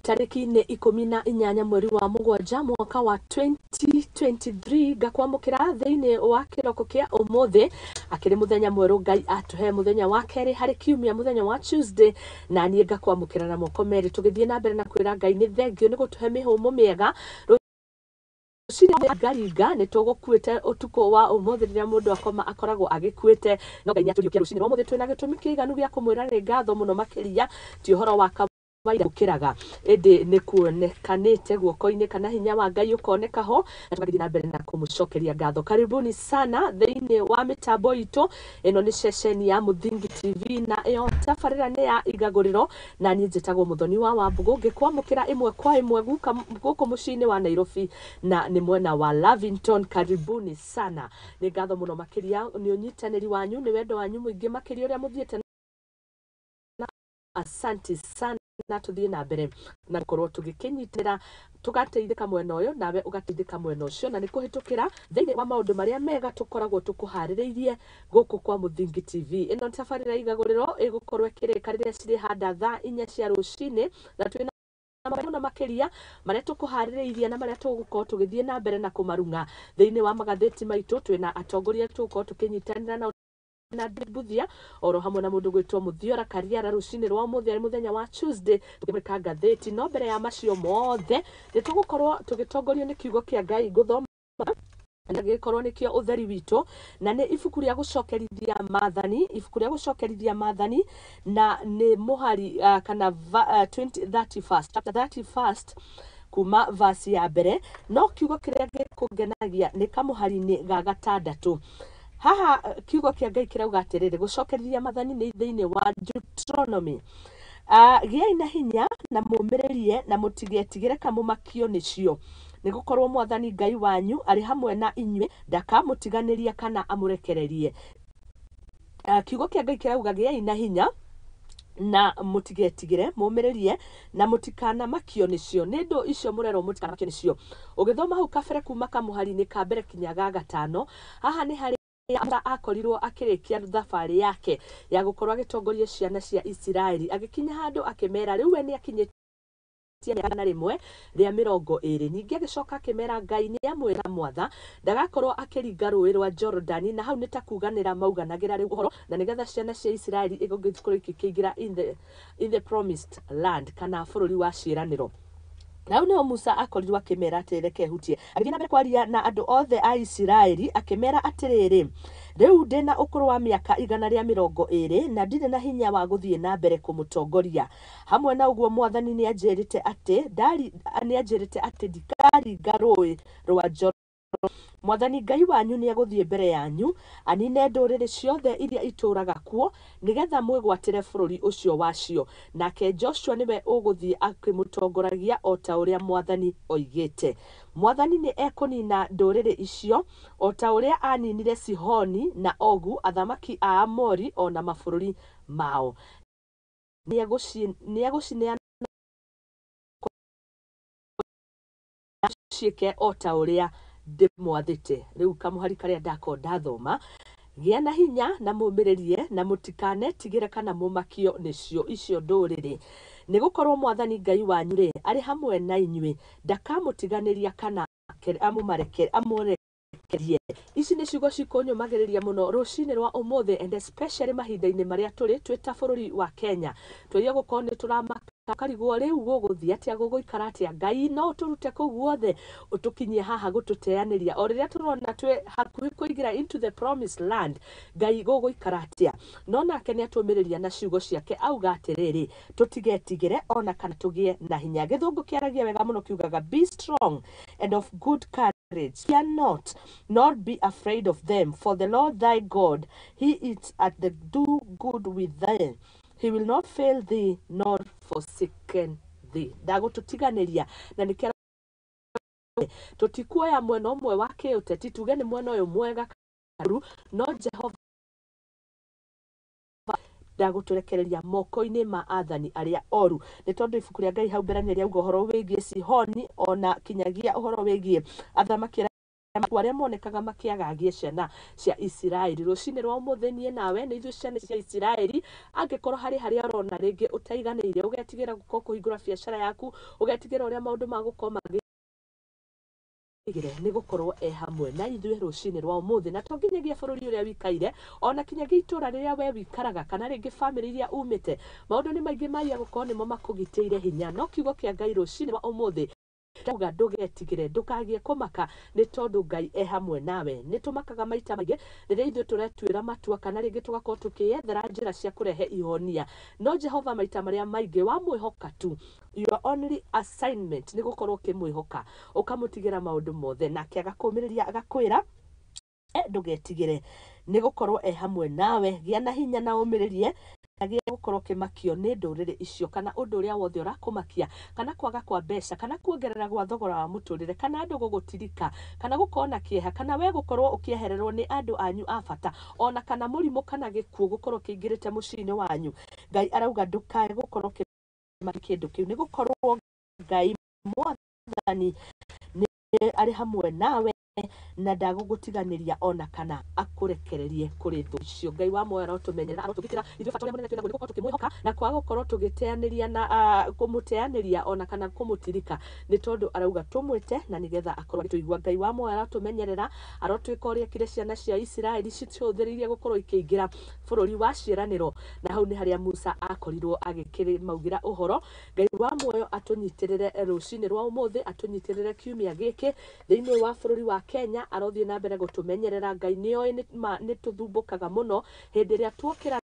Tarĩki nĩ 18 mweri wa mũgwanja mwaka wa 2023, ngakwamũkĩra thĩinĩ wa kĩroko kĩa ũmũthĩ, akĩrĩ mũthenya mwerũ Ngai atũhe, mũthenya wa kerĩ harĩ kiumia, mũthenya wa Tuesday, na niĩ ngakwamũkĩra na moko merĩ, tũgĩthiĩ na mbere na kwĩra Ngai nĩ thengio nĩ gũtũhe mĩhũmũ mĩega. Rũcinĩ ngaringa nĩ tũgũkuĩte ũtukũ wa ũmũthĩ, rĩrĩa mũndũ akoma akoragwo agĩkuĩte, no Ngai nĩ atũriũkia rũcinĩ rwa ũmũthĩ. Twĩna gĩtũmi kĩiganu gĩa kũmwĩra nĩ ngatho mũno makĩria. Ti ũhoro wa kawaida gũkĩraga, ĩndĩ nĩ kuonekanĩte guoko-inĩ kana hinya wa Ngai ũkoneka ho, na tũgathiĩ na mbere na kũmũcokeria ngatho. Karibuni sana thĩinĩ wa mĩtambo itũ. Ĩno nĩ ceceni ya Mũthingi TV na ĩyo tabarĩra nĩ ya Igagũrĩro, na niĩ njĩtagwo Mũthoni wa Wambũgũ, ngĩkwamũkĩra ĩmwe kwa ĩmwe guka gũkũ mũciĩ-inĩ wa Nairobi na nĩ mwena wa Lavington. Karibuni sana, nĩ ngatho mũno makĩria nĩ ũnyitanĩri wanyu, nĩ wendo wanyu mũingĩ makĩria ũrĩa mũthiĩte na asanti sana. Tũthiĩ na mbere na gũkorwo tũgĩkĩnyitĩra, tũgateithĩka mwena ũyũ nawe ũgateithĩka mwena ũcio, na nĩ kũhĩtũkĩra thĩinĩ wa maũndũ marĩa mega tũkoragwo tũkũharĩrĩirie gũkũ kwa Mũthingi TV. Ĩno nĩ tabarĩra Igagũrĩro, ĩgũkorwo ĩkĩrĩka rĩrĩa cirĩhanda thaa 4 cia rũcinĩ, na twĩna mũno makĩria marĩa tũkũharĩrĩirie na marĩa tũgũkorwo tũgĩthiĩ na mbere na kũmarung'a thĩinĩ wa magathĩti maitũ. Twĩna atongoria tũgũkorwo tũkĩnyitanĩra nao na Mbuthia oro hamwe na mũndũ gwĩtwo Mũthiora Kariara rũcinĩ rwa ũmũthĩ, arĩ mũthenya wa Tuesday, tũkĩmũrĩka ngathĩti. No mbere ya macio mothe, nĩ tũgũkorwo tũgĩtongorio nĩ kiugo kĩa Ngai ngũthoma na gĩkorwo nĩkĩo ũtheri witũ, na nĩ ibuku rĩa Gũcokerithia Maathani, ibuku rĩa Gũcokerithia Maathani, na nĩ mũhari kana 20, 31st, chapter 31st, kuma verse ya mbere. No kiugo kĩrĩa gĩkũngenagia nĩ kamũhari-inĩ ga gatandatũ. Haha kiugo kĩa Ngai kĩrauga atĩrĩrĩ, Gũcokerithia Maathani nĩ thĩinĩ wa Deuteronomy: "Gĩai na hinya na mũmĩrĩrie, na mũtigetigĩre kana mũmakio nĩcio, nĩ gũkorwo Mwathani Ngai wanyu arĩ hamwe na inyuĩ, ndakamũtiganĩria kana amũrekererie." Kiugo kĩa Ngai kĩrauga gĩai na hinya na mũtigetigĩre, mũmĩrĩrie na mũtikanamakio nĩcio. Nĩ ndũ icio mũrerwo mũtikanamakio nĩcio. Ũgĩthoma hau kabere kuma kamũhari-inĩ ka mbere kinya ga gatano, haha nĩ harĩ Musa akorirwo akĩrĩkia thabarĩ yake ya gũkorwo agĩtongoria ciana cia Isiraeli, agĩkinya handũ akĩmera rĩu we nĩ akinyĩtie 120. Ningĩ agĩcoka akĩmera Ngai nĩ amwĩra mwatha ndagakorwo akĩringa rũĩ rwa Jorodani, na hau nĩ ta kuganĩra mauganagĩra rĩu ũhoro na nĩgetha ciana cia Isiraeli igũgĩkorwo ikĩingĩra in the promised land, kana bũrũri wa ciĩranĩro. Na hau nĩho Musa akorirwo akĩmera atĩrĩ, reke hutie, agĩthiĩ na mbere kwaria na andũ othe a Isiraeli akĩmera atĩrĩrĩ, "Rĩu ndĩna ũkũrũ wa mĩaka 120 na ndirĩ na hinya wa gũthiĩ na mbere kũmũtongoria. Hamwe na ũguo, Mwathani nĩ anjĩrĩte atĩ ndikaringa rũĩ rwa Jorodani. Mwathani Ngai wanyu nĩ egũthiĩ mbere yanyu anine ndũrĩrĩ ciothe iria itũũraga kuo, nĩgetha mwĩgwatĩre bũrũri ũcio wacio, nake Joshua nĩwe ũgũthiĩ akĩmũtongoragia, o ta ũrĩa Mwathani oigĩte. Mwathani nĩ ekũnina ndũrĩrĩ icio o ta ũrĩa aninire Sihoni na Ogu, athamaki a Amori, o na mabũrũri mao. Nĩ egũcineana ciĩke o ta ũrĩa ndĩmwathĩte." Rĩu kamũhari karĩa ndakorwo ndathoma, gĩa na hinya na mũmĩrĩrie, na mũtikanetigĩre kana mũmakio nĩcio icio ndũrĩrĩ, nĩ gũkorwo Mwathani Ngai wanyu rĩ, arĩ hamwe na inyuĩ, ndakamũtiganĩria kana amũrekerie. Ici nĩ ciugo cikũnyũmagĩrĩria mũno rũcinĩ rwa ũmũthĩ, and especially mahinda-inĩ marĩa tũrĩ twĩ ta bũrũri wa Kenya, tũria gũkorwo nĩ tũramaka, karigwo rĩu gũgũthiĩ atĩa, gũgũikara atĩa. Ngai no ũtũrute kũu guothe ũtũkinyie haha gũtũteanĩria o rĩrĩa tũrona twĩ hakuhĩ kũingĩra into the promised land. Ngai, gũgũikara atĩa? No nake nĩ atũmĩrĩria na ciugo ciake, auga atĩrĩrĩ, tũtigetigĩre ona kana tũgĩe na hinya. Gĩthũngũ kĩaragia wega mũno, kiugaga, "Be strong and of good courage. Fear not, nor be afraid of them, for the Lord thy God, he is at the do good with thee. He will not fail thee nor forsaken thee." Ndagũtũtiganĩria, na nĩkĩo tũtikuoya mwena ũmwe wa kĩũteti tuge nĩ mwena ũyũ mwega kana, no Jehova ndagũtũrekereria moko-inĩ ma athani arĩa oru, nĩ tondũ ibuku rĩa Ngai hau mbere nĩ rĩauga ũhoro wĩgiĩ Sihoni ona kinyagia ũhoro wĩgiĩ athamaki arĩa Arĩa monekaga makĩagagia ciana cia Isiraeli rũcinĩ rwa ũmũthĩ, niĩ nawe nĩ ithuĩ ciana cia Isiraeli. Angĩkorwo harĩ harĩa ũrona rĩngĩ ũtaiganĩire, ũgetigĩra gũkorwo kũhingũra biacara yaku, ũgetigĩra ũrĩa maũndũ magũkorwo magĩ nĩ gũkorwo e hamwe na ithuĩ rũcinĩ rwa ũmũthĩ. Na to nginyagia bũrũri ũrĩa wikaire, ona kinyagia itũra rĩrĩa we wikaraga, kana rĩngĩ bamĩrĩ iria umĩte, maũndũ nĩ maingĩ maiya gũkorwo nĩmo makũgitĩire hinya. No kiugo kĩa Ngai rũcinĩ rwa ũmũthĩ ndauga ndũgetigĩre, ndũkagie kũmaka, nĩ tondũ Ngai e hamwe nawe. Nĩ tũmakaga maita maingĩ rĩrĩa ithuĩ tũretuĩra matua, kana rĩngĩ tũgakorwo tũkĩyethera njĩra cia kũrehe ihonia, no Jehova maita marĩa maingĩ wamwĩhoka tu, your only assignment nĩ gũkorwo ũkĩmwĩhoka, ũkamũtigĩra maũndũ mothe, nake agakũmĩrĩria, agakwĩra ndũgetigĩre, nĩ gũkorwo e hamwe nawe. Gĩa na hinya na ũmĩrĩrie, gĩa gũkorwo ũkĩmakio nĩ ndũrĩrĩ icio, kana ũndũ ũrĩa wothe ũrakũmakia, kana kwaga kwa mbeca, kana kuongerera gwa thogora wa mũtũrĩre, kana andũ gũgũtirika, kana gũkorwo na kĩeha, kana we gũkorwo ũkĩehererwo nĩ andũ anyu a bata, ona kana mũrimũ kana gĩkuũ gũkorwo kĩingĩrĩte mũciĩ-inĩ wanyu. Ngai arauga ndũkae gũkorwo ũkĩmakia kĩndũ kĩu, nĩ gũkorwo Ngai Mwathani nĩ arĩ hamwe nawe na ndagũgũtiganĩria ona kana akũrekererie kũrĩ thũ icio. Ngai wa muoyo arotũmenyerera, arotũgitĩra. Ithuĩ bata ũrĩa mũnene twĩnaguo nĩ gũkorwo tũkĩmwĩhoka na kwaga gũkorwo tũgĩteanĩria na kũmũteanĩria ona kana kũmũtirika, nĩ tondũ arauga tũmwĩte na nĩgetha akorwo agĩtũigua. Ngai wa muoyo arotũmenyerera, arotwĩka ũrĩa ekire ciana cia Isiraeli cicũthĩrĩirie gũkorwo ikĩingĩra bũrũri wa ciĩranĩro, na hau nĩ harĩa Musa akorirwo agĩkĩmaugĩra ũhoro. Ngai wa muoyo atũnyitĩrĩre rũcinĩ rwa ũmũthĩ, atũnyitĩrĩre kiumia gĩkĩ thĩinĩ wa bũrũri wa Kenya, arothiĩ na mbere gũtũmenyerera. Ngai nĩoĩ nĩ tũthumbũkaga mũno hĩndĩ ĩrĩa tuokĩra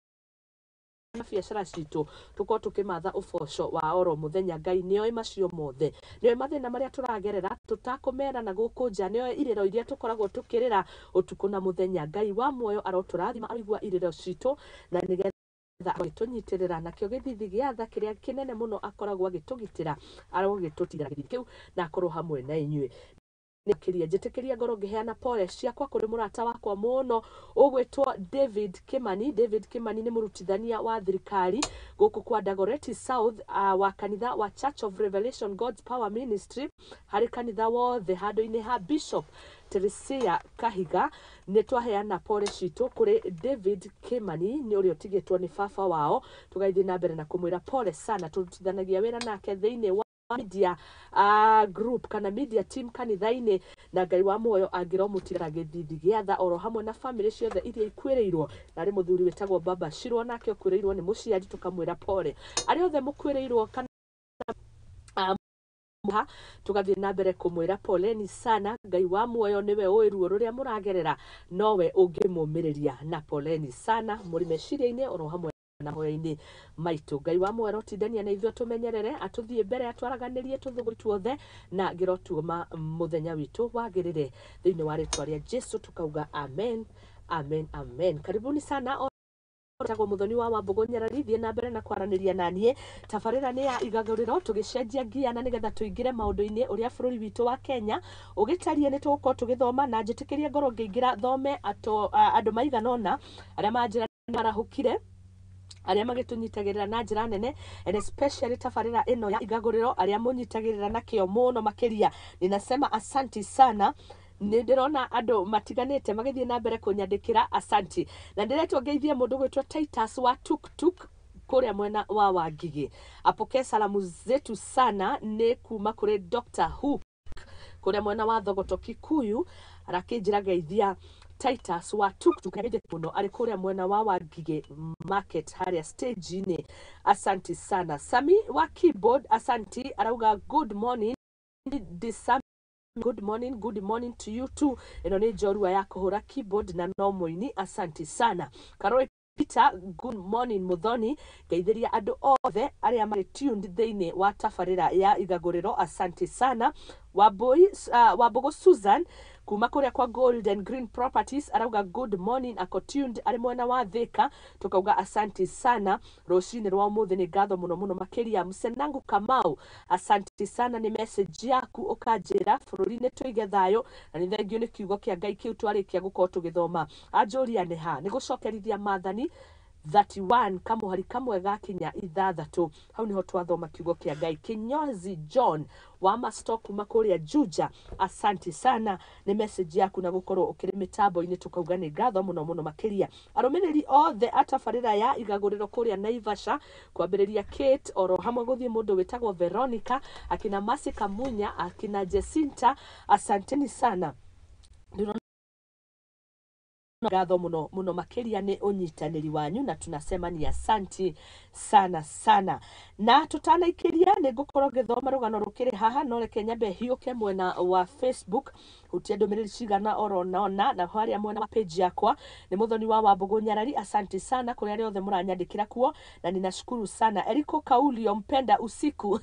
na biacara citũ, tũkorwo tũkĩmatha ũboco wa oro mũthenya. Ngai nĩoĩ macio mothe, nĩoĩ mathĩna marĩa tũragerera tũtakũmera na gũkũ nja, nĩoĩ irĩro iria tũkoragwo tũkĩrĩra ũtukũ na mũthenya. Ngai wa muoyo arotũrathima, aroigua irĩro citũ na nĩgetha agĩtũnyitĩrĩra nakĩo gĩthithi gĩa tha kĩrĩa kĩnene mũno akoragwo agĩtũgitĩra, arogĩtũtira gĩthithi kĩu na akorwo hamwe na inyuĩ. Nĩkĩria njĩtĩkĩria ngorwo ngĩheana pole ciakwa kũrĩ mũrata wakwa mũno ũgwĩtwo David Kimani. David Kimani nĩ mũrutithania wa thirikari gũkũ kwa Dagoretti South, wa kanitha wa Church of Revelation God's Power Ministry, harĩ kanitha wothe handũ-inĩ ha Bishop Teresia Kahiga. Nĩ twaheana pole citũ kũrĩ David Kimani, nĩ ũrĩa ũtigĩtwo nĩ baba wao. Tũgathiĩ na mbere na kũmwĩra pole sana. Tũrutithanagia wĩra nake thĩinĩ wa media group kana media team kanitha-inĩ, na Ngai wa muoyo angĩromũtigĩra gĩthithi gĩa tha oro hamwe na famĩlĩ ciothe iria ikuĩrĩirwo. Na arĩ mũthuri wĩtagwo Baba Shirwo, nake ũkuĩrĩirwo nĩ mũciari, tũkamwĩra pole. Arĩa othe mũkuĩrĩirwo kana tũgathiĩ na mbere kũmwĩra poleni sana. Ngai wa muoyo nĩwe ũĩ ruo rũrĩa mũragerera, nowe ũngĩmũmĩrĩria, na poleni sana mũrĩ meciria-inĩ oro hamwe na mahoya-inĩ maitũ. Ngai wa muoyo arotindania na ithuĩ, atũmenyerere, atũthiĩ mbere, atwaraganĩrie tũthũgũri tuothe, na ngĩrotuoma mũthenya witũ wagĩrĩre thĩinĩ wa rĩtwa rĩa Jesu, tukauga amen, amen, amen. Karibuni sana. Tagwo Muthoni wa Wambugu Nyarari, thiĩ na mbere na kwaranĩria na niĩ. Tabarĩra nĩ ya Igagũrĩro, tũgĩcenjia ngia na nĩgetha tũingĩre maũndũ-inĩ ũrĩa bũrũri witũ wa Kenya ũgĩtariĩ. Nĩ tũgũkorwo tũgĩthoma na njĩtĩkĩrie ngorwo ngĩingĩra thome andũ maigana ũna arĩa manjĩra marahũkire, arĩa magĩtũnyitagĩrĩra na njĩra nene, and especially tabarĩra ĩno ya Igagũrĩro, arĩa mũnyitagĩrĩra na kĩo mũno makĩria, ninasema asanti sana. Nĩ ndĩrona andũ matiganĩte magĩthiĩ na mbere kũnyandĩkĩra asanti, na ndĩretwo ngeithie mũndũ gwĩtwo Titus wa Tuktuk kũrĩa mwena wa Wangigĩ, apokee salamu zetu sana. Nĩ kuma kũrĩ Dr. Hook kũrĩa mwena wa Thogoto Kikuyu, arakĩnjĩra geithia Titus wa Tuktuk mũno, arĩ kũrĩa mwena wa Wangigĩ market harĩa stage-inĩ. Asanti sana. Sami wa keyboard, asanti, arauga good morning Disami. Good morning, good morning to you too. Ĩno nĩ njorua ya kũhũra keyboard na no mũini, asanti sana. Karoi Peter, good morning Muthoni, ngeithĩria andũ othe arĩa marĩ tuned thĩinĩ wa tabarĩra ya Igagũrĩro, asanti sana. Wambui Wambugu Susan kuma kũrĩa kwa Golden Green Properties arauga good morning, ako tuned arĩ mwena wa Thika, tukauga asanti sana rũcinĩ rwa ũmũthĩ, nĩ ngatho mũno mũno makĩria. Msenangu Kamau, asanti sana nĩ message yaku, ũkanjĩra bũrũri-inĩ tũige thayũ, na nĩ thengio nĩ kiugo kĩa Ngai kĩu twarĩkia gũkorwo tũgĩthoma. Anjũria nĩ ha nĩ gũcokerithia maathani. 31 kamũhari kamwe gakinya ithathatũ. Hau niho twathoma kiugo kĩa Ngai. Kinyozi John wa Masto kuma kũrĩa Juja, asanti sana nĩ message yaku na gũkorwo ũkĩrĩ mĩtambo-inĩ, tũkauga nĩ ngatho mũno mũno makĩria. Arũmĩrĩri othe a tabarĩra ya igagũrĩro kũrĩa Naivasha, kwambĩrĩria Kate oro hamwe gũthiĩ mũndũ wĩtagwo Veronica, akina Masi Kamunya, akina Jacinta, asanteni sana. Ndĩrona ngatho muno muno makiria nĩ ũnyitanĩri wanyu na tunasema ni asanti sana sana. Na tutanaikiria nĩ ngũkorwo ngĩthoma rũgano rũkĩrĩ haha, no reke nyambe hiũke mwena wa Facebook hutie ndũmĩrĩri cigana oro nona, na harĩa mwena wa page yakwa nĩ Muthoni wa Wambũgũ Nyarari, asanti sana kũrĩ arĩa othe mũranyandĩkĩra kuo na ninashukuru sana. Eriko Kaulio mpenda usiku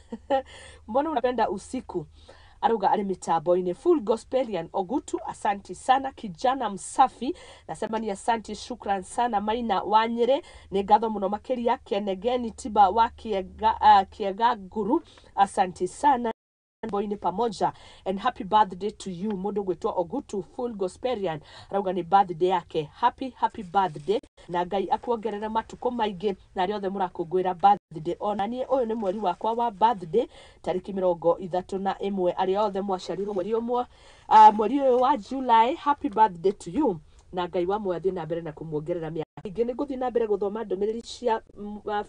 mbona unapenda usiku, arauga arĩ mitambo-inĩ. Full Gospelian Ogutu, asanti sana. Kijana msafi nasema ni asanti, shukran sana. Maina wa Nyĩrĩ, nĩ ngatho mũno makĩria. Kenegeni Tiba wa Kiega, Kiega Guru, asanti sana boini pamoja and happy birthday to you. Mundu gwitwo Ogutu Full Gospelian arauga ni birthday yake, happy happy birthday na Ngai akuongerere matukũ maingĩ na arĩa othe mũrakũngũĩra birthday. Ona niĩ ũyũ nĩ mweri wakwa wa birthday, tarĩki 31, arĩa othe mwaciarirwo mweri ũmwe, mweri ũyũ wa July, happy birthday to you na Ngai wa muoyo athiĩ na mbere na kũmuongerera mĩaka ingĩ. Nĩ ngũthiĩ na mbere gũthoma ndũmĩrĩri cia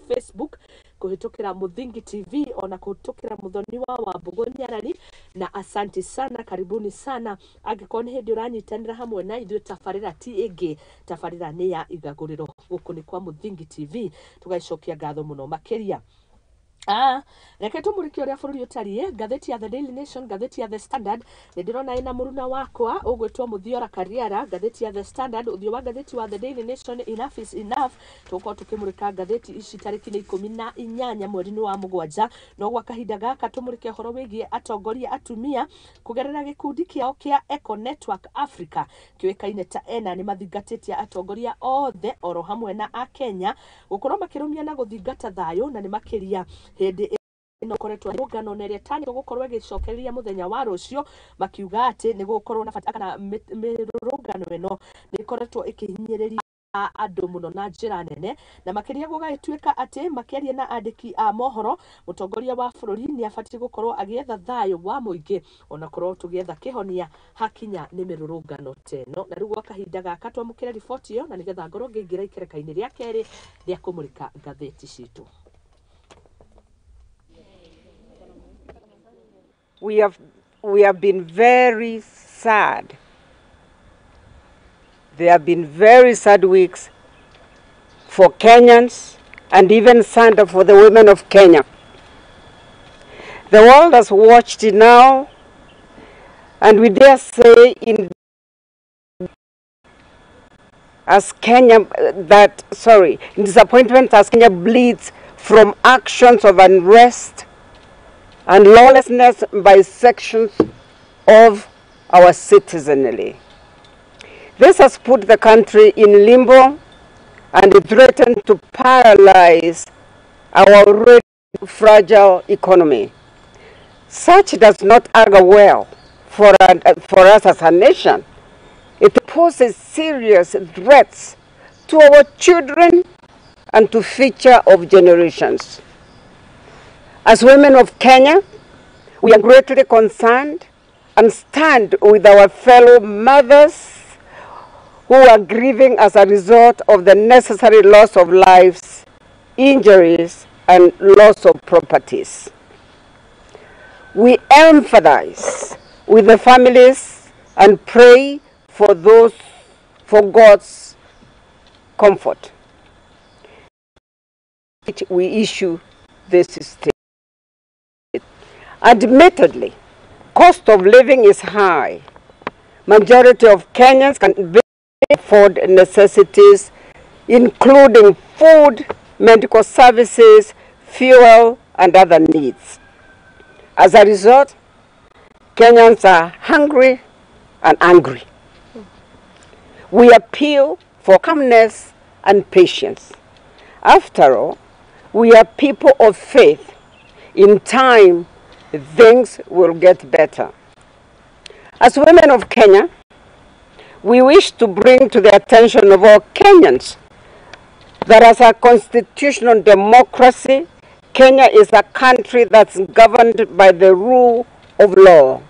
Facebook kũhĩtũkĩra Mũthingi TV ona kũhĩtũkĩra Mũthoni wa Wambũgũ Nyarari, na asanti sana, karibuni sana. Angĩkorwo nĩ hĩndĩ ũranyitanĩra hamwe na ithuĩ, tabarĩra ti ĩngĩ, tabarĩra nĩ ya igagũrĩro, gũkũ nĩ kwa Mũthingi TV, tũgaicokia ngatho mũno makĩria. Reke tũmũrĩke ũrĩa bũrũri ũtariĩ. Ngathĩti ya The Daily Nation, ngathĩti ya The Standard, nĩ ndĩrona ĩna mũruna wakwa ũgwĩtwo Mũthiora Kariara. Ngathĩti ya The Standard, ũthiũ wa ngathĩti wa The Daily Nation, enough is enough. Tũgũkorwo tũkĩmũrĩka ngathĩti ici tarĩki nĩ 18 mweri-inĩ wa mũgwanja. No gwa kahinda gaka tũmũrĩke ũhoro wĩgiĩ atongoria atumia kũgerera gĩkundi kĩao kĩa Eco Network Africa kĩũĩkaine ta ENA, nĩ mathingatĩtie atongoria othe oro hamwe na akenya gũkorwo makĩrũmia na gũthingata thayũ, na nĩ makĩria hĩndĩ ĩno koretwo rũngano na ĩrĩa ĩtanyĩtwo gũkorwo ĩgĩcokereria mũthenya wa rũciũ, makiuga atĩ nĩ gũgũkorwo na bata kana mĩrũrũngano ĩno nĩ ĩkoretwo ĩkĩhinyĩrĩria andũ mũno na njĩra nene, na makĩria gũgagĩtuĩka atĩ makĩaria na andĩki a mohoro, mũtongoria wa bũrũri nĩ abatiĩ gũkorwo agĩetha thayũ wa mũingĩ ona korwo tũgĩetha kĩhonia hakinya nĩ mĩrũrũngano ta ĩno. Na rĩu gwa kahinda gaka twamũkĩre riboti ĩyo na nĩgetha ngorwo ngĩingĩra ikereka-inĩ rĩa kerĩ rĩa kũmũrĩka ngathĩti citũ. We have been very sad. There have been very sad weeks for Kenyans and even sadder for the women of Kenya. The world has watched it now, and we dare say in as Kenya that sorry, in disappointment as Kenya bleeds from actions of unrest and lawlessness by sections of our citizenry. This has put the country in limbo and it threatened to paralyze our already fragile economy. Such does not augur well for us as a nation. It poses serious threats to our children and to future of generations. As women of Kenya, we are greatly concerned and stand with our fellow mothers who are grieving as a result of the necessary loss of lives, injuries, and loss of properties. We empathize with the families and pray for those, for God's comfort. We issue this statement. Admittedly, cost of living is high. Majority of Kenyans can barely afford necessities, including food, medical services, fuel, and other needs. As a result, Kenyans are hungry and angry. We appeal for calmness and patience. After all, we are people of faith. In time, things will get better. As women of Kenya, we wish to bring to the attention of all Kenyans That as a constitutional democracy, Kenya is a country that's governed by the rule of law.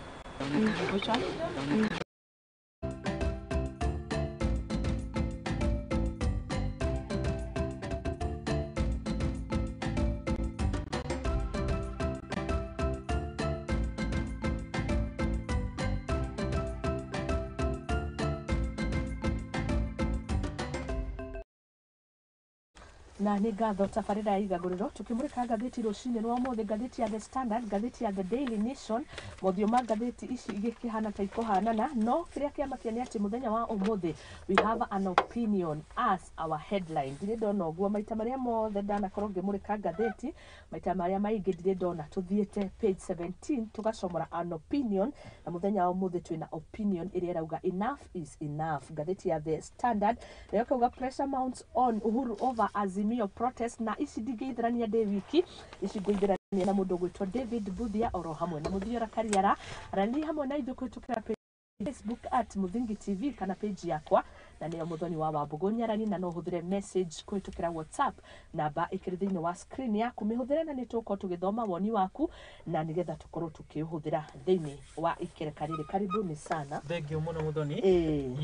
Na nĩ ngatho tabarĩra ya igagũrĩro tũkĩmũrĩka ngathĩti rũcinĩ rwa ũmũthĩ, ngathĩti ya The Standard, ngathĩti ya The Daily Nation. Mothiũ ma ngathĩti ici igĩkĩhana ta ikũhanana, no kĩrĩa kĩamakia nĩ atĩ mũthenya wa ũmũthĩ we have an opinion as our headline. Ndirĩ ndona ũguo maita marĩa mothe ndanakorwo ngĩmũrĩka ngathĩti, maita marĩa maingĩ ndirĩ ndona tũthiĩte page 17 tũgacomora an opinion, na mũthenya wa ũmũthĩ twĩna opinion ĩrĩa ĩrauga enough is enough. Ngathĩti ya The Standard nayo ĩkauga pressure mounts on Uhuru over Azimio protest, na ici ndingĩithĩrania ndĩ wiki, ici ngũithĩrania na mũndũ ũgwĩtwo David Buthia oro hamwe na Mũthiora Kariara. Arani hamwe na ithuĩ kũhĩtũkĩra page Facebook at Muthingi TV kana page yakwa na nĩyo Muthoni wa Wambũgũ Nyarani, na no ũhũthĩre message kũhĩtũkĩra WhatsApp namba ĩkĩrĩ thĩinĩ wa screen yaku, mĩhũthĩre na nĩ tũgũkorwo tũgĩthoma woni waku na nĩgetha tũkorwo tũkĩũhũthĩra thĩinĩ wa ikereka rĩrĩ. Karibuni sana. Thank you muno Muthoni.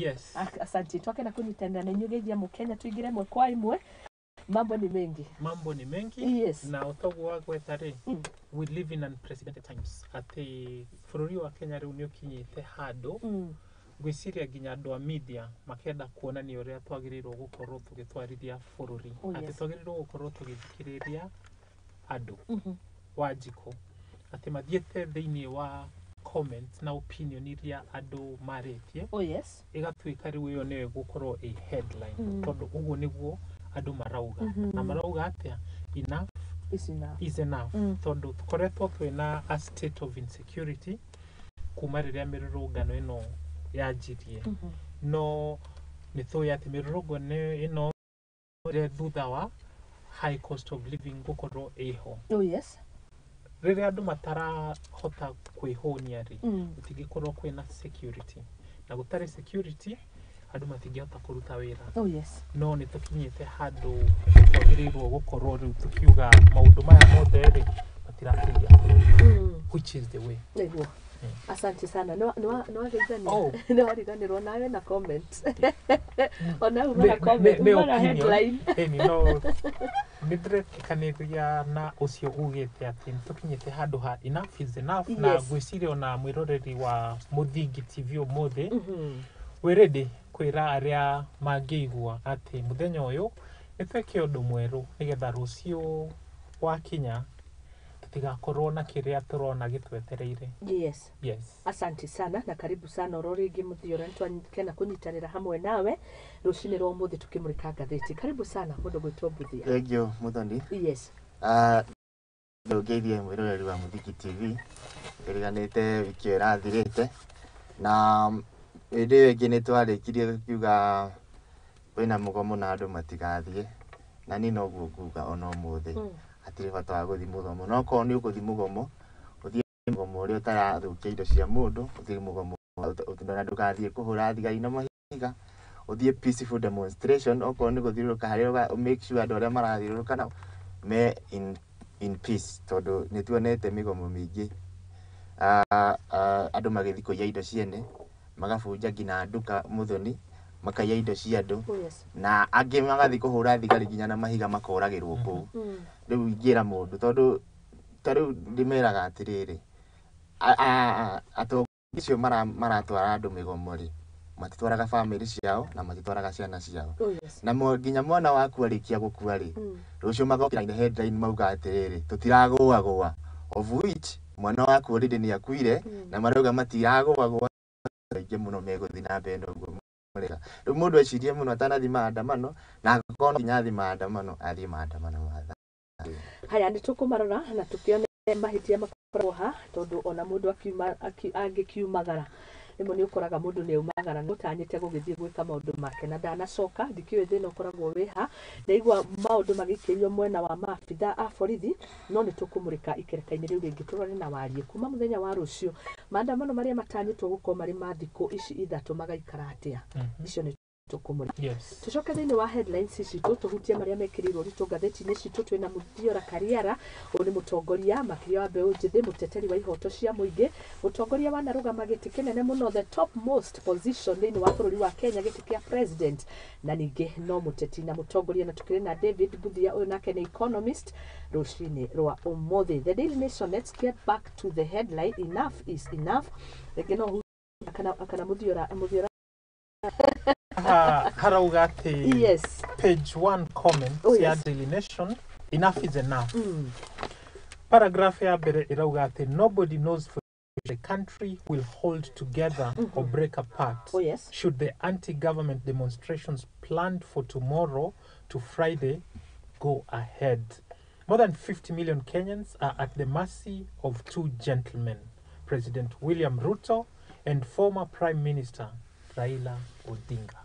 Yes. Asante, twakena kũnyitanĩra na inyuĩ geithia mũkenya, tũingĩre ĩmwe kwa ĩmwe. Mambo ni mengi. Mambo ni mengi. Yes. Na ũtoguo wa gwetha rĩ, we live in unprecedented times, atĩ bũrũri wa Kenya rĩu nĩ ũkinyĩte handũ ngwĩciria nginya andũ a media makenda kuonania ũrĩa twagĩrĩirwo gũkorwo tũgĩtwarithia bũrũri. Oh, atĩ yes. twagĩrĩirwo gũkorwo tũgĩthikĩrĩria andũ wa njikũ, atĩ mathiĩte thĩinĩ wa comments na opinion iria andũ marĩtie. Oh yes. Ĩgatuĩka rĩu ĩyo nĩyo ĩgũkorwo ĩ headline, tondũ ũguo nĩguo andũ marauga. Na marauga atĩa? Enough is enough. Is enough. Tondũ tũkoretwo twĩna a state of insecurity kuma rĩrĩa mĩrũrũngano ĩno yanjirie, no nĩ tũĩ atĩ mĩrũrũngano ĩno ĩrĩa thutha wa high cost of living gũkorwo ĩho. Oh yes. Rĩrĩa andũ matarahota kwĩhũnia rĩ, gũtingĩkorwo kwĩna security, na gũtarĩ security andũ matingĩhota kũruta wĩra. Oh yes. No nĩ tũkinyĩte handũ twagĩrĩirwo gũkorwo rĩu tũkiuga maũndũ maya mothe rĩ matirateithia bũrũri, which is the way. Nĩguo. Asante sana. Nĩwageithania. Oh. Nĩwariganĩrwo nawe na comment. Ona uma na Nĩ- comment, nĩ uma na opinion. headline. Ĩni, no nĩ ndĩretĩkanĩria na ũcio ugĩte atĩ nĩ tũkinyĩte handũ ha enough is enough, na ngwĩciria ona mwĩroreri wa Mũthingi TV ũmũthĩ wĩ ready kwĩra arĩa mangĩigua atĩ mũthenya ũyũ nĩ twĩke ũndũ mwerũ nĩgetha rũciũ wakinya tũtigakorwo na kĩrĩa tũrona gĩtwetereire. Yes. Yes. Asante sana na karibu sana oro rĩngĩ Mũthiora, nĩtwakena kũnyitanĩra hamwe nawe rũcinĩ rwa ũmũthĩ tũkĩmũrĩka ngathĩti. Karibu sana mũndũ gwĩtwo Buthia. Thank you Muthoni. Yes. Ngeithie mwĩroreri wa Mũthingi TV ĩriganĩte wiki ĩyo ĩrathirĩte, na hĩndĩ ĩyo ĩngĩ nĩ twarĩkirie tũkiuga kwĩna mũgomo na andũ matigathiĩ, na niĩ noguo nguga ona ũmũthĩ. Hatirĩ bata wa gũthiĩ mũgomo, no korwo nĩ ũgũthiĩ mũgomo, ũthiĩ mũgomo ũrĩa ũtarathũkia indo cia mũndũ, ũthiĩ mũgomo na ndũgathiĩ kũhũra thigari na mahiga, ũthiĩ peaceful demonstration. Okorwo nĩ gũthiũrũrũka harĩa make sure andũ arĩa marathiũrũrũka nao me in peace, tondũ nĩ tuonete mĩgomo mĩingĩ, andũ magĩthiĩ kũiya indo ciene, magabunja nginya nduka Muthoni, makaiya indo cia andũ. Oh yes. Na angĩ magathiĩ kũhũra thigari nginya na mahiga, makoragĩrwo kũu. Rĩu ingĩra mũndũ, tondũ ta rĩu ndĩmeraga atĩrĩrĩ, atongoria acio maratwara andũ mĩgomo rĩ, matitwaraga bamĩrĩ ciao na matitwaraga ciana ciao. Oh yes. Na nginya mwana waku arĩkia gũkua rĩ, rũciũ magokĩra in headline mauga atĩrĩrĩ, tũtiragũagũa, of which mwana waku already nĩ akuire, na marauga matiragũagũa. Aingĩ mũno megũthiĩ na mbere na ũguo mareka. Rĩu mũndũ ecirie mũno atanathiĩ maandamano, na angĩkorwo no nginya athiĩ maandamano, athiĩ maandamano ma thayũ. Haya, nĩ tũkũmarora na tũkĩone mahĩtia makoragwo ha, tondũ ona mũndũ akiuma angĩkiumagara rĩmwe nĩ ũkoraga mũndũ nĩ aumagara ũtanyĩte gũgĩthiĩ gwĩka maũndũ make na ndanacoka. Ndikĩũĩ thĩna ũkoragwo wĩ ha, ndaigua maũndũ magĩikĩrio mwena wa maabitha a borithi, no nĩ tũkũmũrĩka ikereka-inĩ rĩu rĩngĩ tũrore na warie kuma mũthenya wa rũciũ maandamano marĩa matanyĩtwo gũkorwo marĩ ma thikũ ici 3 magaikara atĩa. Icio nĩ Tũkũmũrĩ. Yes. Tucoke thĩinĩ wa headlines citũ, tũhutie marĩa mekĩrĩirwo ũritũ ngathĩti-inĩ citũ. Twĩna Muthiora Kariara, ũyũ nĩ mũtongoria makĩria wa mbeũ njĩthĩ, mũteteri wa ihoto cia mũingĩ, mũtongoria wanarũgama gĩtĩ kĩnene mũno, the top most position thĩinĩ wa bũrũri wa Kenya, gĩtĩ kĩa president, na ningĩ no mũteti na mũtongoria. Na tũkĩrĩ na David Buthia, ũyũ nake nĩ economist. Rũcinĩ rwa ũmũthĩ, The Daily Nation, let's get back to the headline, "Enough is enough." Rĩngĩ no kana Muthiora. Haha harauga atĩ page 1 comment ya Daily Nation, "Enough is enough." Paragraph ya mbere ĩrauga atĩ nobody knows for the country will hold together or break apart should the anti-government demonstrations planned for tomorrow to Friday go ahead. More than 50 million Kenyans are at the mercy of two gentlemen, President William Ruto and former Prime Minister Raila Odinga.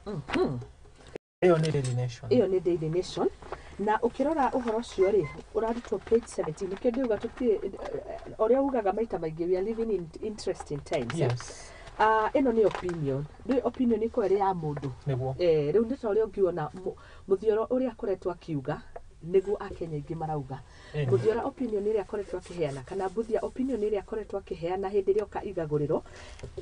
Ĩyo nĩ Daily Nation. Ĩyo nĩ Daily Nation, na ũkĩrora ũhoro ũcio rĩ, ũrarutwo page 17. Nĩkĩo ndiuga tũtirĩ, ũrĩa ugaga maita maingĩ, we are living in interesting times, eh? Yes. Ah, ĩno nĩ opinion, rĩu opinion ĩkorwo ĩrĩ ya mũndũ. Nĩguo. Eh, rĩu nĩ ta ũrĩa ũngĩona Mũthioro ũrĩa akoretwo akiuga nĩguo Akenya aingĩ marauga. Mũthiora opinion ĩrĩa akoretwo akĩheana, kana Mbuthia opinion ĩrĩa akoretwo akĩheana hĩndĩ ĩrĩa oka igagũrĩro,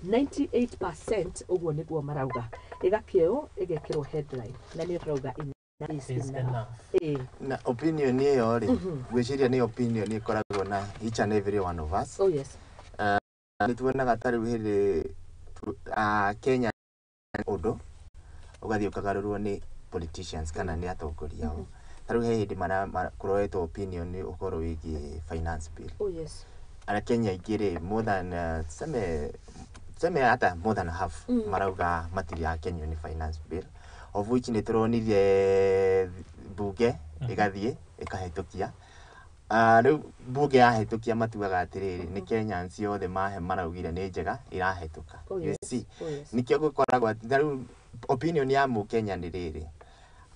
98% ũguo nĩguo marauga, ĩgakĩoywo ĩgekĩrwo headline, na nĩyo tũrauga "Enough is Is enough." enough. Na opinion ĩyo rĩ, ngwĩciria nĩ opinion ĩkoragwo na each and every one of us. Nĩ tuonaga ta rĩu hĩndĩ Kenya ũndũ ũgathiĩ ũkagarũrwo nĩ politicians kana nĩ atongoria ao. Ta rĩu he hĩndĩ kũroetwo opinion nĩ ũhoro wĩgiĩ Finance Bill. Akenya aingĩ rĩ, more than tuseme hata more than half, marauga matirĩ akenio nĩ Finance Bill, of which nĩ tũronire bunge ĩgathiĩ ĩkahĩtũkia. Rĩu bunge yahĩtũkia, matuaga atĩrĩrĩ, nĩ Kenyans othe mahe maraugire nĩ njega, ĩrahĩtũka. You see, nĩkĩo gũkoragwo atĩ ta rĩu opinion ya mũkenya nĩ rĩrĩ,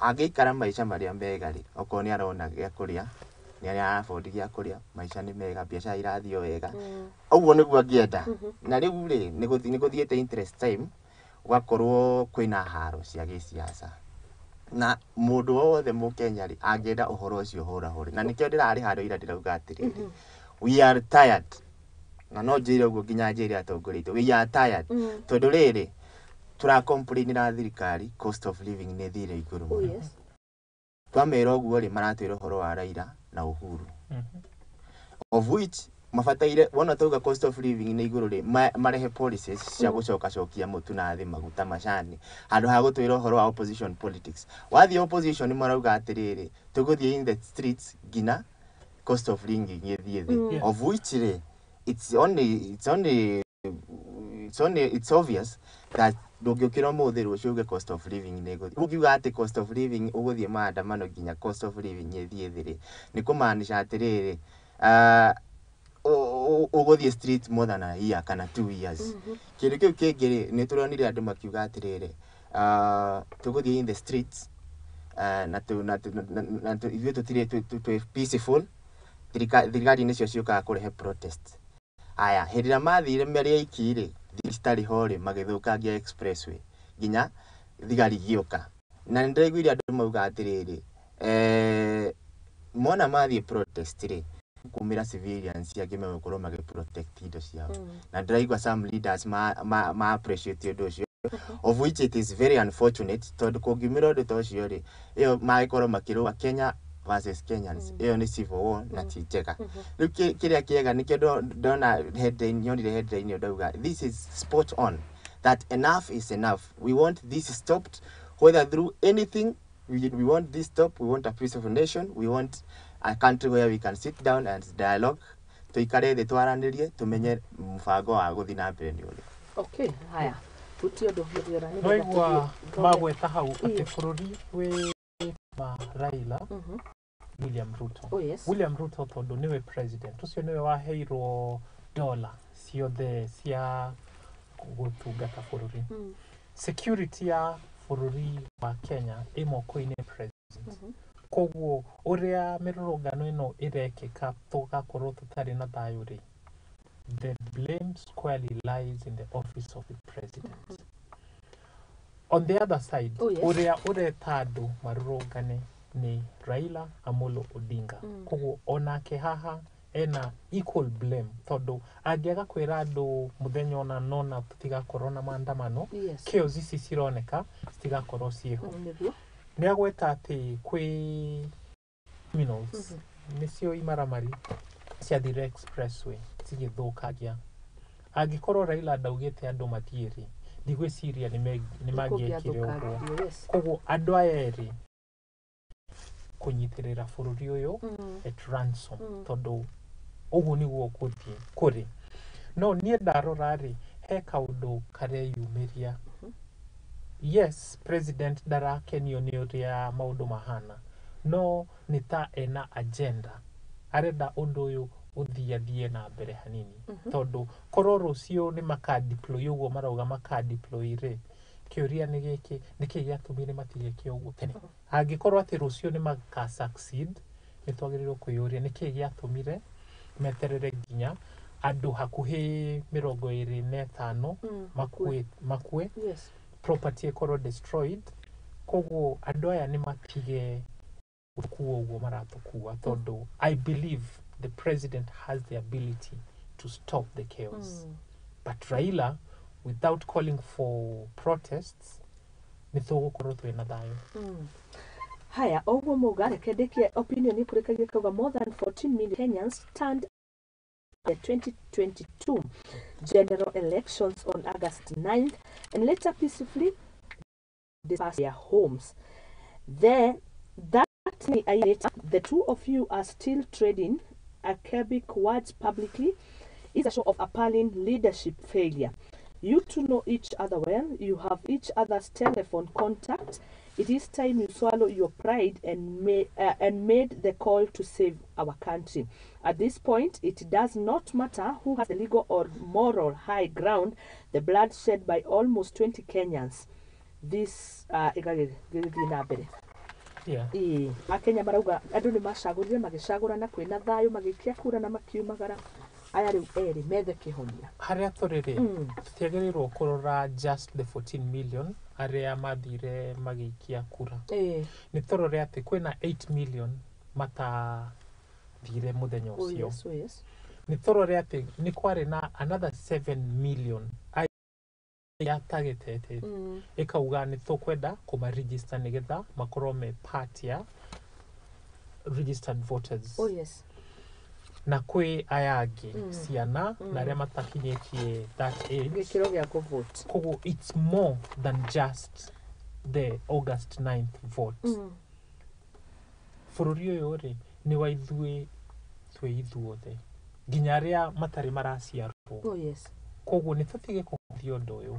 angĩikara maica marĩa mega rĩ, okorwo nĩ arona gĩa kũrĩa, nĩ ara afford gĩa kũrĩa, maica nĩ mega, biacara irathiĩ o wega, ũguo nĩguo angĩenda. Na rĩu rĩ, nĩ gũthiĩte interest time, gũgakorwo kwĩna haro cia gĩsiasa, na mũndũ wothe mũkenya rĩ, angĩenda ũhoro ũcio hũrahũre. Na nĩkĩo ndĩrarĩ handũ ira ndĩrauga atĩrĩrĩ, we are tired, na no njĩre ũguo nginya njĩre atongoria aitũ, we are tired, tondũ rĩrĩ, tũracomplainĩra thirikari cost of living nĩ ĩthire igũrũ mũno. Twamera ũguo rĩ, maratwĩra ũhoro wa Raila na Uhuru, of which mabataire wona tauga cost of living nĩ igũrũ rĩ, marehe policies cia gũcokacokia mũtu na thĩ, maguta, macani, handũ ha gũtwĩra ũhoro wa opposition politics. Wathiĩ opposition marauga atĩrĩrĩ, tũgũthiĩ in the streets nginya cost of living ĩthiĩ thĩ. Of which rĩ, it's only it's obvious that ndũngĩũkĩra ũmũthĩ rũciũ uge cost of living nĩ ĩgũthiĩ. Ũngiuga atĩ cost of living ũgũthiĩ maandamano nginya cost of living ĩthiĩ thĩ rĩ, nĩ kũmaanisha atĩrĩrĩ, ũgũthiĩ street more than a year kana 2 years. Kĩndũ kĩu kĩngĩ rĩ, nĩ tũronire andũ makiuga atĩrĩrĩ, tũgũthiĩ in the streets, na tu- na tu- na- na tu- ithuĩ tũtirĩ twĩ peaceful. Thirikari nĩcio ciũkaga kũrehe protest. Aya, hĩndĩ ĩrĩa mathire marĩ aiki rĩ, thigari citarĩ ho rĩ, magĩthũkangia expressway nginya thigari igĩũka. Na nĩ ndĩraiguire andũ mauga atĩrĩrĩ, mona mathiĩ protest rĩ, kumĩra civilians angĩ megũkorwo magĩ protect indo ciao. Na ndĩraigua some leaders ma appreciate ũndũ ũcio, of which it is very unfortunate, tondũ kũngiumĩra ũndũ ta ũcio rĩ, ĩyo magĩkorwo makĩrũa Kenya versus Kenyans, ĩyo nĩ civil war na ti njega. Rĩu kĩrĩa kĩega nĩkĩo ndona headline, nyonire headline ĩyo, ndauga this is spot on, that enough is enough. We want this stopped, whether through anything. We want this stop. We want a peaceful nation. We want a country where we can sit down and dialogue, tuikare thĩ, twaranĩrie, tũmenye mũbango wa gũthiĩ na mbere nĩ ũrĩkũ. Okay, haya, hutie ũndũ Mũthiora nĩgetha Nwaigua tũthiĩ. Magweta hau atĩ bũrũri wĩ ma Raila, William Ruto. William Ruto tondũ nĩwe president, ũcio nĩwe waheirwo dola ciothe cia gũtungata bũrũri. Security ya bũrũri wa Kenya ĩ moko-inĩ president. Koguo ũrĩa mĩrũrũngano ĩno ĩrekĩka, tũgakorwo tũtarĩ na thayũ rĩ, the blame squarely lies in the office of the president. On the other side, Oh, yes. ũrĩa ũreta andũ marũrũngane nĩ Raila Amolo Odinga. Koguo onake haha ena equal blame, tondũ angĩaga kwĩra andũ mũthenya ona nona tũtigakorwo na maandamano, chaos ici cironeka citigakorwo ciĩho. Nĩguo. Nĩ agweta atĩ kwĩ criminals, nĩcio imaramari ciathire expressway cigĩthũkangia. Angĩkorwo Raila ndaugĩte andũ mathiĩ rĩ, ndigwĩciria nĩ mangĩekire ũguo. Kũngĩathũkangirio, yes. Koguo andũ aya erĩ kũnyitĩrĩra bũrũri ũyũ at ransom, tondũ ũguo nĩguo gũthiĩ kũrĩ. No niĩ ndarora rĩ, he kaũndũ kareyumĩria. Yes, president ndarakenio nĩ ũrĩa maũndũ mahana, no nĩ ta ena agenda, arenda ũndũ ũyũ ũthiĩ na mbere hanini, tondũ korwo rũciũ nĩ makadeploy ũguo marauga makadeploy rĩ, kĩũria nĩ gĩkĩ: nĩkĩ gĩatũmire matigeke ũguo tene? Angĩkorwo atĩ rũciũ nĩ maka succeed, nĩ twagĩrĩirwo kwĩyũria nĩkĩ gĩatũmire meterere nginya andũ hakuhĩ 25 makue, property ĩkorwo destroyed. Koguo andũ aya nĩ matige gũkua ũguo maratũkua, tondũ I believe the president has the ability to stop the chaos, but Raila, without calling for protests, nĩ tũgũkorwo twĩna thayũ. Haya, oguo muga, reke ndĩkie opinion ĩkũrĩkagia kauga more than 14 million Kenyans turned the 2022 general elections on August 9th and later peacefully dispersed their homes. There, that later, the two of you are still trading acerbic words publicly is a show of appalling leadership failure. You two know each other well. You have each other's telephone contact. It is time you swallow your pride and made the call to save our country. At this point, it does not matter who has the legal or moral high ground, the blood shed by almost 20 Kenyans. This ĩgagĩthiĩ na mbere. Ĩĩ, akenya marauga andũ nĩ macagũrire, magĩcagũrana kwĩna thayũ, magĩikia kura na makiumagara. Aya rĩu erĩ methe kĩhonia. Harĩa tũrĩ rĩ, tũtiagĩrĩirwo kũrora just the 14 million arĩa mathire magĩikia kura. Nĩ tũrore atĩ kwĩna 8 million matathire mũthenya ũcio. Nĩ tũrore atĩ nĩ kwarĩ na another 7 million yatagĩtete ĩkauga nĩ tũkwenda kũmaregister nĩgetha makorwo me part ya registered voters. Na kwĩ aya angĩ, ciana na arĩa matakinyĩtie that age, gĩkĩro gĩa kũvote. Koguo it's more than just the August 9th vote. Bũrũri ũyũ rĩ, nĩ wa ithuĩ twĩ ithuothe, nginya arĩa matarĩ maraciarwo. Koguo nĩ tũtige kũhũthia ũndũ ũyũ,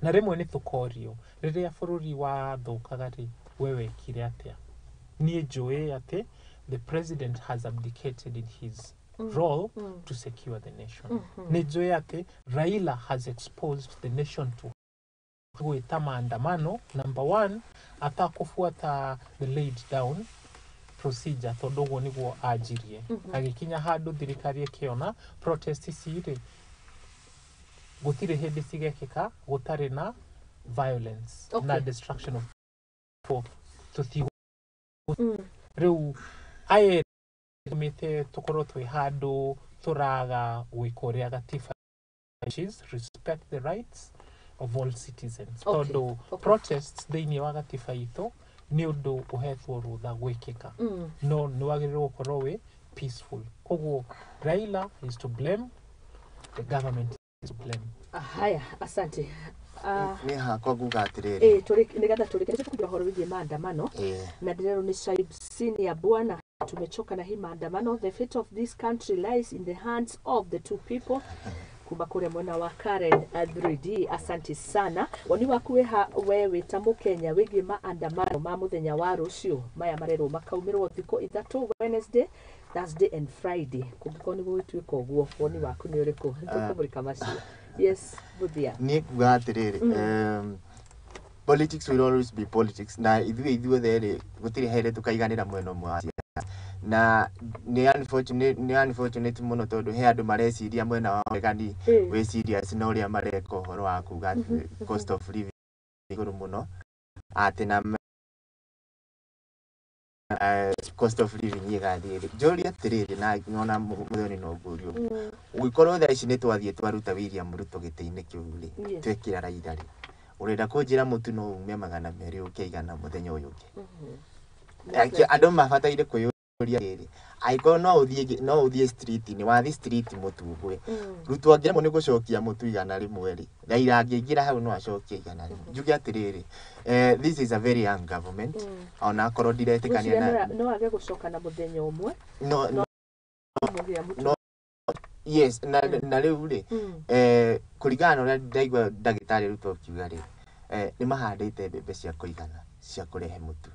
na rĩmwe nĩ tũkorio rĩrĩa bũrũri wathũkaga rĩ, we wekire atĩa? Niĩ njũĩ atĩ the president has abdicated in his role to secure the nation. Nĩ njũĩ atĩ Raila has exposed the nation to gwĩta maandamano, number one, atakũbuata the laid down procedure, tondũ ũguo nĩguo anjirie. Agĩkinya handũ thirikari ĩkĩona protest ici rĩ, gũtirĩ hĩndĩ cigekĩka gũtarĩ na violence na destruction of tũtigũ. Rĩu aya tũmĩte tũkorwo twĩ handũ tũraga gwĩka ũrĩa gatiba, which is respect the rights of all citizens, tondũ protests thĩinĩ wa gatiba itũ nĩ ũndũ ũhetwo rũtha gwĩkĩka, no nĩ wagĩrĩirwo gũkorwo wĩ peaceful. Koguo Raila is to blame, the government is to blame. Haya, asante. Niĩ hakwa nguga atĩrĩrĩ. Nĩgetha tũrĩkĩrĩrie kũgira ũhoro wĩgiĩ maandamano, na ndĩrerwo nĩ Shaib Senior, bwana, tumechoka na hii maandamano. The fate of this country lies in the hands of the two people, kuma kũrĩa mwena wa Karen 3D. Asante sana. Woni waku wĩha we wĩ ta mũkenya wĩgiĩ maandamano ma mũthenya wa rũciũ, maya marerwo makaumĩrwo thikũ 3, Wednesday, Thursday and Friday, kũngĩkorwo nĩ gũgĩtuĩka ũguo, woni waku nĩ ũrĩkũ? Nĩtũkũmũrĩka macio. Yes, Buthia. Niĩ nguga atĩrĩrĩ, politics will always be politics, na ithuĩ ithuothe rĩ, gũtirĩ hĩndĩ tũkaiganĩra mwena ũmwe wa siasa. Na nĩ unfortunate mũno, tondũ he andũ mareciria mwena wa ũregani wĩ serious na ũrĩa mareka ũhoro wa kuga atĩ cost of living igũrũ mũno, atĩ na cost of living ĩgathiĩ thĩ. Njũrie atĩrĩrĩ, na ona mũthoni no ngũrie ũguo, ũngĩkorwo thaa ici nĩ twathiĩ twaruta William Ruto gĩtĩ-inĩ kĩu rĩ, twekĩra Raila rĩ, ũrenda kũnjĩra mũtu no ume 200 ũke 100 mũthenya ũyũ ũngĩ? Andũ mabataire kwĩyũria rĩrĩ, angĩkorwo no ũthiĩ street-inĩ, wathiĩ street mũtu ũgwe, Ruto angĩremwo nĩ gũcokia mũtu 100 rĩ, Raila angĩingĩra hau no acokie 100. Njuge atĩrĩrĩ, this is a very young government, ona akorwo ndiretĩkania na no age gũcoka na mũthenya ũmwe. No, no. Mũgĩa mũtu. No. Yes, na rĩu rĩ, kũringana na ũrĩa ndaigua ndagĩtarĩ Ruto akiuga rĩ, nĩ mahandĩte mbembe cia kũigana cia kũrehe mũtu.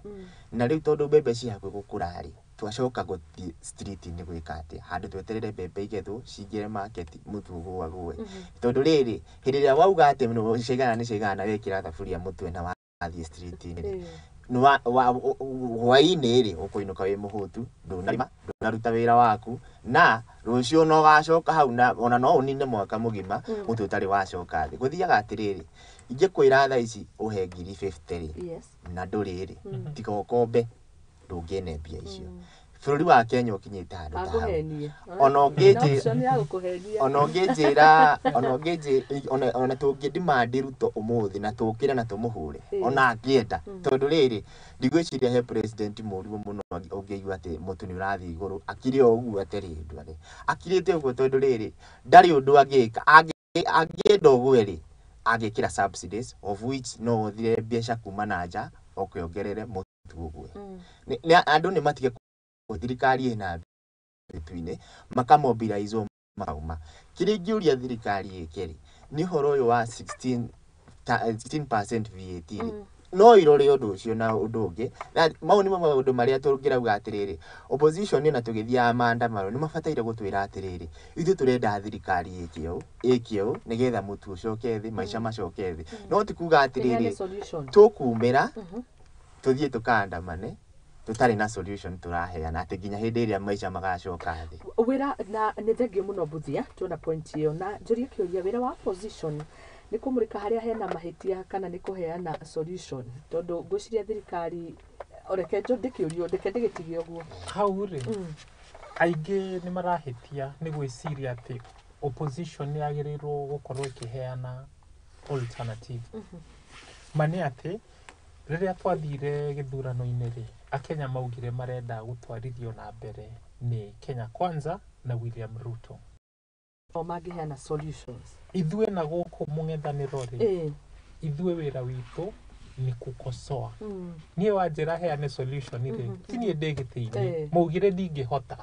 Na rĩu tondũ mbembe ci hakuhĩ gũkũra rĩ, twacoka gũthiĩ street-inĩ gwĩka atĩa? Handũ tweterere mbembe igethwo cingĩre market, mũtu ũgũagũe. Tondũ rĩrĩ, hĩndĩ ĩrĩa wauga atĩ ciaigana nĩ ciaigana, wekĩra thaburia mũtwe na wathiĩ street-inĩ rĩ, hwaĩ-inĩ rĩ, ũkũinũka wĩ mũhũtu, ndũnarĩma, ndũnaruta wĩra waku, na rũciũ no ũgacoka hau, na ona no ũnine mwaka mũgima mũtu ũtarĩ wacoka thĩ. Gũthiaga atĩrĩrĩ, ingĩkwĩra thaa ici ũhe ngiri 50 rĩ, na ndũrĩ rĩ, tiga ũkombe, ndũngĩene mbia icio. Bũrũri wa Kenya ũkinyĩte handũ ta hau. Akũhenie. Ona ũngĩnjĩ- Option ya gũkũhenia. Ona ũngĩnjĩra, ona ũngĩnjĩ ona tũngĩ demand Ruto ũmũthĩ na tũkĩre na tũmũhũre, ona angĩenda, tondũ rĩrĩ, ndigwĩciria he president mũru mũno ũngĩigua atĩ mũtu nĩ ũrathiĩ igũrũ akire o ũguo atarĩ ũndũ arĩ akirĩte ũguo, tondũ rĩrĩ, ndarĩ ũndũ angĩka. Angĩenda ũgwe rĩ, angĩkĩra subsidies, of which no ũthire mbeca kuma na nja oke ongerere mũtu ũgwe. Andũ nĩ matige thirikari ĩna mĩtu-inĩ makamobilizwo makauma. Kĩrĩa ingĩũria thirikari ĩke rĩ, nĩ ũhoro ũyũ wa 16% VAT rĩ, no irore ũndũ ũcio na ũndũ ũngĩ. Na mau nĩmo maũndũ marĩa tũngĩrauga atĩrĩrĩ, opposition ona tũgĩthiaga maandamano nĩ mabataire gũtwĩra atĩrĩrĩ, ithuĩ tũrenda thirikari ĩke ũũ, ĩke ũũ, nĩgetha mũtu ũcoke thĩ, maica macoke thĩ. No ti kuga Ĩheane atĩrĩrĩ, solution. tũkumĩra tũthiĩ tũkaandamane tũtarĩ na solution tũraheana, atĩ nginya hĩndĩ ĩrĩa maica magacoka thĩ. Wĩra na nĩ thengio mũno Mbuthia, tuona point ĩyo, na njũrie kĩũria, wĩra wa opposition nĩ kũmũrĩka harĩa hena mahĩtia kana nĩ kũheana solution? Tondũ ngwĩciria thirikari, reke ndĩkĩũrio, reke ndĩgĩtige ũguo. Hau rĩ, aingĩ nĩ marahĩtia nĩ gwĩciria atĩ opposition nĩ yagĩrĩirwo gũkorwo ĩkĩheana alternative. Ma nĩ atĩ rĩrĩa twathire gĩthurano-inĩ rĩ, akenya maugire marenda gũtwarithio na mbere nĩ Kenya Kwanza na William Ruto. O mangĩheana solutions. Ithuĩ na gũkũ mũng'ethanĩro rĩ, ithuĩ wĩra witũ nĩ kukosoa. Niĩ wanjĩra heane solution rĩ, ti niĩ ndĩ gĩtĩ-inĩ. Maugire ndingĩhota.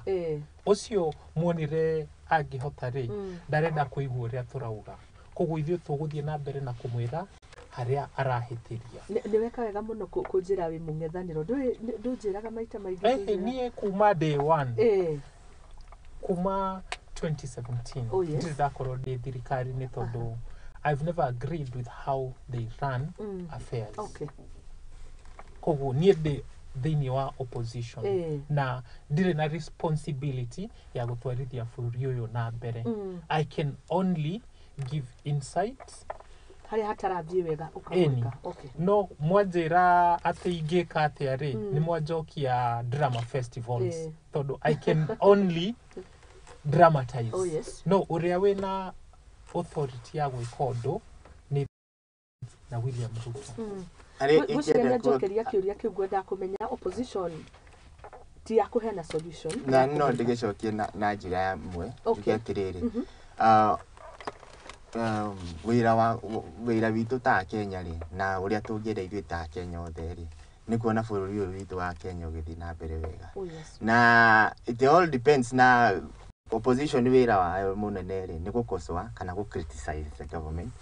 Ũcio muonire angĩhota rĩ, ndarenda kũigua ũrĩa tũrauga, koguo ithuĩ tũgũthiĩ na mbere na kũmwĩra harĩa arahĩtĩria. Nĩ weka wega mũno kũnjĩra wĩ mũng'ethanĩro. Ndũnjĩraga maita maingĩ kũnjĩra. Niĩ kuma day one, kuma 2017, Oh, yes. ndirĩ ndakorwo ndĩ thirikari-inĩ, tondũ I've never agreed with how they run affairs. Koguo niĩ ndĩ thĩinĩ wa opposition na ndirĩ na responsibility ya gũtwarithia bũrũri ũyũ na mbere. I can only give insights harĩa hatarathiĩ wega Ĩni. ũkamwĩka. Okay. No mwanjĩra atĩ ingĩka atĩa rĩ, nĩ mwanjokia drama festivals, tondũ I can only dramatize. Oh, yes. No ũrĩa wĩna authority ya gwĩka ũndũ nĩ na William Ruto. Arĩ Ngwĩciria ingĩenda nĩ njokeria kĩũria kĩu, ngwendaga kũmenya opposition ti ya kũheana solution. Na no ndĩgĩcokie na njĩra ya mwe, njuge atĩrĩrĩ, wĩra witũ ta Kenya rĩ, na ũrĩa tũngĩenda ithuĩ ta Kenya othe rĩ, nĩ kuona bũrũri ũyũ witũ wa Kenya ũgĩthiĩ na mbere wega. Oh, yes. Na it all depends na opposition, wĩra wayo mũnene rĩ, nĩ gũkosoa kana gũ criticize the government,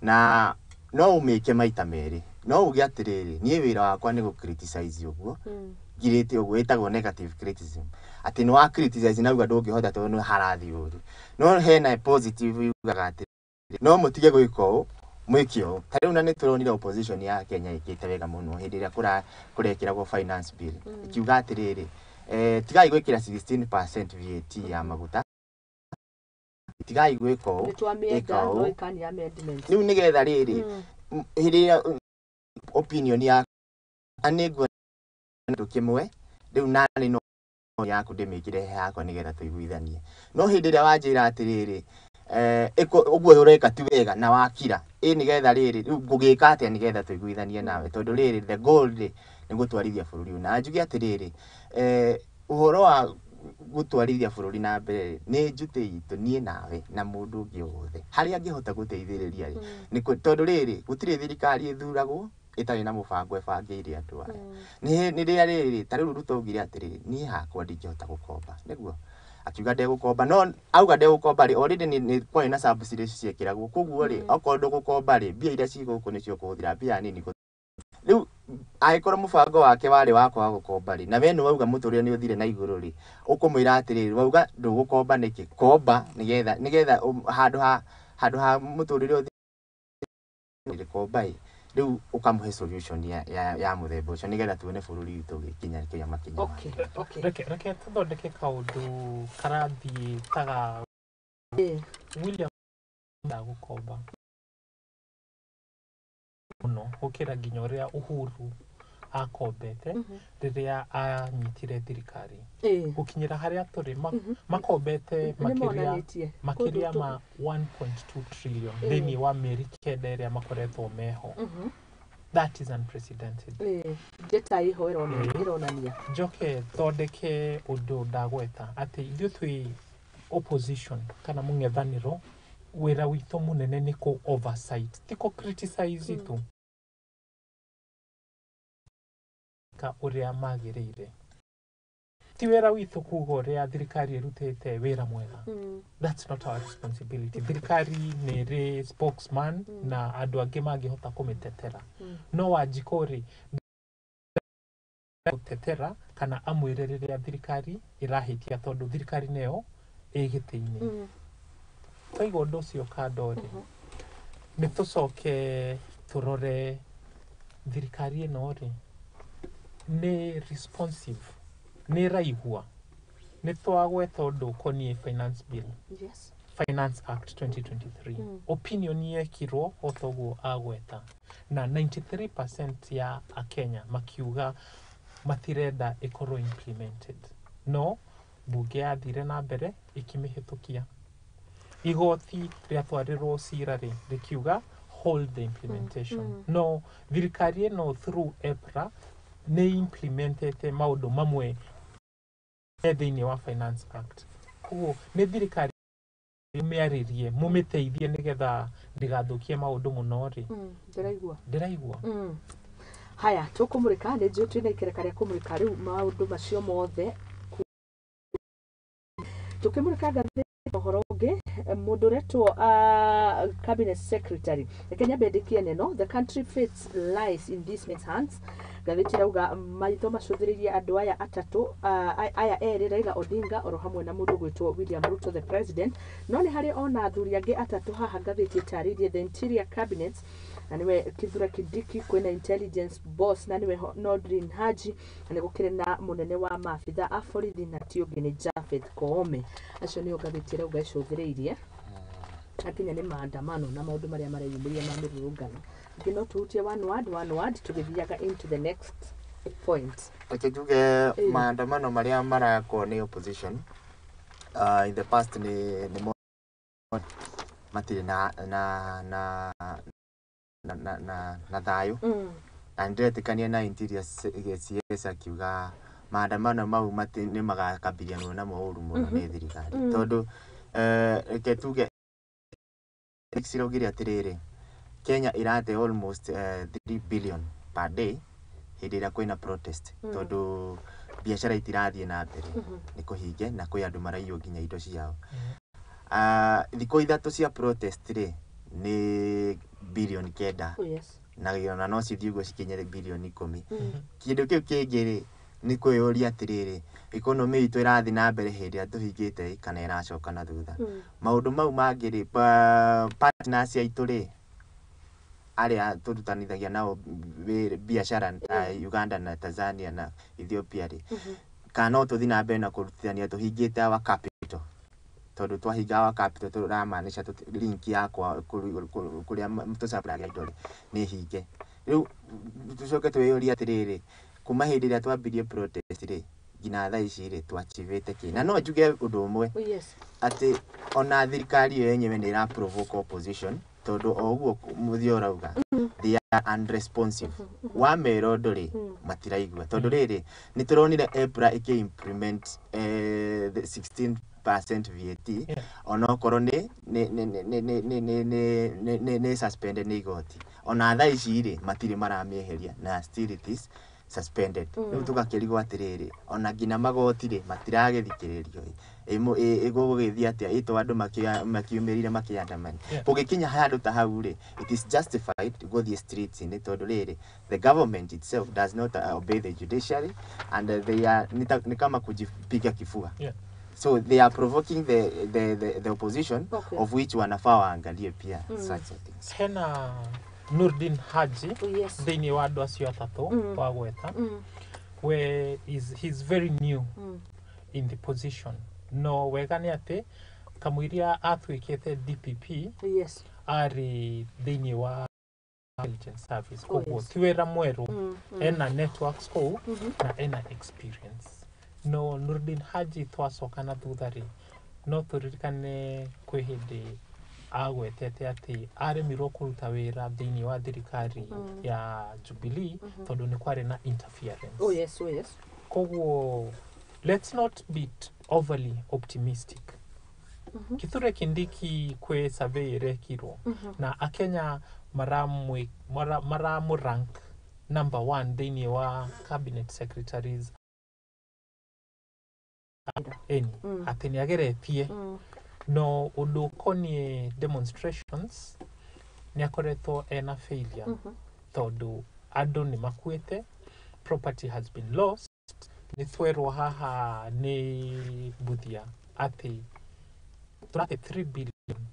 na no ũmĩke maita merĩ. No uge atĩrĩrĩ, niĩ wĩra wakwa nĩ gũ criticize ũguo ngirĩte ũguo, ĩtagwo negative criticism, atĩ nĩ wa criticize na uga ndũngĩhota tondũ nĩ harathiĩ ũru. No hena positive, yugaga atĩ no mũtige gwĩka ũũ, mwĩke ũũ. Ta rĩu na nĩ tũronire opposition ya Kenya ĩkĩte wega mũno hĩndĩ ĩrĩa kũrekĩragwo finance bill, ĩkiuga atĩrĩrĩ, tigai gwĩkĩra 16% VAT ya maguta, tigai gwĩka ũũ, Nĩ twamĩenda ĩka no ũũ. ĩkani amendment. Rĩu nĩgetha rĩrĩ, hĩndĩ ĩrĩa Opinion ya nĩ nguona kĩndũ kĩmwe rĩu nani no yaku ndĩmĩkĩre he hakwa nĩgetha tũiguithanie. No hĩndĩ ĩrĩa wanjĩra atĩrĩrĩ, ũguo ũreka ti wega na wakira ĩ nĩgetha rĩrĩ, rĩu ngũgĩka atĩa nĩgetha tũiguithanie nawe? Tondũ rĩrĩ, the goal rĩ nĩ gũtwarithia bũrũri ũyũ. Na njuge atĩrĩrĩ, ũhoro wa gũtwarithia bũrũri na mbere nĩ njutĩ itũ niĩ nawe na mũndũ ũngĩ o wothe harĩa angĩhota gũteithĩrĩria rĩ, nĩ tondũ rĩrĩ, gũtirĩ thirikari ĩthuragwo ĩtarĩ na mũbango ĩbangĩire andũ aya. Nĩ rĩrĩa rĩrĩ, ta rĩu Ruto augire atĩrĩrĩ, niĩ hakwa ndingĩhota gũkomba, nĩguo akiuga ndegũkomba. No auga ndegũkomba rĩ, already nĩ kwarĩ na subsidy ciekĩragwo, koguo rĩ, okorwo ndũgũkomba rĩ, mbia iria ci gũkũ nĩcio ũkũhũthĩra, mbia nini. Rĩu angĩkorwo mũbango wake warĩ wa kwaga gũkomba rĩ, na we nĩ wauga mũtũrĩre nĩ ũthire na igũrũ rĩ, ũkũmwĩra atĩrĩrĩ, wauga ndũgũkomba nĩkĩ? Komba nĩgetha handũ ha mũtũrĩre ũthire, komba ĩ. Rĩu ũkamũhe solution ya mũthemba ũcio nĩgetha tuone bũrũri witũ ũgĩkinya kĩrĩa makinya. Okay. Reke tũthondeke kaũndũ karathiĩ taga William ndagũkomba mũno gũkĩra nginya ũrĩa Uhuru akombete rĩrĩa anyitire thirikari. Gũkinyĩra harĩa tũrĩ, makombete Nĩ makĩria monanĩtie. makĩria ma 1.2 trillion thĩinĩ wa mĩeri 9 ĩrĩa makoretwo meho. That is unprecedented. Data ĩho ĩronania. Njoke thondeke ũndũ ndagweta atĩ ithuĩ twĩ opposition kana mũng'ethanĩro, wĩra witũ mũnene nĩ kũ oversight, ti kũ criticize tu ka ũrĩa magĩrĩire. Ti wĩra witũ kuga ũrĩa thirikari ĩrutĩte wĩra mwega. That's not our responsibility. Thirikari nĩ ĩrĩ spokesman na andũ angĩ mangĩhota kũmĩtetera. No Wanjikũ rĩ, gũtetera kana amwĩre rĩrĩa thirikari ĩrahĩtia, tondũ thirikari nĩyo ĩ gĩtĩ-inĩ. Twaiga ũndũ ũcio kando rĩ, nĩ tũcoke tũrore thirikari ĩno rĩ, nĩ responsive, nĩ ĩraigua. Nĩ twagweta ũndũ ũkoniĩ finance bill, Finance Act 2023. Opinion yekirwo o toguo agweta, na 93% ya akenya makiuga matirenda ĩkorwo implemented, no bunge yathire na mbere ĩkĩmĩhĩtũkia. Igoti rĩatwarirwo cira rĩ, rĩkiuga hold the implementation. No thirikari ĩno through EPRA nĩ implementete maũndũ mamwe me thĩinĩ wa Finance Act. Koguo nĩ thirikari mĩarĩrie, mũmĩteithie nĩgetha ndĩgathũkie maũndũ mũno rĩ. Ndĩraigua. Ndĩraigua. Haya, tũkũmũrĩka, nĩ njũĩ twĩna ikereka rĩa kũmũrĩka rĩu maũndũ macio mothe tũkĩmũrĩka ngathĩti. Ũhoro ũngĩ, mũndũ ũretwo cabinet secretary, reke nyambe ndĩkie neno, "The country fates lies in this man's hands." Ngathĩti ĩrauga maitho macũthĩrĩirie andũ aya atatũ, aya erĩ, Raila Odinga oro hamwe na mũndũ gwĩtwo William Ruto, the president. No nĩ harĩ ona athuri angĩ atatũ haha ngathĩti ĩtarĩirie, the interior cabinet na nĩwe Kithure Kindiki, kwĩna intelligence boss na nĩwe Nordin Haji, na nĩ gũkĩrĩ na mũnene wa maabitha a borithi na ti ũngĩ nĩ Japhet Koome. Acio nĩo ngathĩti ĩrauga ĩcũthĩrĩirie akinya nĩ maandamano na maũndũ marĩa mareyumĩria ma mĩrũrũngano. Ingĩ no tũhutie one word, one word, tũgĩthiaga into the next point. Reke njuge, maandamano marĩa marakwo nĩ opposition in the past nĩ matirĩ na thayũ. Na nĩndĩretĩkania na interior CS akiuga maandamano mau nĩ magakabilianwo namo ũru mũno nĩ thirikari, tondũ reke tuge ciraugire atĩrĩrĩ, Kenya ĩrate almost 3 billion per day hĩndĩ ĩrĩa kwĩna protest, tondũ biacara itirathiĩ na mbere, nĩ kũhinge na kwĩ andũ maraiywo nginya indo ciao. Thikũ 3 cia protest rĩ, nĩ birioni 9. Na ona no cithiĩ ũguo cikinye birioni 10. Kĩndũ kĩu kĩngĩ rĩ, nĩ kwĩyũria atĩrĩrĩ, economy itũ ĩrathiĩ na mbere hĩndĩ ĩrĩa tũhingĩte ĩ, kana ĩracoka na thutha? Maũndũ mau mangĩ rĩ, partners aitũ rĩ, arĩa tũrutanithagia nao biacara ta Uganda na Tanzania na Ethiopia rĩ, kana no tũthiĩ na mbere na kũrutithania tũhingĩte our capital? Tondũ twahinga our capital, tũramaanisha link ya kwa kũrĩa tũcapuragia indo rĩ, nĩ hinge. Rĩu tũcoke twĩyũrie atĩrĩrĩ, kuma hĩndĩ ĩrĩa twambirie protest rĩ, nginya thaa ici rĩ, twachivĩte kĩ? Na no njuge ũndũ ũmwe, atĩ ona thirikari ĩyo yenyewe nĩ ĩra provoke opposition, tondũ o ũguo mũthia ũrauga, they are unresponsive. Wamera ũndũ rĩ, matiraigua, tondũ rĩrĩ, nĩ tũronire EPRA ĩkĩ implement the 16% VAT, onokorwo nĩ suspended nĩ igoti, ona thaa ici rĩ, matirĩ maramĩeheria, na still it is suspended. Rĩu tũgakĩrigwo atĩrĩrĩ, ona nginya magoti rĩ, matiragĩthikĩrĩrio ĩ, gũgũgĩthiĩ atĩa ĩ to andũ makiumĩrire makĩandamana? Kũgĩkinya handũ ta hau rĩ, it is justified gũthiĩ streets-inĩ, tondũ rĩrĩ, the government itself does not obey the judiciary and they are ni kama kujipiga kifua. So they are provoking the opposition, of which wanafaa waangalie pia such things. Hena Nurdin Haji thĩinĩ wa andũ acio atatũ twagweta. We is he's very new in the position, no wega nĩ atĩ kamũiria atuĩkĩte DPP arĩ thĩinĩ wa intelligence service, koguo ti wĩra mwerũ. Ena networks kũu na ena experience. No Nurdin Haji, twacoka na thutha rĩ, no tũririkane kwĩ hĩndĩ agwetete atĩ aremirwo kũruta wĩra thĩinĩ wa thirikari ya Jubilee tondũ nĩ kwarĩ na interference. Oh yes. Koguo let's not be overly optimistic. Kithure Kindiki, kwĩ survey ĩrekirwo na akenya maramũ rank number one thĩinĩ wa cabinet secretaries eni, atĩ nĩ ageretie, no ũndũ ũkoniĩ demonstrations nĩ akoretwo ena failure, tondũ andũ nĩ makuĩte, property has been lost. Nĩ twerwo haha nĩ Mbuthia atĩ tũrate 3 billion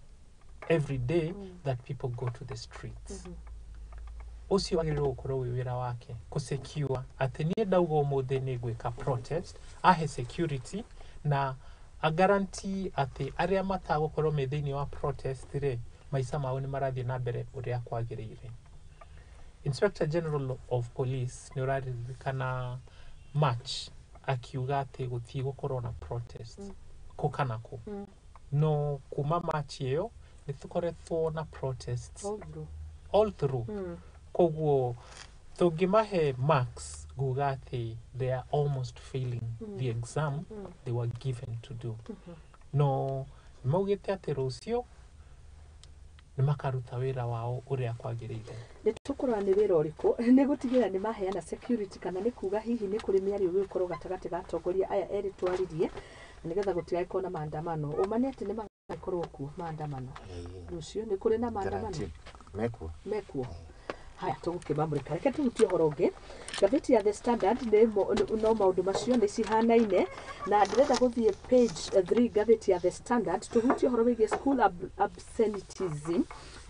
every day that people go to the streets. Ũcio wagĩrĩirwo gũkorwo wĩ wĩra wake kũsecure atĩ niĩ ndauga ũmũthĩ nĩ ngwĩka protest, ahe security na agaranti atĩ arĩa matagũkorwo me thĩinĩ wa protest rĩ, maica mao nĩ marathiĩ na mbere ũrĩa kwagĩrĩire. Inspector General of Police, nĩ ũraririkana March akiuga atĩ gũtiĩ gũkorwo na protest kũ kana kũ? No kuma March ĩyo nĩ tũkoretwo na protests All through. All through. Koguo tũngĩmahe marks, nguga atĩ they are almost failing the exam they were given to do. No nĩmaugĩte atĩ rũciũ nĩ makaruta wĩra wao ũrĩa kwagĩrĩire. Nĩ tũkũrora nĩ wĩra ũrĩkũ, nĩ gũtigĩrĩra nĩ maheana security, kana nĩ kuga hihi nĩ kũrĩ mĩario gĩgũkorwo gatagatĩ ga atongoria aya erĩ twaririe, na nĩgetha gũtigagĩkorwo na maandamano. Ũma nĩ atĩ nĩ magakorwo kuo maandamano rũciũ? Nĩ kũrĩ na maandamano? Guaranteed. Mekuo. Mekuo. Haya, tũgũkĩmamũrĩka. Reke tũhutie ũhoro ũngĩ. Ngathĩti ya The Standard nĩ no maũndũ macio nĩ cihanaine, na ndĩrenda gũthiĩ page 3, ngathĩti ya The Standard, tũhutie ũhoro wĩgiĩ school absenteeism,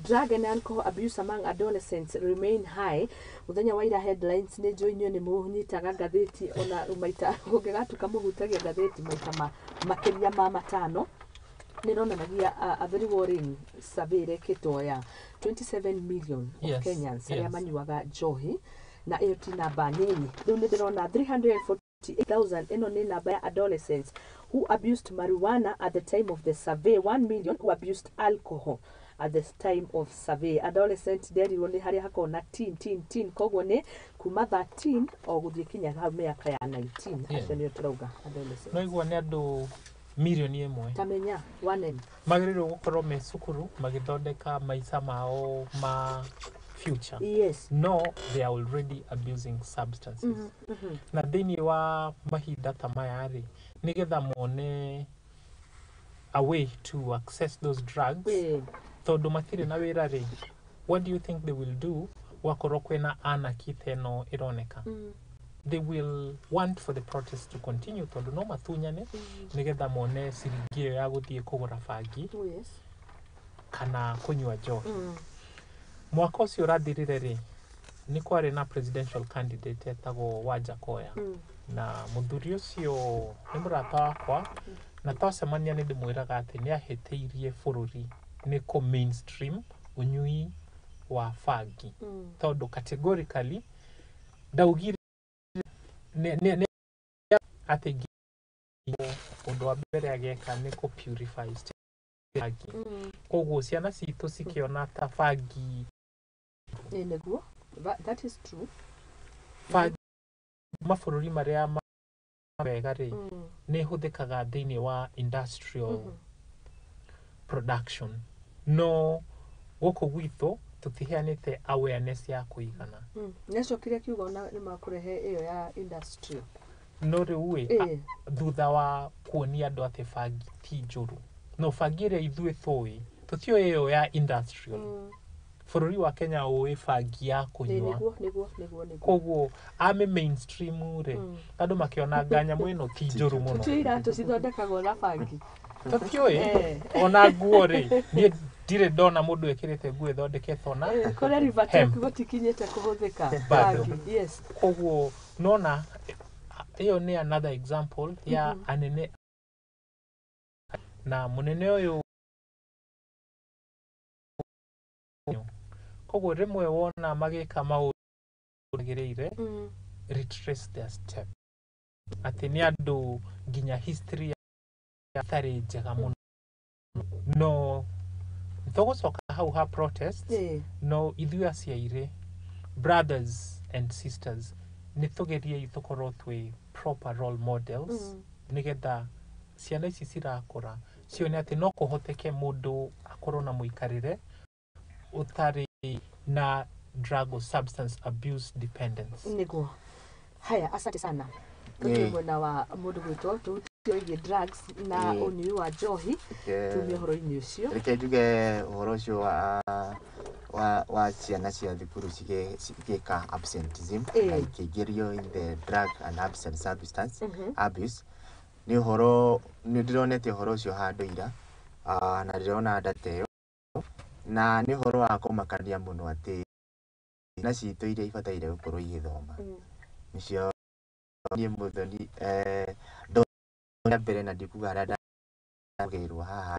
drug and alcohol abuse among adolescents remain high. Mũthenya wa ira headlines, nĩ njũĩ inyuĩ nĩ mũnyitaga ngathĩti, ona maita kũngĩgatuĩka mũhutagia ngathĩti maita makĩria ma matano, nĩ ĩronanagia a very worrying survey ĩrekĩtwo ya 27 million of Kenyans arĩa manyuaga njohi, na ĩyo ti namba nini. Rĩu nĩ ndĩrona 348,000, ĩno nĩ namba ya adolescents who abused marijuana at the time of the survey, 1 million who abused alcohol at the time of survey. Adolescent nderirwo nĩ harĩa hakoragwo na teen, teen, teen, koguo nĩ kuma 13 o gũthiĩ kinya hau mĩaka ya 19. Acio nĩo tũrauga adolescents. No igua nĩ andũ mirioni 1. Tamenya 1M. Magĩrĩirwo gũkorwo me cukuru magĩthondeka maica mao ma future, no they are already abusing substances. Na thĩinĩ wa mahinda ta maya rĩ, nĩgetha mone a way to access those drugs, tondũ matirĩ na wĩra rĩ, what do you think they will do gwakorwo kwĩna anarchy ta ĩno ĩroneka? They will want for the protest to continue, tondũ no matunyane nĩgetha mone ciringi ĩyo ya gũthiĩ kũgũra bangi kana kũnyua njohi. Mwaka ũcio ũrathirire rĩ, nĩ kwarĩ na presidential candidate etagwo Wajackoyah. Na mũthuri ũcio nĩ mũrata wakwa, na twacemania nĩ ndĩmwĩraga atĩ nĩ ahĩtĩirie bũrũri nĩ kũ mainstream ũnyui wa bangi, tondũ categorically ndaugire nĩ atĩ ũndũ wa mbere ageka nĩ kũ purify bangi. Koguo ciana citũ cikĩona ta bangi. Ĩ nĩguo. That is true. Bangi mabũrũri marĩa wega rĩ, nĩ ĩhũthĩkaga thĩinĩ wa industrial production, no gũkũ gwitũ tũtiheanĩte awareness ya kũigana. Nĩacokire akiuga ona nĩ makũrehe ĩyo ya industrial. No rĩu ĩ, thutha wa kuonia andũ atĩ bangi ti njũru, no bangi ĩrĩa ithuĩ tũĩ tũtiũĩ ĩyo ya industrial. Bũrũri wa Kenya ũĩ bangi ya kũnyua. Nĩguo nĩguo nĩguo nĩguo. Koguo ame mainstream rĩ, andũ makĩona nyamũ ĩno ti njũru mũno. Tũtiũĩ iratũ cithondekagwo na bangi. Tũtiũĩ ona nguo rĩ, niĩ ndirĩ ndona mũndũ ĩkĩrĩte nguo ĩthondeketwo na kũrĩa Rivertech gũtikinyĩte kũhũthĩka bangi. Yes. Koguo nona ĩyo nĩ another example ya anene na mũnene ũyũ. Koguo rĩmwe wona magĩka maũndũ magĩrĩire, retrace their step, atĩ nĩ andũ nginya history ĩtarĩ njega mũno. No tũgũcoka hau ha protest. No ithuĩ aciairĩ, brothers and sisters, nĩ tũgeriei tũkorwo twĩ proper role models, nĩgetha ciana ici cirakũra cione atĩ no kũhoteke mũndũ akorwo na mũikarĩre ũtarĩ na drug or substance abuse dependence. Nĩguo. Haya, asante sana. Tũthiĩ mwena wa mũndũ gwĩtwo tũhutie wĩgiĩ drugs na ũnyui wa njohi, tumie ũhoro-inĩ ũcio. Reke njuge ũhoro ũcio wa ciana cia thukuru cigĩka absenteeism na ikĩingĩrio in the drug and absent substance abuse, nĩ ũhoro nĩ ndĩronete ũhoro ũcio handũ ira, na ndĩrona data ĩyo, na nĩ ũhoro wa kũmakania mũno atĩ ciana citũ iria ibataire gũkorwo igĩthoma nĩcio niĩ mũthoni ndona mbere, na ndikuga harĩa ndagĩrwo haha.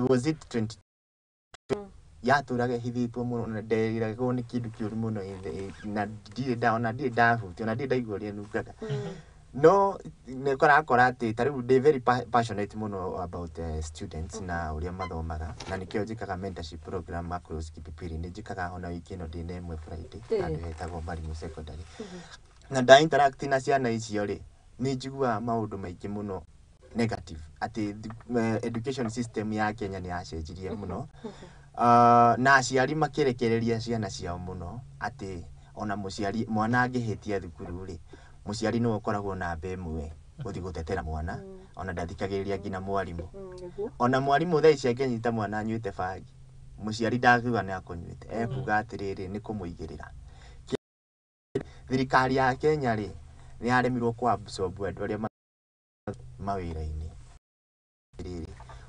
Was it 20 yatũraga ĩhithĩtwo mũno na nderiragwo nĩ kĩndũ kĩũru mũno, na ndirĩ ndaona, ndirĩ ndahutia, ona ndirĩ ndaigua ũrĩa ĩnungaga. No nĩ ũrakora atĩ ta rĩu ndĩ very passionate mũno about students na ũrĩa mathomaga, na nĩkĩo njĩkaga mentorship program across Kipipiri. Nĩ njĩkaga ona wiki ĩno ndĩna ĩmwe Friday handũ hetagwo Marimu Secondary, na nda interact na ciana icio rĩ, nĩ njiguaga maũndũ maingĩ mũno negative, atĩ education system ya Kenya nĩ yacenjirie mũno, na aciari makĩrekereria ciana ciao mũno, atĩ ona mũciari mwana angĩhĩtia thukuru rĩ, mũciari nĩwe ũkoragwo namba ĩmwe gũthiĩ gũtetera mwana, ona ndathikagĩrĩria nginya mwarimũ. Ona mwarimũ thaa ici angĩnyita mwana anyuĩte bangi, mũciari ndakiuga nĩ akũnyuĩte, ekuga atĩrĩrĩ nĩ kũmũigĩrĩra. Thirikari ya Kenya rĩ, nĩ yaremirwo kũ absorb andũ arĩa mawĩra-inĩ. Rĩrĩ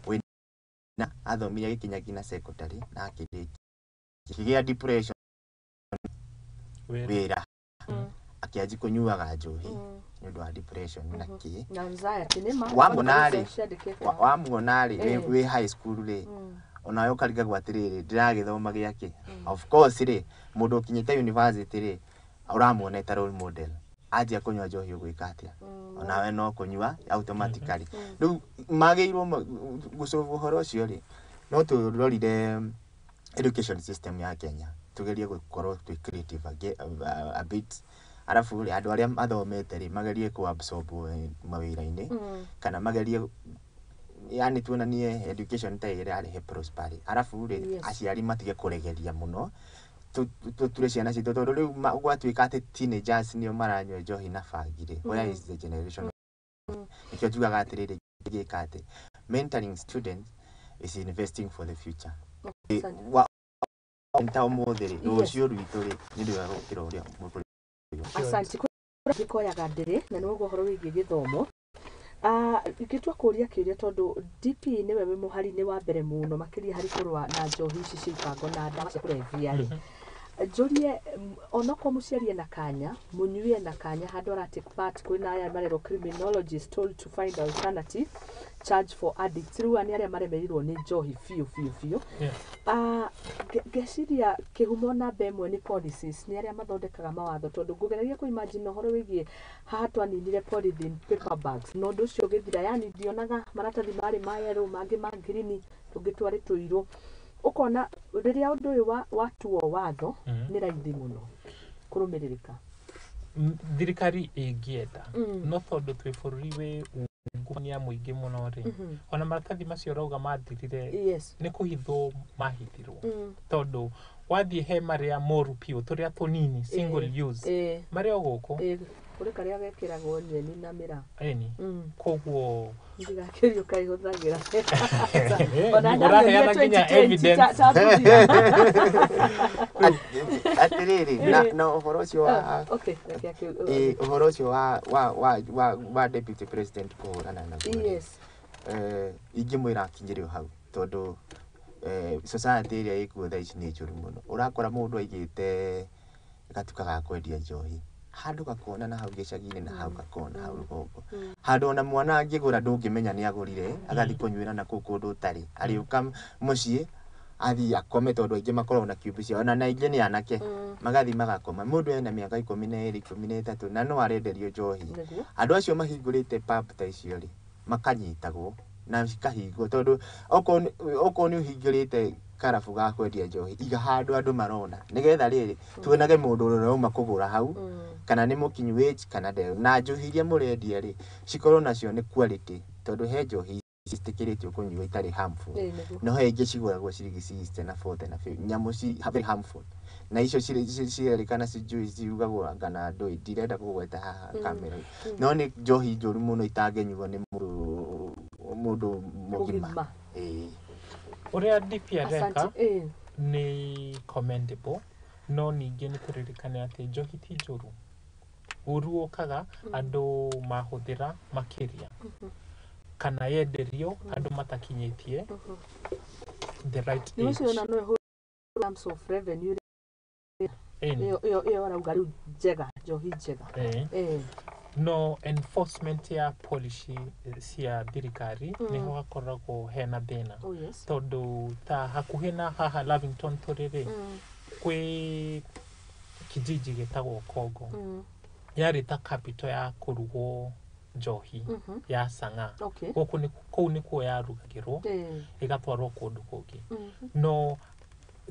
wĩna athomire agĩkinya nginya secondary na akĩrĩkia, akĩgĩa depression, wĩra akĩanjia kũnyuaga njohi nĩ ũndũ wa depression na kĩ. Na anxiety nĩ ma. Wamuona rĩ, Ciandĩkĩtwo. Wamuona rĩ wĩ high school rĩ, onawe ũkarigagwo atĩrĩrĩ, ndĩragĩthoma gĩakĩ? Of course rĩ, mũndũ ũkinyĩte university rĩ, ũramuona ta role model, anjia kũnyua njohi ũgwĩka atĩa? Onawe no kũnyua automatically. Rĩu magĩrĩirwo gũsolve ũhoro ũcio rĩ, no tũrorire education system ya Kenya, tugerie gũkorwo twĩ creative a bit, arabu rĩ, andũ arĩa mathomete rĩ, magerie kũ absorb mawĩra-inĩ, kana magerie yani tuonanie education ta ĩrarehe prosperity, arabu rĩ, aciari matige kũregeria mũno tũture ciana citũ, tondũ rĩu gwatuĩka atĩ teenagers nĩo maranyua njohi na bangi rĩ, where is the generation? Nĩkĩo njugaga atĩrĩrĩ, gĩka atĩ mentoring students is investing for the future. Asante. Wa ta ũmũthĩ rĩ, rũciũ rwitũ rĩ, nĩ rwega gũkĩra ũrĩa mũkũrũ. Asante. Gĩkoyaga ndĩrĩ na nĩ ũguo ũhoro wĩgiĩ gĩthomo. Ingĩtua kũria kĩũria, tondũ DP nĩwe wĩ mũhari-inĩ wa mbere mũno makĩria harĩ kũrũa na njohi ici cia ibango na ndawa cia kũrebia rĩ, njũrie, onokorwo mũciari ena kanya, mũnyui ena kanya, handũ ara take part, kwĩna aya marerwo criminologist told to find alternative charge for addicts. Rĩu aya nĩ arĩa maremereirwo nĩ njohi biũ biũ biũ. Ngeciria kĩhumo namba ĩmwe nĩ policies, nĩ arĩa mathondekaga mawatho, tondũ ngũgeragia kũ imagine ũhoro wĩgiĩ haha twaninire polythene paper bags na ũndũ ũcio ũgĩthira, yani ndionaga maratathi marĩ ma yellow, mangĩ ma green, tũngĩ twarĩ tũirũ. Ũkona rĩrĩa ũndũ ũyũ watuo watho nĩ raithi mũno kũrũmĩrĩrĩka. Thirikari ĩngĩenda, no tondũ twĩ bũrũri wĩ ungumania mũingĩ mũno rĩ, ona maratathi macio ũrauga mathirire, nĩ kũhithwo mahithirwo, tondũ wathiĩ he marĩa moru biũ, tũrĩa tũnini, single use, marĩa o gũkũ. Kũrĩ karĩa gekĩragwo nyeni na mĩraa. Ĩni. Koguo ndigakĩrio kaihũthagĩra. Ũraheana nginya evidence. Atĩrĩrĩ, na ũhoro ũcio wa ũhoro ũcio wa deputy president kũhũrana naguo, ingĩmwĩra akinyĩre o hau, tondũ society ĩrĩa ĩkuo thaa ici nĩ njũru mũno. Ũrakora mũndũ aigĩte gatuka ga kwendia njohi handũ gakona na hau gĩcagi-inĩ, na hau gakona hau rũgongo, handũ ona mwana angĩgũra ndũngĩmenya nĩ agũrire, agathiĩ kũnyuĩra na kũu kũndũ ũtarĩ, arĩũka mũciĩ athiĩ akome, tondũ aingĩ makoragwo na cube ciao, ona na aingĩ nĩ anake, magathiĩ magakoma. Mũndũ ena mĩaka 12, 13 na no arenderio njohi. Andũ acio mahingũrĩte pub ta icio rĩ, makanyitagwo na cikahingwo, tondũ okorwo nĩ ũhingũrĩte karabu ga kwendia njohi, iga handũ andũ marona, nĩgetha rĩrĩ tuonage mũndũ ũrĩa ũrauma kũgũra hau, kana nĩ mũkinyu age kana nde. Na njohi iria mũrendia rĩ, cikorwo nacio nĩ quality, tondũ he njohi citiĩtĩkĩrĩtio kũnyua itarĩ harmful, no he ingĩ cigũragwo ciringi 60 na 40 na 50, nyamũ ci very harmful, na icio cirerĩkana sijui ciugagwo anga na ndũĩ, ndirenda kũgweta haha kamera, no nĩ njohi njũru mũno itangĩnyuo nĩ mũndũ mũgima. Ũrĩa DP areka nĩ commendable, no ningĩ nĩ tũririkane atĩ njohi ti njũru. Ũru ũkaga andũ mahũthĩra makĩria, kana yenderio andũ matakinyĩtie the right age. Nĩ ũcio no ĩhũrwo terms of revenue ĩyo ũrauga rĩu njega, njohi njega. No enforcement ya policy cia thirikari nĩho hakoragwo hena thĩna. Tondũ ta hakuhĩ na haha Lavington tũrĩ rĩ, kwĩ kijiji gĩtagwo Kongo, yarĩ ta capital ya kũrugwo njohi ya Sang'a. Gũkũ kũu nĩkuo yarugagĩrwo ĩgatwarwo kũndũ kũngĩ. No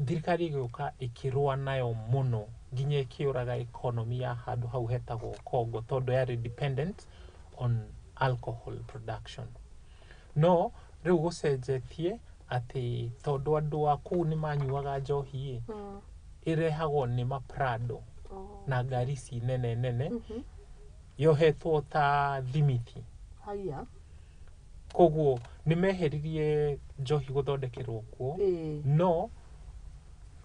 thirikari ĩgĩũka ĩkĩrũa nayo mũno nginya ĩkĩũraga economy ya handũ hau hetagwo Kongo, tondũ yarĩ dependent on alcohol production. No rĩu gũcenjetie atĩ tondũ andũ a kũu nĩ manyuaga njohi ĩ, ĩrehagwo nĩ maprado na ngari ici nene nene, yohetwo ta thimiti. Koguo nĩ meheririe njohi gũthondekerwo kuo, no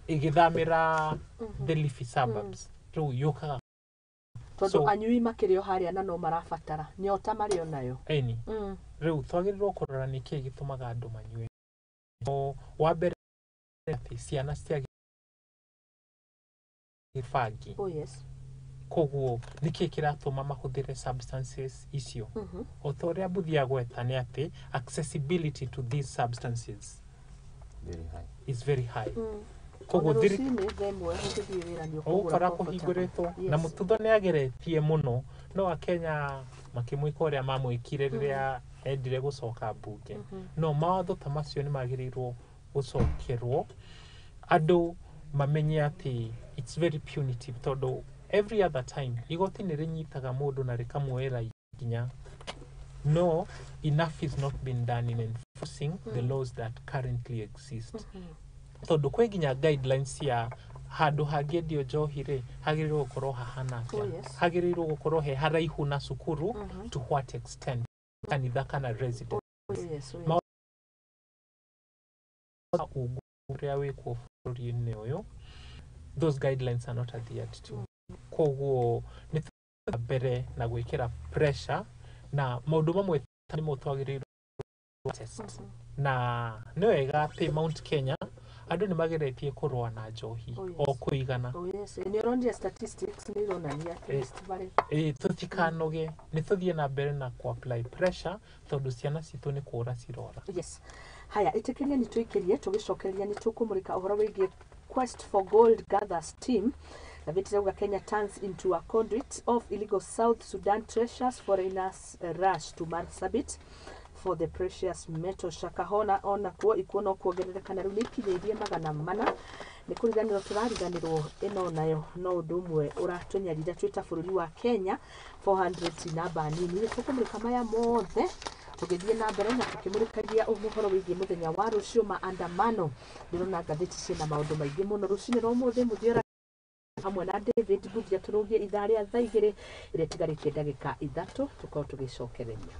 ĩgĩthamĩra the leafy suburbs. Rĩu yũkaga tondũ anyui makĩrĩ o harĩa na no marabatara nyota marĩ o nayo. Ĩni. Rĩu twagĩrĩirwo kũrora nĩkĩĩ gĩtũmaga andũ manyue. Wa mbere atĩ ciana cia bangi. Koguo nĩkĩĩ kĩratũma mahũthĩre substances icio? O ta ũrĩa Mbuthia agweta nĩ atĩ accessibility to these substances is very high. Koguo ũgũkora kũhingũrĩtwo na Mũtutho nĩ ageretie mũno, no akenya makĩmwĩka ũrĩa mamwĩkire rĩrĩa endire gũcoka mbunge. No mawatho ta macio nĩ magĩrĩirwo gũcokerwo, andũ mamenye atĩ it's very punitive, tondũ every other time igoti nĩ rĩnyitaga mũndũ na rĩkamuoera ikinya, no enough is not been done in enforcing the laws that currently exist. Tondũ kwĩ nginya guidelines cia handũ hangĩendio njohi rĩ, hagĩrĩirwo gũkorwo hahana atĩa, hagĩrĩirwo gũkorwo he haraihu na cukuru, to what extent, kanitha kana residence. Maũndũ ũrĩa wĩkuo bũrũri-inĩ ũyũ, those guidelines are not adhered to. Koguo nĩ mbere na gwĩkĩra pressure na maũndũ mamwe nĩmo twagĩrĩirwo test. Na nĩ wega atĩ Mount Kenya Andũ nĩ mageretie kũrũa na njohi o kũigana. Nĩ ũronire statistics nĩ ironania at least marĩ Tũtikanoge, nĩ tũthiĩ na mbere na ku apply pressure tondũ ciana citũ nĩ kũra cirora. Yes. Haya, ĩtĩkĩria nĩ tũikĩrie, tũgĩcokereria nĩ tũkũmũrĩka ũhoro wĩgiĩ quest for gold gathers team. Gaveti rauga Kenya turns into a conduit of illegal South Sudan treasures, foreigners rush to Marsabit for the precious metal. Shakahona ona kuo ikuo no kuongerereka na rĩu nĩ ikinyĩirie 400. Nĩ kũriganĩrwo tũrariganĩrwo, ĩno nayo no ũndũ ũmwe ũratũnyarira twĩ ta bũrũri wa Kenya. 400 ti namba nini. Nĩ tũkũmũrĩka maya mothe tũgĩthiĩ na mbere na tũkĩmũrĩkagia ũhoro wĩgiĩ mũthenya wa rũciũ maandamano. Ndĩrona ngathĩti ciĩna maũndũ maingĩ mũno rũcinĩ rwa ũmũthĩ. Mũthiora hamwe na David Mbuthia tũrũgie ithaa rĩa thaa 2 ĩrĩa ĩtigarĩtie ndagĩka 3 tũkorwo tũgĩcokereria.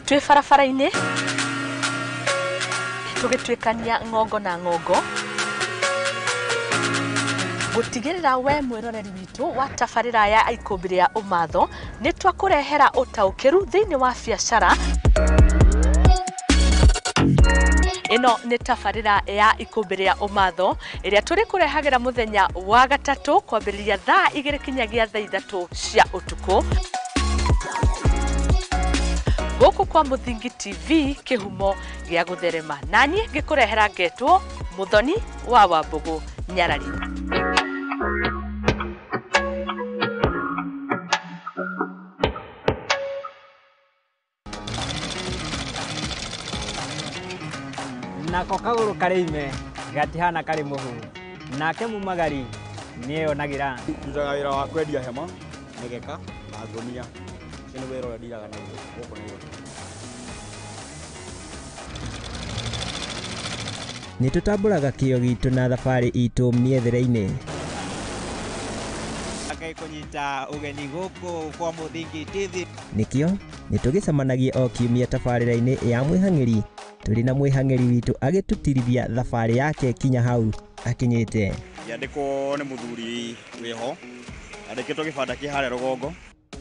Twĩ barabara-inĩ tũgĩtuĩkania ng'ongo na ng'ongo gũtigĩrĩra we mwĩroreri witũ wa tabarĩra ya Ikũmbĩ rĩa Ũmatho nĩ twakũrehera ũtaũkĩru thĩinĩ wa biacara. Ĩno nĩ tabarĩra ya Ikũmbĩ rĩa Ũmatho ĩrĩa tũrĩkũrehagĩra mũthenya wa gatatũ kwambĩrĩria thaa 2 kinyagia thaa 3 cia ũtukũ gũkũ kwa Mũthingi TV, kĩhumo gĩa gũtherema. Naniĩ ngĩkũrehera ngetwo Mũthoni wa Wambũgũ Nyarari. Nako kagũrũ karĩ ime gatihana karĩ mũhu, nake mumagari nĩeyonagĩra. Ndutaga wĩra wa kwendia hema, mĩgeka na ngũnia. Ũcio nĩ wĩra ũrĩa ndiraga naguo gũkũ Nairobi. Nĩ tũtambũraga kĩo gitũ na thabarĩ itũ mĩethere-inĩ. Ngai kũnyita ũgeni gũkũ kwa Mũthingi TV. Nĩkĩo nĩ tũgĩcemanagia o kiumia tabarĩra-inĩ ya mwĩhang'ĩri tũrĩ na mwĩhang'ĩri witũ agĩtũtirithia thabarĩ yake kinya hau akinyĩte. Yandĩkwo nĩ mũthuri wĩho, andĩkĩtwo gĩbanda kĩ harĩa rũgongo.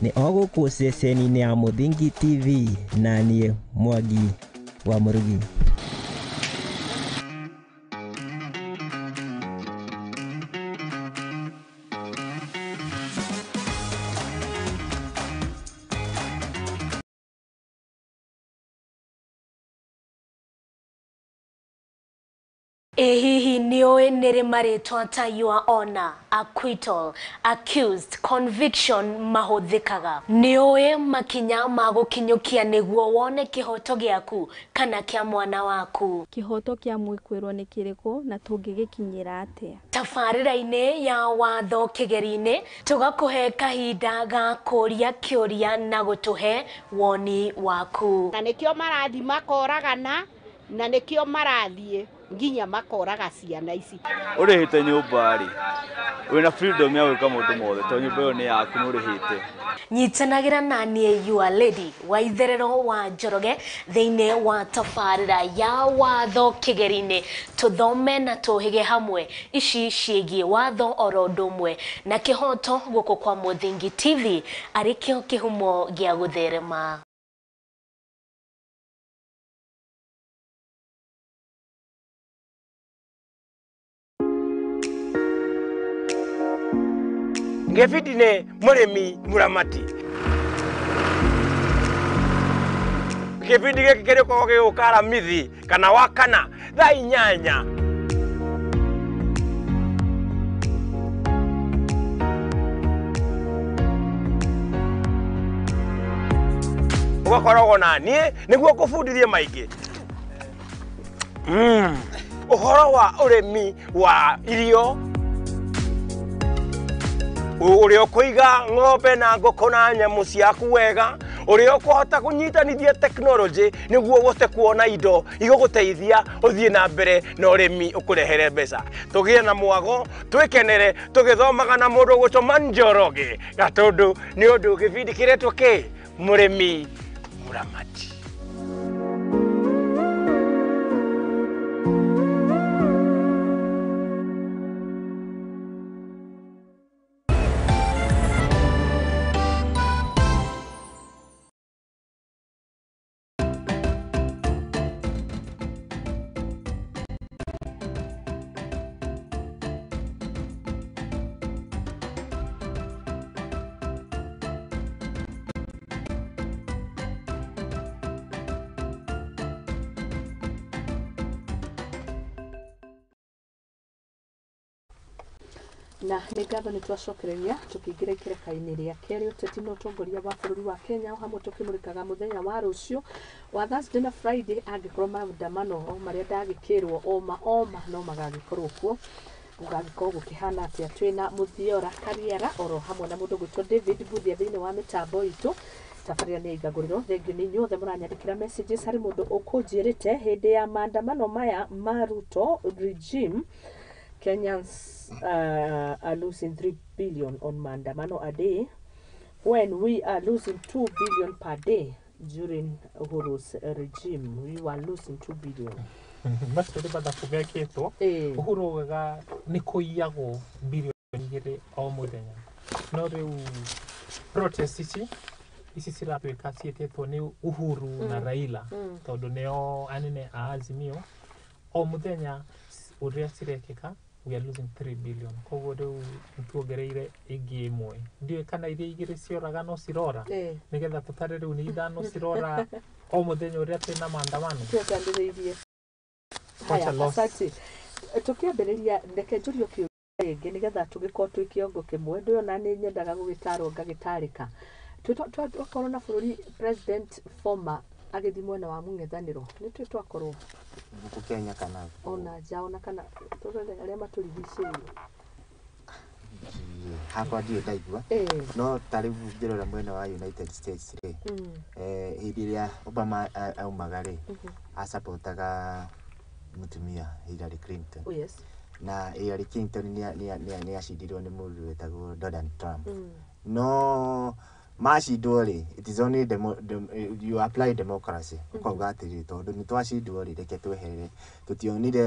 Nĩ o gũkũ ceceni-inĩ ya Mũthingi TV na niĩ Mwangi wa Mũrugi. Ĩ hihi nĩũĩ nĩrĩ marĩtwa ta your honor, acquittal, accused, conviction mahũthĩkaga? Nĩũĩ makinya ma gũkinyũkia nĩguo wone kĩhoto gĩaku kana kĩa mwana waku? Kĩhoto kĩa mwĩkwĩrwo nĩ kĩrĩkũ na tũngĩgĩkinyĩra atĩa? Tabarĩra-inĩ ya watho kĩgeri-inĩ tũgakũhe kahinda ga kũria kĩũria na gũtũhe woni waku. Na nĩkĩo marathiĩ makoragana, na nĩkĩo marathiĩ nginya makoraga ciana ici. Ũrĩhĩte nyũmba rĩ, wĩna freedom ya gwĩka maũndũ mothe tondũ nyũmba ĩyo nĩ yaku nĩ ũrĩhĩte. Nyitanagĩra na niĩ your lady wa itherero wa Njoroge thĩinĩ wa tabarĩra ya watho kĩgeri-inĩ, tũthome na tũhĩge hamwe ici ciĩgiĩ watho oro ũndũ ũmwe na kĩhoto gũkũ kwa Mũthingi TV arĩ kĩo kĩhumo gĩa gũtherema. Ngĩbindi nĩ mũrĩmi mũramati. Kĩbindi gĩkĩ kĩrĩkoragwo gĩgũka Aramithi kana Wakana thaa 8. Ũgakoragwo na niĩ nĩguo ngũbundithie maingĩ. Ũhoro wa ũrĩmi wa irio, ũrĩa ũkũiga ng'ombe na ngũkũ na nyamũ ciaku wega, Ũrĩa ũkũhota kũnyitanithia technology nĩguo ũhote kuona indo igũgũteithia ũthiĩ na mbere na ũrĩmi ũkũrehere mbeca. Tũgĩe na mwago, twĩkenere tũgĩthomaga na mũndũ ũgwĩtwo Manjoroge Gatũndũ nĩ ũndũ gĩbindi kĩretwo kĩ Mũrĩmi Mũramati. Na nĩ ngatho nĩ twacokereria tũkĩingĩra ikereka-inĩ rĩa kerĩ ũteti na ũtongoria wa bũrũri wa Kenya o hamwe tũkĩmũrĩkaga mũthenya wa rũciũ wa Thursday na Friday angĩkorwo maandamano o marĩa ndagĩkĩrwo oma oma no magagĩkorwo kuo gũgagĩkorwo gũkĩhana atĩa. Twĩna Mũthiora Kariara oro hamwe na mũndũ gwĩtwo David Mbuthia thĩinĩ wa mĩtambo itũ. Tabarĩra nĩ ĩigagũrĩrwo. Thengiũ nĩ inyuothe mũranyandĩkĩra messages harĩ mũndũ ũkũnjĩrĩte hĩndĩ ya maandamano maya ma Ruto regime Kenyans are losing 3 billion on maandamano a day when we are losing 2 billion per day during Uhuru's regime. We were losing 2 billion. Macio nĩ mathabu mekĩtwo. Uhuru augaga nĩ kũiyagwo bilioni 2 o mũthenya, no rĩu protest ici ciratuĩka ciĩtĩtwo nĩ Uhuru na Raila tondũ nĩo anene a Azimio. O mũthenya ũrĩa cirekĩka we are losing 3 billion, koguo rĩu nĩtuongereire ĩngĩ ĩmwe. Ndiũĩ kana iria igĩrĩ cioraga no cirora nĩgetha tũtare rĩu nĩ 5 cirora o mũthenya ũrĩa twĩna maandamano. Twetandĩrĩirie. Haya, asante. Tũkĩambĩrĩria reke njũrio kĩũria rĩngĩ nĩgetha tũgĩkorwo twĩ kĩongo kĩmwe. Ndũĩ ona nĩ nyendaga gũgĩtarwo ngagĩtarĩka. Twakorwo na bũrũri president former agĩthiĩ mwena wa mũng'ethanĩro nĩ twĩ twakorwo gũkũ Kenya kana ona nja ona kana tũrore arĩa matũrigicĩirie hakwa ndirĩ ndaigua no ta rĩu ngĩrora mwena wa United States rĩ, hĩndĩ ĩrĩa Obama aumaga rĩ, acapotaga mũtumia Hillary Clinton. Oh, yes. Na Hillary Clinton nĩ acindirwo nĩ mũndũ wetagwo Donald Trump. No macindwo rĩ, it is only you apply democracy ũkauga atĩrĩrĩ tondũ nĩ twacindwo rĩ, reke tweherere. Tũtionire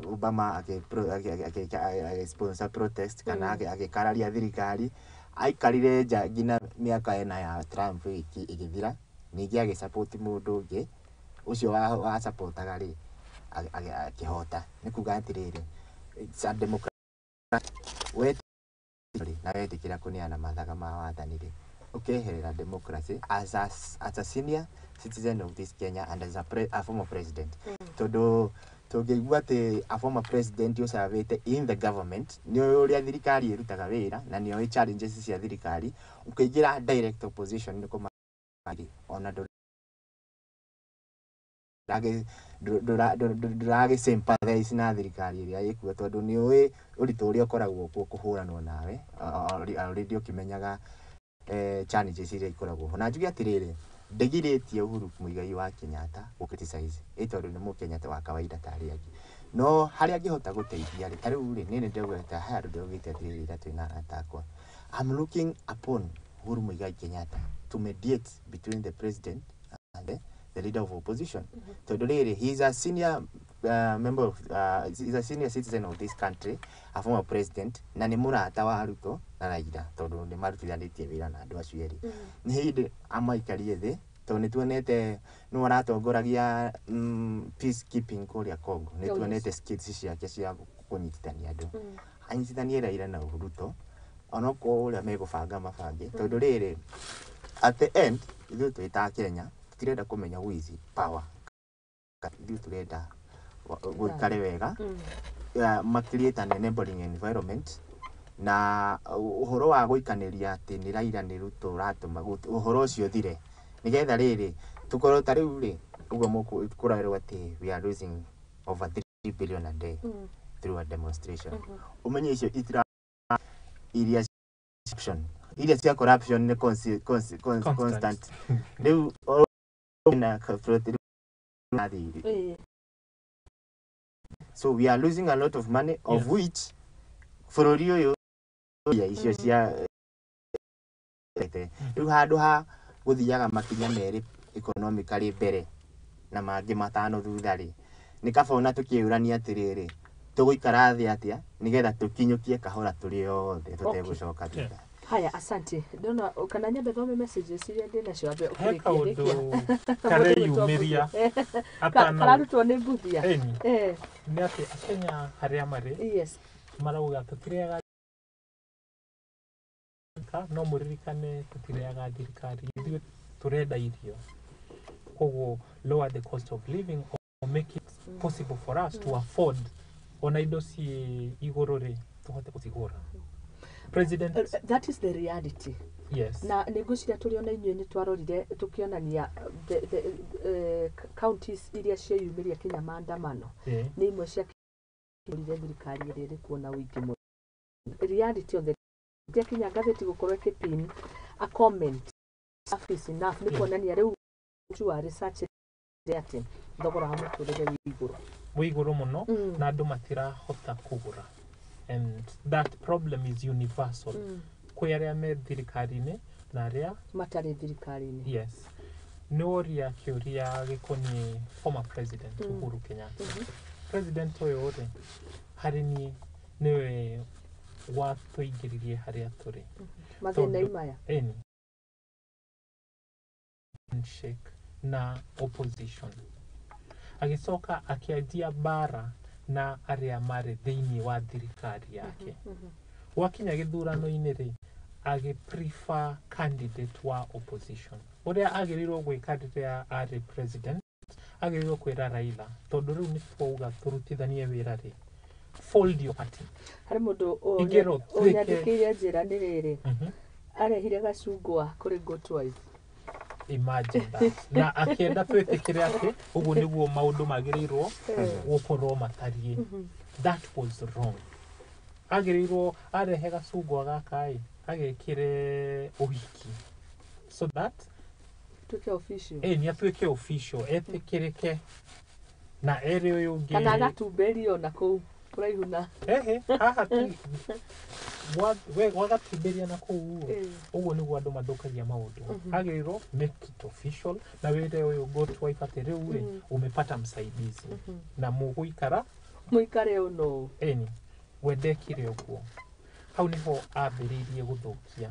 Obama agĩ-sponsor protest kana agĩkararia thirikari. Aikarire nja nginya mĩaka ĩna ya Trump ĩgĩthira, ningĩ agĩsupport mũndũ ũngĩ ũcio wa supportaga rĩ akĩhota. Nĩ kuga atĩrĩrĩ, it's a democracy na wetĩkĩra kũneana mathaga ma wathani rĩ, ũkeherera democracy as a senior citizen of this Kenya and as a former president. Tondũ tũngĩigua atĩ a former president ũcavĩte in the government nĩ ũĩ ũrĩa thirikari ĩrutaga wĩra na nĩ ũĩ challenges cia thirikari, ũkĩingĩra direct opposition nĩ kũma ona ndũragĩ sympathize na thirikari ĩrĩa ĩkuo tondũ nĩ ũĩ ũritũ ũrĩa ũkoragwo kuo kũhũranwo nawe already ũkĩmenyaga challenges iria ikoragwo ho. Na njuge atĩrĩrĩ, ndĩgirĩtie Uhuru Muigai wa Kenyatta gũ criticize ĩ tondũ nĩ mũkenya wa kawaida ta arĩa angĩ, no harĩa angĩhota gũteithia rĩ, ta rĩu rĩ niĩ nĩ ndĩraugĩte haya andũ ndĩraugĩte atĩrĩrĩ ira twĩna arata akwa, I'm looking upon Uhuru Muigai Kenyatta to mediate between the president and the leader of opposition. Tondũ rĩrĩ, he is a senior member of he is a senior citizen of this country, a former president, na nĩ mũrata wa Ruto na Raila tondũ nĩ marutithanĩtie wĩra na andũ acio erĩ. Nĩ hĩndĩ amaikarie thĩ tondũ nĩ tuonete nĩwe ũratongoragia peacekeeping kũrĩa Congo, nĩ tuonete skills ciake cia kũnyitithania andũ. Anyitithanie Raila na Ruto onokorwo ũrĩa megũbanga mabange, tondũ rĩrĩ at the end ithuĩ twĩ ta Kenya tũtirenda kũmenya who is in power, ithuĩ tũrenda gũikare wega, ma create an enabling environment na ũhoro wa gũikanĩria atĩ nĩ Raila nĩ Ruto ũratũma ũhoro ũcio ũthire, nĩgetha rĩrĩ tũkorwo ta rĩu rĩ ũguo kũrerwo atĩ we are losing over 3 billion a day through a demonstration. Ũmenye icio itira iria Iria cia corruption nĩ constant. Rĩu na thirĩ. So we are losing a lot of money, of which bũrũri ũyũ ya icio cia rĩu handũ ha gũthiaga makinya merĩ economically mbere na mangĩ matano thutha rĩ, nĩ kaba ona tũkĩũrania atĩrĩrĩ, tũgũikara thĩ atĩa nĩgetha tũkinyũkie kahora tũrĩ othe tũtegũcoka thutha. Haya, asante. Ndona kana nyambe thome messages iria ndĩ nacio ambe He ũkĩrĩkia. Kaũndũ kareyumĩria Kararutwo nĩ mbuthia. Ĩni. Nĩ atĩ akenya harĩa marĩ marauga tũtirĩaga, no mũririkane tũtirĩaga thirikari, ithuĩ tũrenda irio, koguo lower the cost of living or make it possible for us to afford ona indo ciĩ igũrũ rĩ, tũhote gũcigũra. President. That is the reality. Na nĩ ngwĩciria tũrĩ ona inyuĩ nĩ twarorire tũkĩonania the counties iria cieyumĩria kinya maandamano nĩ imwe cia kĩrire thirikari ĩrĩa ĩrĩ kuo na ũingĩ mũno. Reality on the kinya ngathĩti gũkorwo ĩkĩpin a comment, "Enough is enough", nĩ kuonania rĩu wa research atĩ thogora wa mũtũrĩre wĩ igũrũ. Wĩ igũrũ mũno na andũ matirahota kũgũra, and that problem is universal kwĩ arĩa me thirikari-inĩ na arĩa matarĩ thirikari-inĩ. Yes, nĩ woria kĩũria gĩkoniĩ former president Uhuru Kenyatta. President ũyũ rĩ, harĩ niĩ nĩwe watũingĩririe harĩa tũrĩ. Mathĩna-inĩ maya. Ĩni, handshake na opposition, agĩcoka akĩanjia mbara na arĩa marĩ thĩinĩ wa thirikari yake. Gwakinya gĩthurano-inĩ rĩ, agĩ prefer candidate wa opposition. Ũrĩa agĩrĩirwo gwĩka rĩrĩa arĩ president, agĩrĩirwo kwĩra Raila, tondũ rĩu nĩ twauga tũrutithanie wĩra rĩ, fold your party. Harĩ mũndũ Ingĩrwo ũnyandĩkĩire njĩra nĩ rĩrĩ, arehire gacungwa kũrĩ Good Wife. Imagine that. Na akĩenda twĩtĩkĩre atĩ ũguo nĩguo maũndũ magĩrĩirwo gũkorwo matariĩ. That was wrong. Agĩrĩirwo arehe gacungwa gaka ĩ, agekĩre ũhiki so that tuĩke official. Ĩ, nĩ atuĩke official, etĩkĩrĩke na ere ũyũ ũngĩ. Kana agatumberio na kũu kũraihu na Ehe, haha ti we wagatumberia na kũu. Ũguo nĩguo andũ mathũkagia maũndũ. Agĩrĩirwo make it official na wĩre ũyũ Good Wife atĩ rĩu rĩ, umepata msaidizi na mũgũikara mũikare ũno. Ĩni, we ndekire ũguo. Hau nĩho ambĩrĩirie gũthũkia.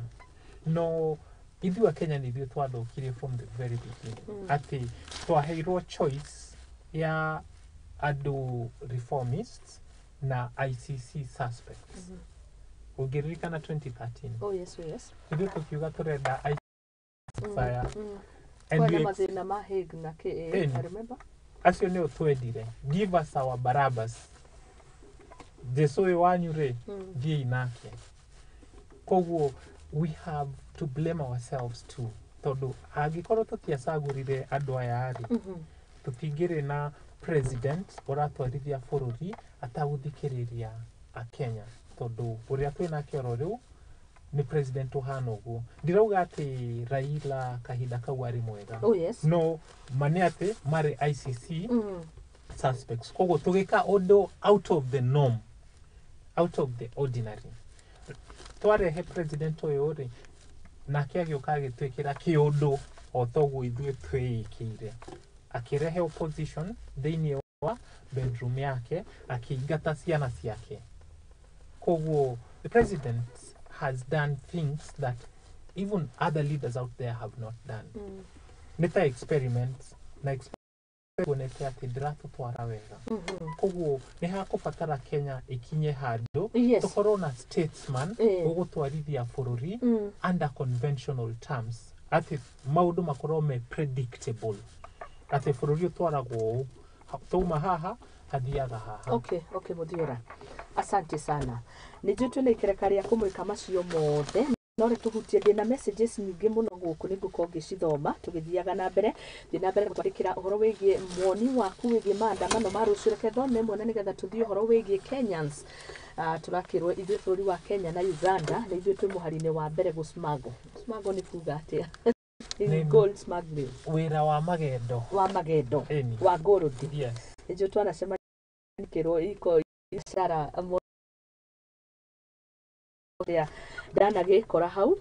No ithuĩ a Kenya nĩ ithuĩ twathũkirie from the very beginning, atĩ twaheirwo choice ya andũ reformists na ICC suspects. Ũngĩririkana 2013, Oh yes. ithuĩ tũkiuga tũrenda ICC aya. And Kwena we mathĩna ma Hague na kĩ. Ĩni. I remember. Acio nĩo twendire. Give us our Barabbas, Jesu ũyũ wanyu rĩ, thiĩi nake. Koguo we have to blame ourselves too, tondũ angĩkorwo tũtiacagũrire andũ aya rĩ, tũtingĩrĩ na president ũratwarithia bũrũri atagũthikĩrĩria akenya, tondũ ũrĩa twĩnake oro rĩu nĩ president ũhana ũguo. Ndirauga atĩ Raila kahinda kau arĩ mwega, no ma nĩ atĩ marĩ ICC suspects, koguo tũgĩka ũndũ out of the norm, out of the ordinary. Twarehe president ũyũ rĩ, nake agĩũka agĩtwĩkĩra kĩũndũ o toguo ithuĩ twĩĩkĩire, akĩrehe opposition thĩinĩ wa bedroom yake, akĩingata ciana ciake. Koguo the president has done things that even other leaders out there have not done. Nĩ ta experiment na experiment kuonete atĩ ndĩratũtwara wega. Koguo nĩ hakũbatara Kenya ĩkinye handũ tũkorwo na statesman ũgũtwarithia bũrũri under conventional terms, atĩ maũndũ makorwo me predictable, atĩ bũrũri ũtwaragwo ũũ, twauma haha hathiaga haha. Okay, Muthiora, asante sana. Nĩ njũĩ twĩna ikereka rĩa kũmwĩka macio mothe. No rĩtũhutie. Ndĩna messages nyingĩ mũno gũkũ, nĩ ngũkorwo ngĩcithoma tũgĩthiaga na mbere. Thiĩ na mbere gũtwandĩkĩra ũhoro wĩgiĩ woni waku wĩgiĩ maandamano ma rũciũ. Reke thome ĩmwe na nĩgetha tũthiĩ ũhoro wĩgiĩ Kenyans. Tũrakĩrwo ithuĩ bũrũri wa Kenya na Uganda nĩ ithuĩ twĩ mũhari-inĩ wa mbere gũsmuggle. Smuggle nĩ kuga atĩa? Gold smuggling. Wĩra wa magendo. Wa magendo. Ĩni. Wa gold. Yes. Nĩnjũ twanacemania kĩrwo iko biacara ria ndanagĩkora hau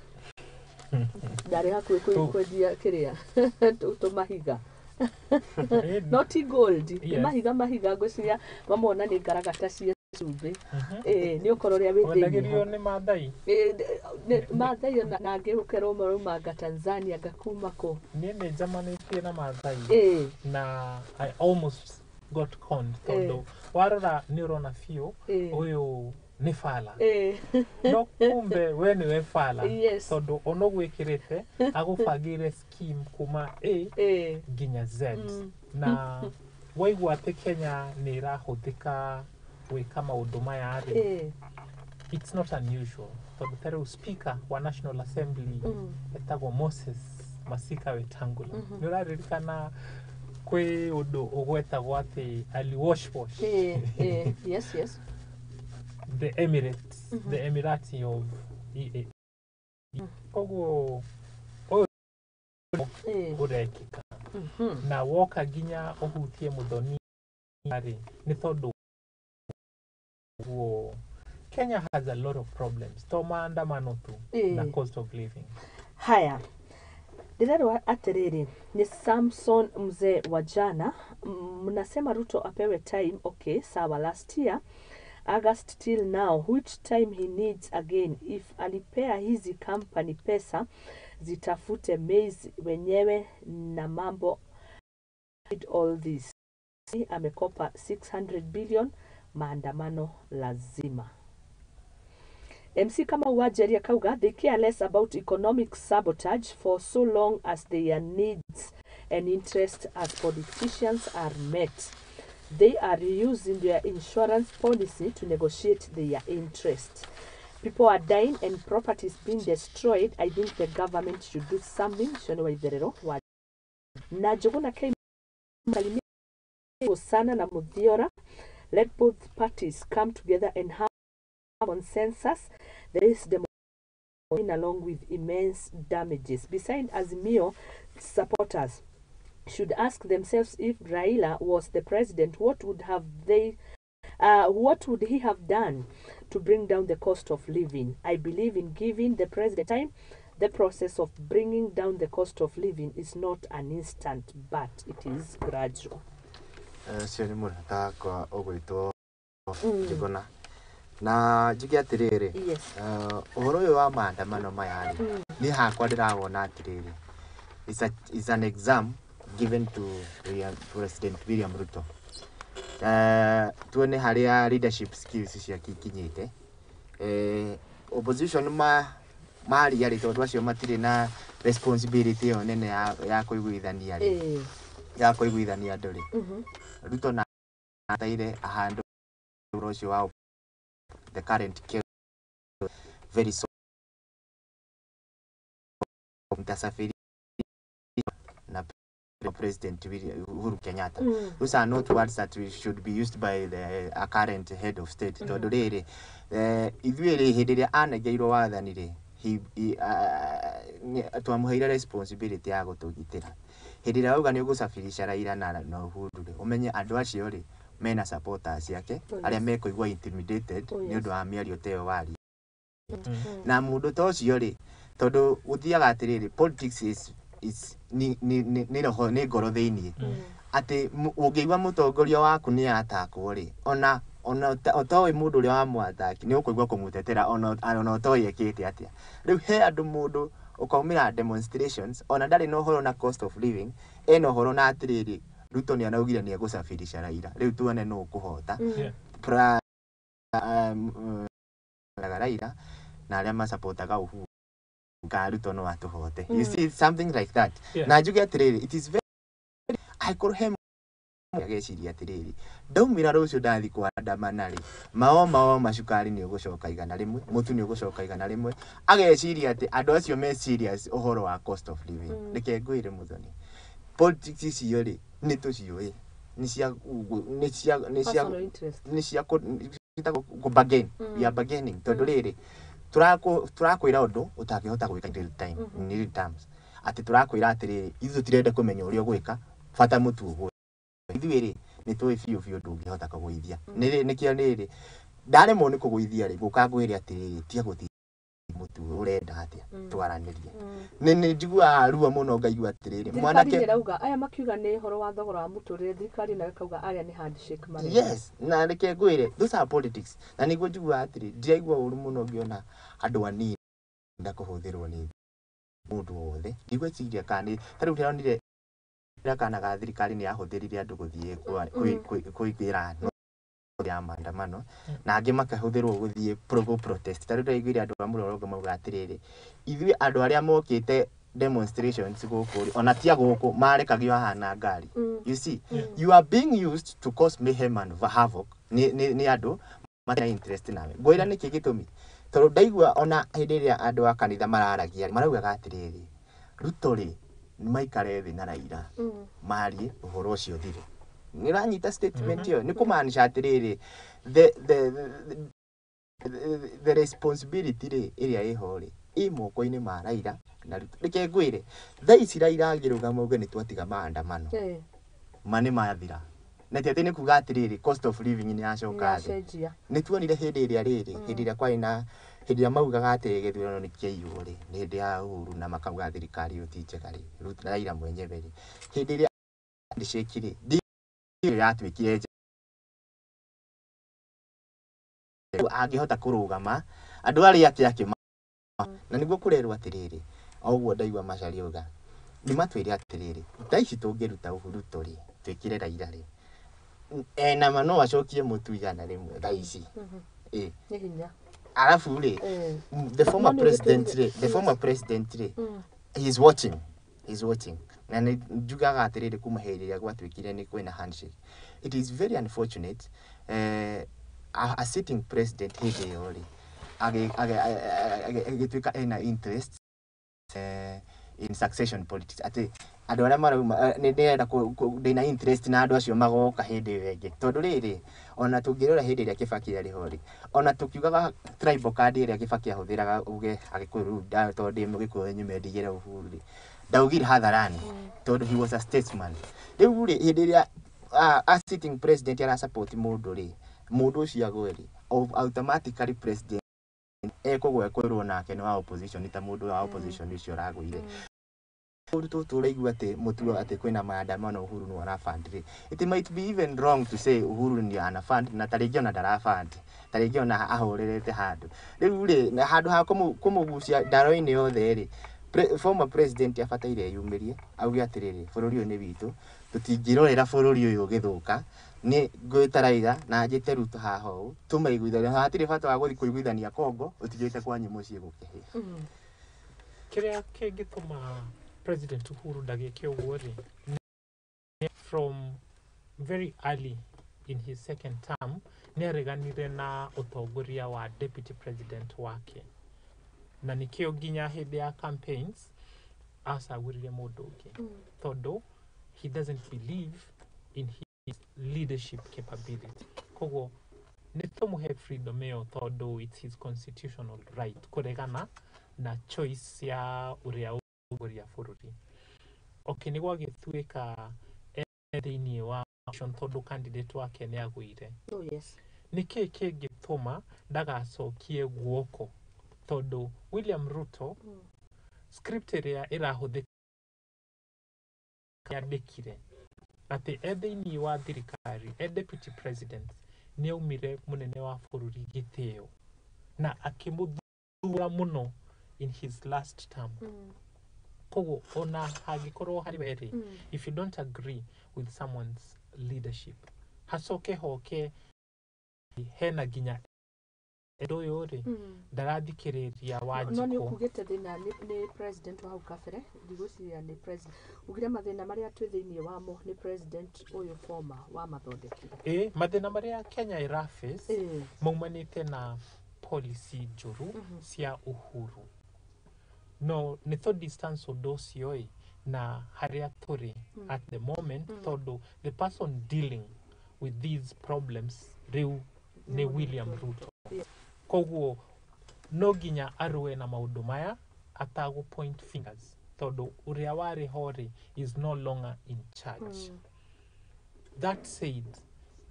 ndarĩ hakuhĩ kwendia kĩrĩa tũmahiga, no ti gold, nĩ mahiga mahiga ngwĩciria mamona nĩ ngaragata cia cumbĩ. Ĩĩ, nĩ ũkora ũrĩa wĩ thĩinĩ Wendagĩrio hau. Nĩ Mathai. Ĩĩ, Mathai ona na angĩ ũkerwo maraumanga Tanzania ngakuma kũ. Niĩ nĩ njamanĩtie na Mathai na I almost got conned, tondũ warora nĩ ũrona biũ ũyũ nĩ bala, no kumbe we nĩwe bala, tondũ ona ũguo ĩkĩrĩte agũbangĩire scheme kuma A nginya Z. Na waigua atĩ Kenya nĩ ĩrahũthĩka gwĩka maũndũ maya rĩ, it's not unusual, tondũ ta rĩu Speaker wa National Assembly etagwo Moses Masika Wetangula. Nĩ ũraririkana kwĩ ũndũ ũgwetagwo atĩ ali wash wash Ĩĩ, yes. the Emirates, the Emirati of EA. Koguo ũyũ ũrekĩka na woka nginya ũhutie Mũthoni rĩ, nĩ tondũ guo Kenya has a lot of problems, to maandamano tu na cost of living. Haya, ndĩrerwo atĩrĩrĩ, nĩ Samson mzee wa jana. Mnasema Ruto apewe time. Okay, sawa. Last year August till now, which time he needs again? If alipea hizi company pesa zitafute maize wenyewe na mambo all this, amekopa 600 billion. Maandamano lazima. MC kama Uwajeria Kauga, they care less about economic sabotage for so long as their needs and interests as politicians are met. They are using their insurance policy to negotiate their interests. People are dying and properties being destroyed. I think the government should do something. Shone wa Itherero wa na Njuguna K salimia sana na Muthiora. Let both parties come together and have consensus. There is democracy along with immense damages. Beside, Azimio supporters should ask themselves, if Raila was the president, what would he have done to bring down the cost of living? I believe in giving the president time. The process of bringing down the cost of living is not an instant, but it is gradual. Ũcio nĩ mũrata wakwa ũgwĩtwo Njuguna, na njuge atĩrĩrĩ, ũhoro ũyũ wa maandamano maya rĩ, niĩ hakwa ndĩrawona atĩrĩrĩ, it's an exam given to President William Ruto, tuone harĩa leadership skills ciake ikinyĩte. Opposition ma maria rĩ, tondũ acio matirĩ na responsibility ĩyo nene ya kũiguithania rĩ, ya kũiguithania andũ rĩ, Ruto na ataire ahandũ ũhoro ũcio wa the current chaos very soon mtasafiri na President Uhuru Kenyatta. Those are not words that we should be used by the a current head of state, tondũ rĩrĩ, ithuĩ rĩ, hĩndĩ ĩrĩa anengeirwo wathani rĩ, twamũheire responsibility ya gũtũgitĩra. Hĩndĩ ĩrĩa auga nĩ ũgũcabirisha Raila na Uhuru rĩ, ũmenye andũ acio rĩ mena supporters ciake arĩa mekũigua intimidated nĩ ũndũ wa mĩario ta ĩyo waria na mũndũ ta ũcio rĩ, tondũ gũthiaga atĩrĩrĩ, politics is nĩ roho, nĩ ngoro thĩiniĩ, atĩ ũngĩigua mũtongoria waku nĩ atakwo rĩ, ona ũtoĩ mũndũ ũrĩa wamũataki, nĩ ũkũigua kũmũtetera ona ũtoĩ ekĩte atĩa. Rĩu he andũ, mũndũ ũkaumĩra demonstrations ona ndarĩ na ũhoro na cost of living, ena ũhoro na atĩrĩrĩ, Ruto nĩ araugire nĩ egũcabirisha Raila, rĩu tuone nũ ũkũhota. Raila na arĩa macapotaga Uhuru ka Ruto no atũhote. You see, something like that. Na njuge atĩrĩrĩ, it is very, angĩkorwo he Ageciria atĩrĩrĩ, ndaumĩra rũciũ ndathi kwandamana rĩ, mao mao macukari nĩ ũgũcoka 100, mũtu nĩ ũgũcoka 100. Ageciria atĩ andũ acio me serious ũhoro wa cost of living. Reke ngwĩre, Mũthoni, politics icio rĩ, nĩ tũciũĩ, nĩ cia Personal interest. Nĩ cia ciĩtagwo kũ bargain. We are bargaining, tondũ rĩrĩ, tũrakwĩra ũndũ ũtangĩhota gwĩka in real time, in real terms, atĩ tũrakwĩra atĩrĩrĩ, ithuĩ tũtirenda kũmenya ũrĩa ũgwĩka, bata mũtu ũgũe. Ithuĩ rĩ, nĩ tũĩ biũ biũ ndũngĩhota kũgũithia. Nĩkĩo rĩrĩ, ndaremwo nĩ kũgũithia rĩ, ngũka ngwĩre atĩrĩrĩ, tiga gũthiĩ mũtu, ũrenda atĩa twaranĩrie? Nĩ njiguaga ruo mũno, ngaigua atĩrĩrĩ, Thirikari mwanake nĩ ĩrauga aya makiuga nĩ ũhoro wa thogora wa mũtũrĩre, thirikari nayo ĩkauga aya nĩ handshake marenda. Yes, na reke ngwĩre, those are politics, na nĩguo njiguaga atĩrĩ, ndiraigua ũru mũno ngĩona andũ anini nda kũhũthĩrwo nĩ mũndũ wothe. Ndigwĩciria kana nĩ ta rĩu ndĩronire kana ga thirikari nĩ yahũthĩrire andũ gũthiĩ kũingĩra ya maandamano, na angĩ makahũthĩrwo gũthiĩ protest. Ta rĩu ndĩraiguire andũ a mũrũrũngo mauga atĩrĩrĩ, ithuĩ andũ arĩa mokĩte demonstrations gũkũ rĩ, ona tia gũkũ marekagio haha na ngari. You see, you are being used to cause mayhem and havoc nĩ andũ matarĩ na interest nawe. Ngwĩra nĩkĩ gĩtũmi, tondũ ndaigua ona hĩndĩ ĩrĩa andũ a kanitha mararagia, maraugaga atĩrĩrĩ, Ruto rĩ, maikare thĩ na Raila marie ũhoro ũcio ũthire. Nĩ ũranyita statement ĩyo? Nĩ kũmaanisha atĩrĩrĩ, the responsibility rĩ, ĩrĩa ĩho rĩ, ĩ moko-inĩ ma Raila na Ruto. Reke ngwĩre, thaa ici Raila angĩrũgama auge nĩ twatiga maandamano, ma nĩ mathira, na ti atĩ nĩ kuga atĩrĩrĩ, cost of living nĩ yacoka thĩ. Nĩyacenjia. Nĩ tuonire hĩndĩ ĩrĩa rĩrĩ, hĩndĩ ĩrĩa kwarĩ na hĩndĩ ĩrĩa maugaga atĩ gĩthurano nĩ kĩaiywo rĩ, nĩ hĩndĩ ya Uhuru, na makauga thirikari ĩyo ti njega rĩ, Raila mwenyewe rĩ, hĩndĩ ĩrĩa handshake rĩ, ĩyo yatuĩkire njega, angĩhota kũrũgama andũ arĩa ake akĩma, na nĩguo kũrerwo atĩrĩrĩ, o ũguo ndaigua Macharia auga, nĩ matwĩre atĩrĩrĩ, thaa ici tũngĩruta Ruto rĩ, twĩkĩre Raila rĩ, ena ma no acokie mũtu 100 thaa ici? Ĩ. Nĩ hinya. Arabu rĩ, the former No nĩ president ũgĩtwĩrire- rĩ, the former president rĩ, he is watching, he is watching. Na nĩ njugaga atĩrĩrĩ, kuma hĩndĩ ĩrĩa gwatuĩkire nĩ kwĩna handshake, it is very unfortunate, a sitting president hĩndĩ ĩyo rĩ, agĩtuĩka ena interest in succession politics, atĩ andũ arĩa marauma, nĩ ndĩrenda ndĩna interest na andũ acio magoka hĩndĩ ĩyo ĩngĩ. Tondũ rĩrĩ, ona tũngĩrora hĩndĩ ĩrĩa Kibaki arĩ ho rĩ, ona tũkiugaga tribal card ĩrĩa Kibaki ahũthĩraga, uge Agĩkũyũ rĩu tondũ ndĩ Mũgĩkũyũ nyume ndigĩre Uhuru rĩ, ndaugire hadharani tondũ he was a statesman. Rĩu rĩ, hĩndĩ ĩrĩa a sitting president arasupport mũndũ rĩ, mũndũ ũcio agwe rĩ, automatically president ekũgwa, kwĩrwo nake nĩ wa opposition, ta mũndũ wa opposition ũcio ũragũire. Ũndũ tũtũ ũraigua atĩ mũtuo atĩ kwĩna maandamano, Uhuru nĩ arafund rĩ, it might be even wrong to say Uhuru nĩ anafund, na tarĩngĩ ona ndarafund, tarĩngĩ ona ahorerete handũ. Rĩu rĩ, na handũ ha kũmũgucia ndaro-inĩ yothe rĩ, former president abataire eyumĩrie auge atĩrĩrĩ, bũrũri ũyũ nĩ witũ, tũtingĩrorera bũrũri ũyũ ũgĩthũka. Nĩ ngwĩta Raila na njĩte Ruto haha ũũ, tũmaiguithanie. Hatirĩ bata wa gũthiĩ kũiguithania Kongo ũtigĩte kwanyu mũciĩ gũkĩhĩa. Kĩrĩa kĩngĩtũma President Uhuru ndagĩke ũguo rĩ, nĩ from very early in his second term nĩ areganire na ũtongoria wa deputy president wake, na nĩkĩo nginya hĩndĩ ya campaigns acagũrire mũndũ ũngĩ, tondũ he doesn't believe in his leadership capability. Koguo nĩ tũmũhe freedom ĩyo, tondũ it's his constitutional right kũregana na choice ya ũrĩa ũtongoria bũrũri. Okay, nĩ gwagĩtuĩka e thĩinĩ wa opposition tondũ candidate wake nĩ agũire. Oh yes. Nĩ kĩĩ kĩngĩtũma ndagacokie guoko? Tondũ William Ruto, script ĩrĩa ĩrahũthĩka yandĩkire atĩ e thĩinĩ wa thirikari, e deputy president, nĩ aumire mũnene wa bũrũri gĩtĩo na akĩmũthura mũno in his last term. Koguo ona hangĩkorwo harĩ we rĩ, if you don't agree with someone's leadership, hacoke hoke hena nginya Ũndũ ũyũ rĩ, ndarathikĩrĩria No nĩ Wanjikũ. ũkugĩte thĩna nĩ president wa hau kabere, ndigwĩciria nĩ president ugire mathĩna marĩa twĩ thĩinĩ wamo nĩ president ũyũ former wamathondekire. Ĩ, mathĩna marĩa Kenya ĩra face maumanĩte na policy njũru cia Uhuru. No nĩ tũ distance ũndũ ũcio ĩ na harĩa tũrĩ at the moment, tondũ the person dealing with these problems rĩu nĩ William Ruto. Koguo no nginya arũe na maũndũ maya atagũ point fingers, tondũ ũrĩa warĩ ho rĩ is no longer in charge. That said,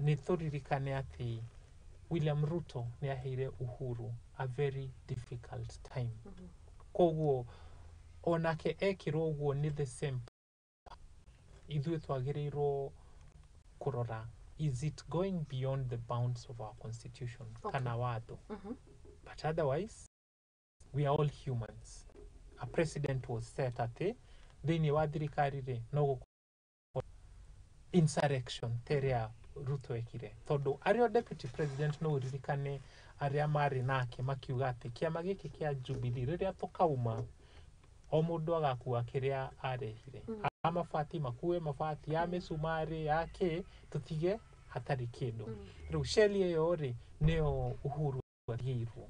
nĩ tũririkane atĩ William Ruto nĩ aheire Uhuru a very difficult time. Koguo onake ekĩrwo ũguo nĩ the same, ithuĩ twagĩrĩirwo kũrora, is it going beyond the bounds of our constitution kana watho? But otherwise we are all humans. A president was set atĩ thĩinĩ wa thirikari rĩ, no gũkorwo insurrection ta ĩrĩa Ruto ekire, tondũ arĩ o deputy president, no ũririkane arĩa marĩ nake makiuga atĩ kĩama gĩkĩ kĩa Jubilee, rĩrĩa tũkauma, o mũndũ agakua kĩrĩa arehire. A mabati makue mabati, ya mĩcumarĩ, ya kĩ, tũtige hatarĩ kĩndũ. Rĩu shell ĩyo rĩ, nĩyo Uhuru atigĩirwo,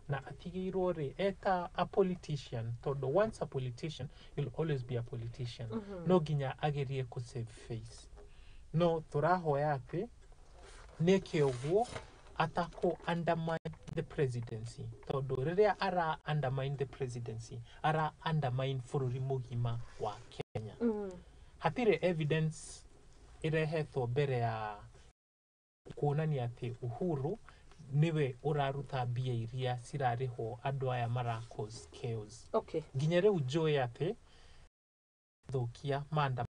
na atigĩirwo rĩ eta a politician, tondũ once a politician, you'll always be a politician. No nginya agerie kũ save face, no tũrahoya atĩ nĩke ũguo atakũ undermine the presidency, tondũ rĩrĩa ara undermine the presidency, ara undermine bũrũri mũgima wa Kenya. Hatirĩ evidence ĩrehetwo mbere ya kuonania atĩ Uhuru nĩwe ũraruta mbia iria cirarĩhwo andũ aya mara cause chaos. Nginya rĩu njũĩ atĩ thũkia manda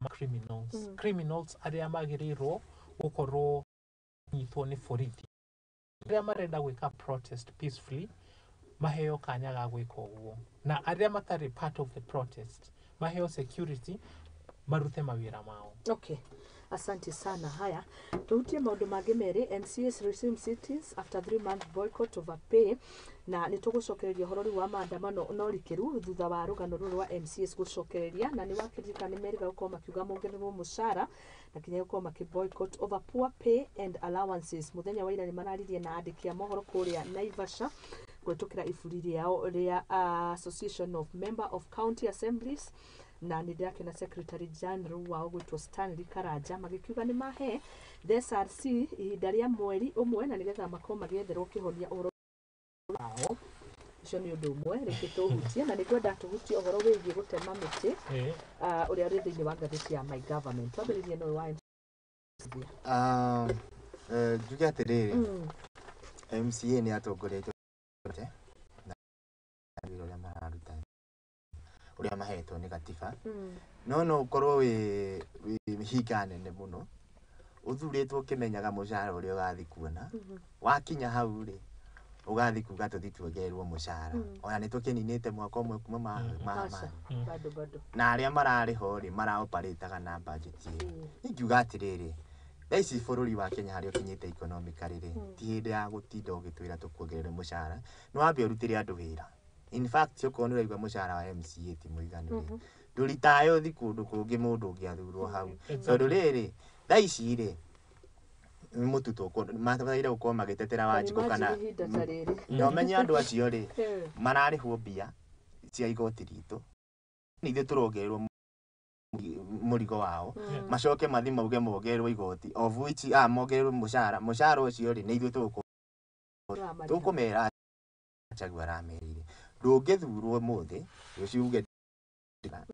criminals, criminals arĩa magĩrĩirwo gũkorwo nyitwo nĩ borithi, arĩa marenda gwĩka protest peacefully maheo kanya ga gwĩka ũguo, na arĩa matarĩ part of the protest maheo security marute mawĩra mao. Okay. Asante sana. Haya, tuhutie maũndũ mangĩ merĩ. MCAs resume sittings after 3-month boycott over pay, na nĩ tũgũcokereria ũhoro rĩu wa maandamano no rikĩru thutha wa rũgano rũrũ rwa MCAs gũcokereria, na nĩ wakĩririkana nĩ merĩga gũkorwo makiuga mongererwo mũcara na kinya gũkorwo makĩ boycott over poor pay and allowances. Mũthenya wa ira nĩ mararirie na andĩki a mohoro kũrĩa Naivasha kũhetũkĩra iburi rĩao rĩa Association of Member of County Assemblies, na nĩ ndĩrakĩona secretary general wao gwĩtwo Stanley Karanja, magĩkiuga nĩ mahe the SRC ihinda rĩa mweri ũmwe na nĩgetha makorwo magĩetherwo kĩhonia ũhoro wao. Ũcio nĩ ũndũ ũmwe rĩngĩ tũhutie, na nĩ ngwenda tũhutie ũhoro wĩgiĩ gũtema mĩtĩ, ũrĩa ũrĩ thĩinĩ wa ngathĩti ya My Government. Twambĩrĩrie na ũyũ wa MCA. Njuge atĩrĩrĩ, MCA nĩ atongoria aitũ na wĩra ũrĩa mararuta, ũrĩa mahetwo nĩ gatiba, no ũkorwo wĩ hinga nene mũno ũthurĩtwo ũkĩmenyaga mũcara ũrĩa ũgathiĩ kuona. Wakinya hau rĩ, ũgathiĩ kuga tũthiĩ tuongererwo mũcara, ona nĩ tũkĩninĩte mwaka ũmwe kuma ma, Aca, bado bado. Na arĩa mararĩ ho rĩ, maraoparĩtaga na budget ĩyo. Ingiuga atĩrĩrĩ, thaa ici bũrũri wa Kenya harĩa ũkinyĩte economically rĩ, ti hĩndĩ ya gũtinda ũgĩtwĩra tũkuongerere mũcara. Nĩ wambe ũrutĩre andũ wĩra. In fact, okorwo nĩ ũraigua mũcara wa MCA ti mũiganu rĩ, ndũritae ũthi kũndũ kũngĩ mũndũ ũngĩ athurwo hau, tondũ rĩrĩ, thaa ici rĩ, mũtu mabataire gũkorwo magĩtetera Wanjikũ kana Imagine ihinda ta rĩrĩ. Na ũmenye andũ acio rĩ, mararĩhwo mbia cia igoti ritũ, nĩ ithuĩ tũrongererwo mũrigo wao, macoke mathi mauge mongererwo igoti, of which mongererwo mũcara. Mũcara ũcio rĩ, nĩ ithuĩ Tũramarĩha. tũkũmera. Gachagua aramerire ndũngĩthurwo ũmũthĩ rũciũ uge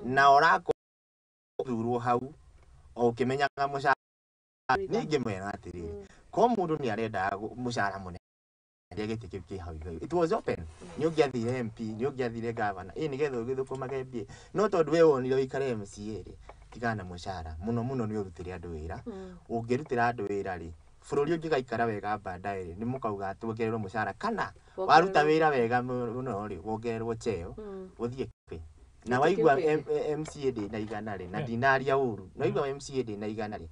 na ũrakorwo thurwo hau o ũkĩmenyaga mũcara. Niĩ ingĩmwĩra atĩrĩrĩ, ko mũndũ nĩ arendaga mũcara mũnene, gĩtĩ kĩu kĩ hau igũrũ, it was open, nĩ ũngĩathire MP, nĩ ũngĩathire governor, ĩ nĩgetha ũgĩthũkũmage mbia. No tondũ we wonire ũikare MCA rĩ, tigana na mũcara mũno mũno, nĩ ũrutĩre andũ wĩra. Ũngĩrutĩra andũ wĩra rĩ, bũrũri ũngĩgaikara wega baadaye rĩ, nĩ mũkauga tuongererwo mũcara, kana waruta wĩra wega mũno rĩ, wongererwo cheo, ũthiĩ kwĩ na Gĩtĩ waigua kĩu kĩngĩ. MCA ndĩna igana rĩ, na ndinaria ũru na waigua MCA ndĩna igana rĩ,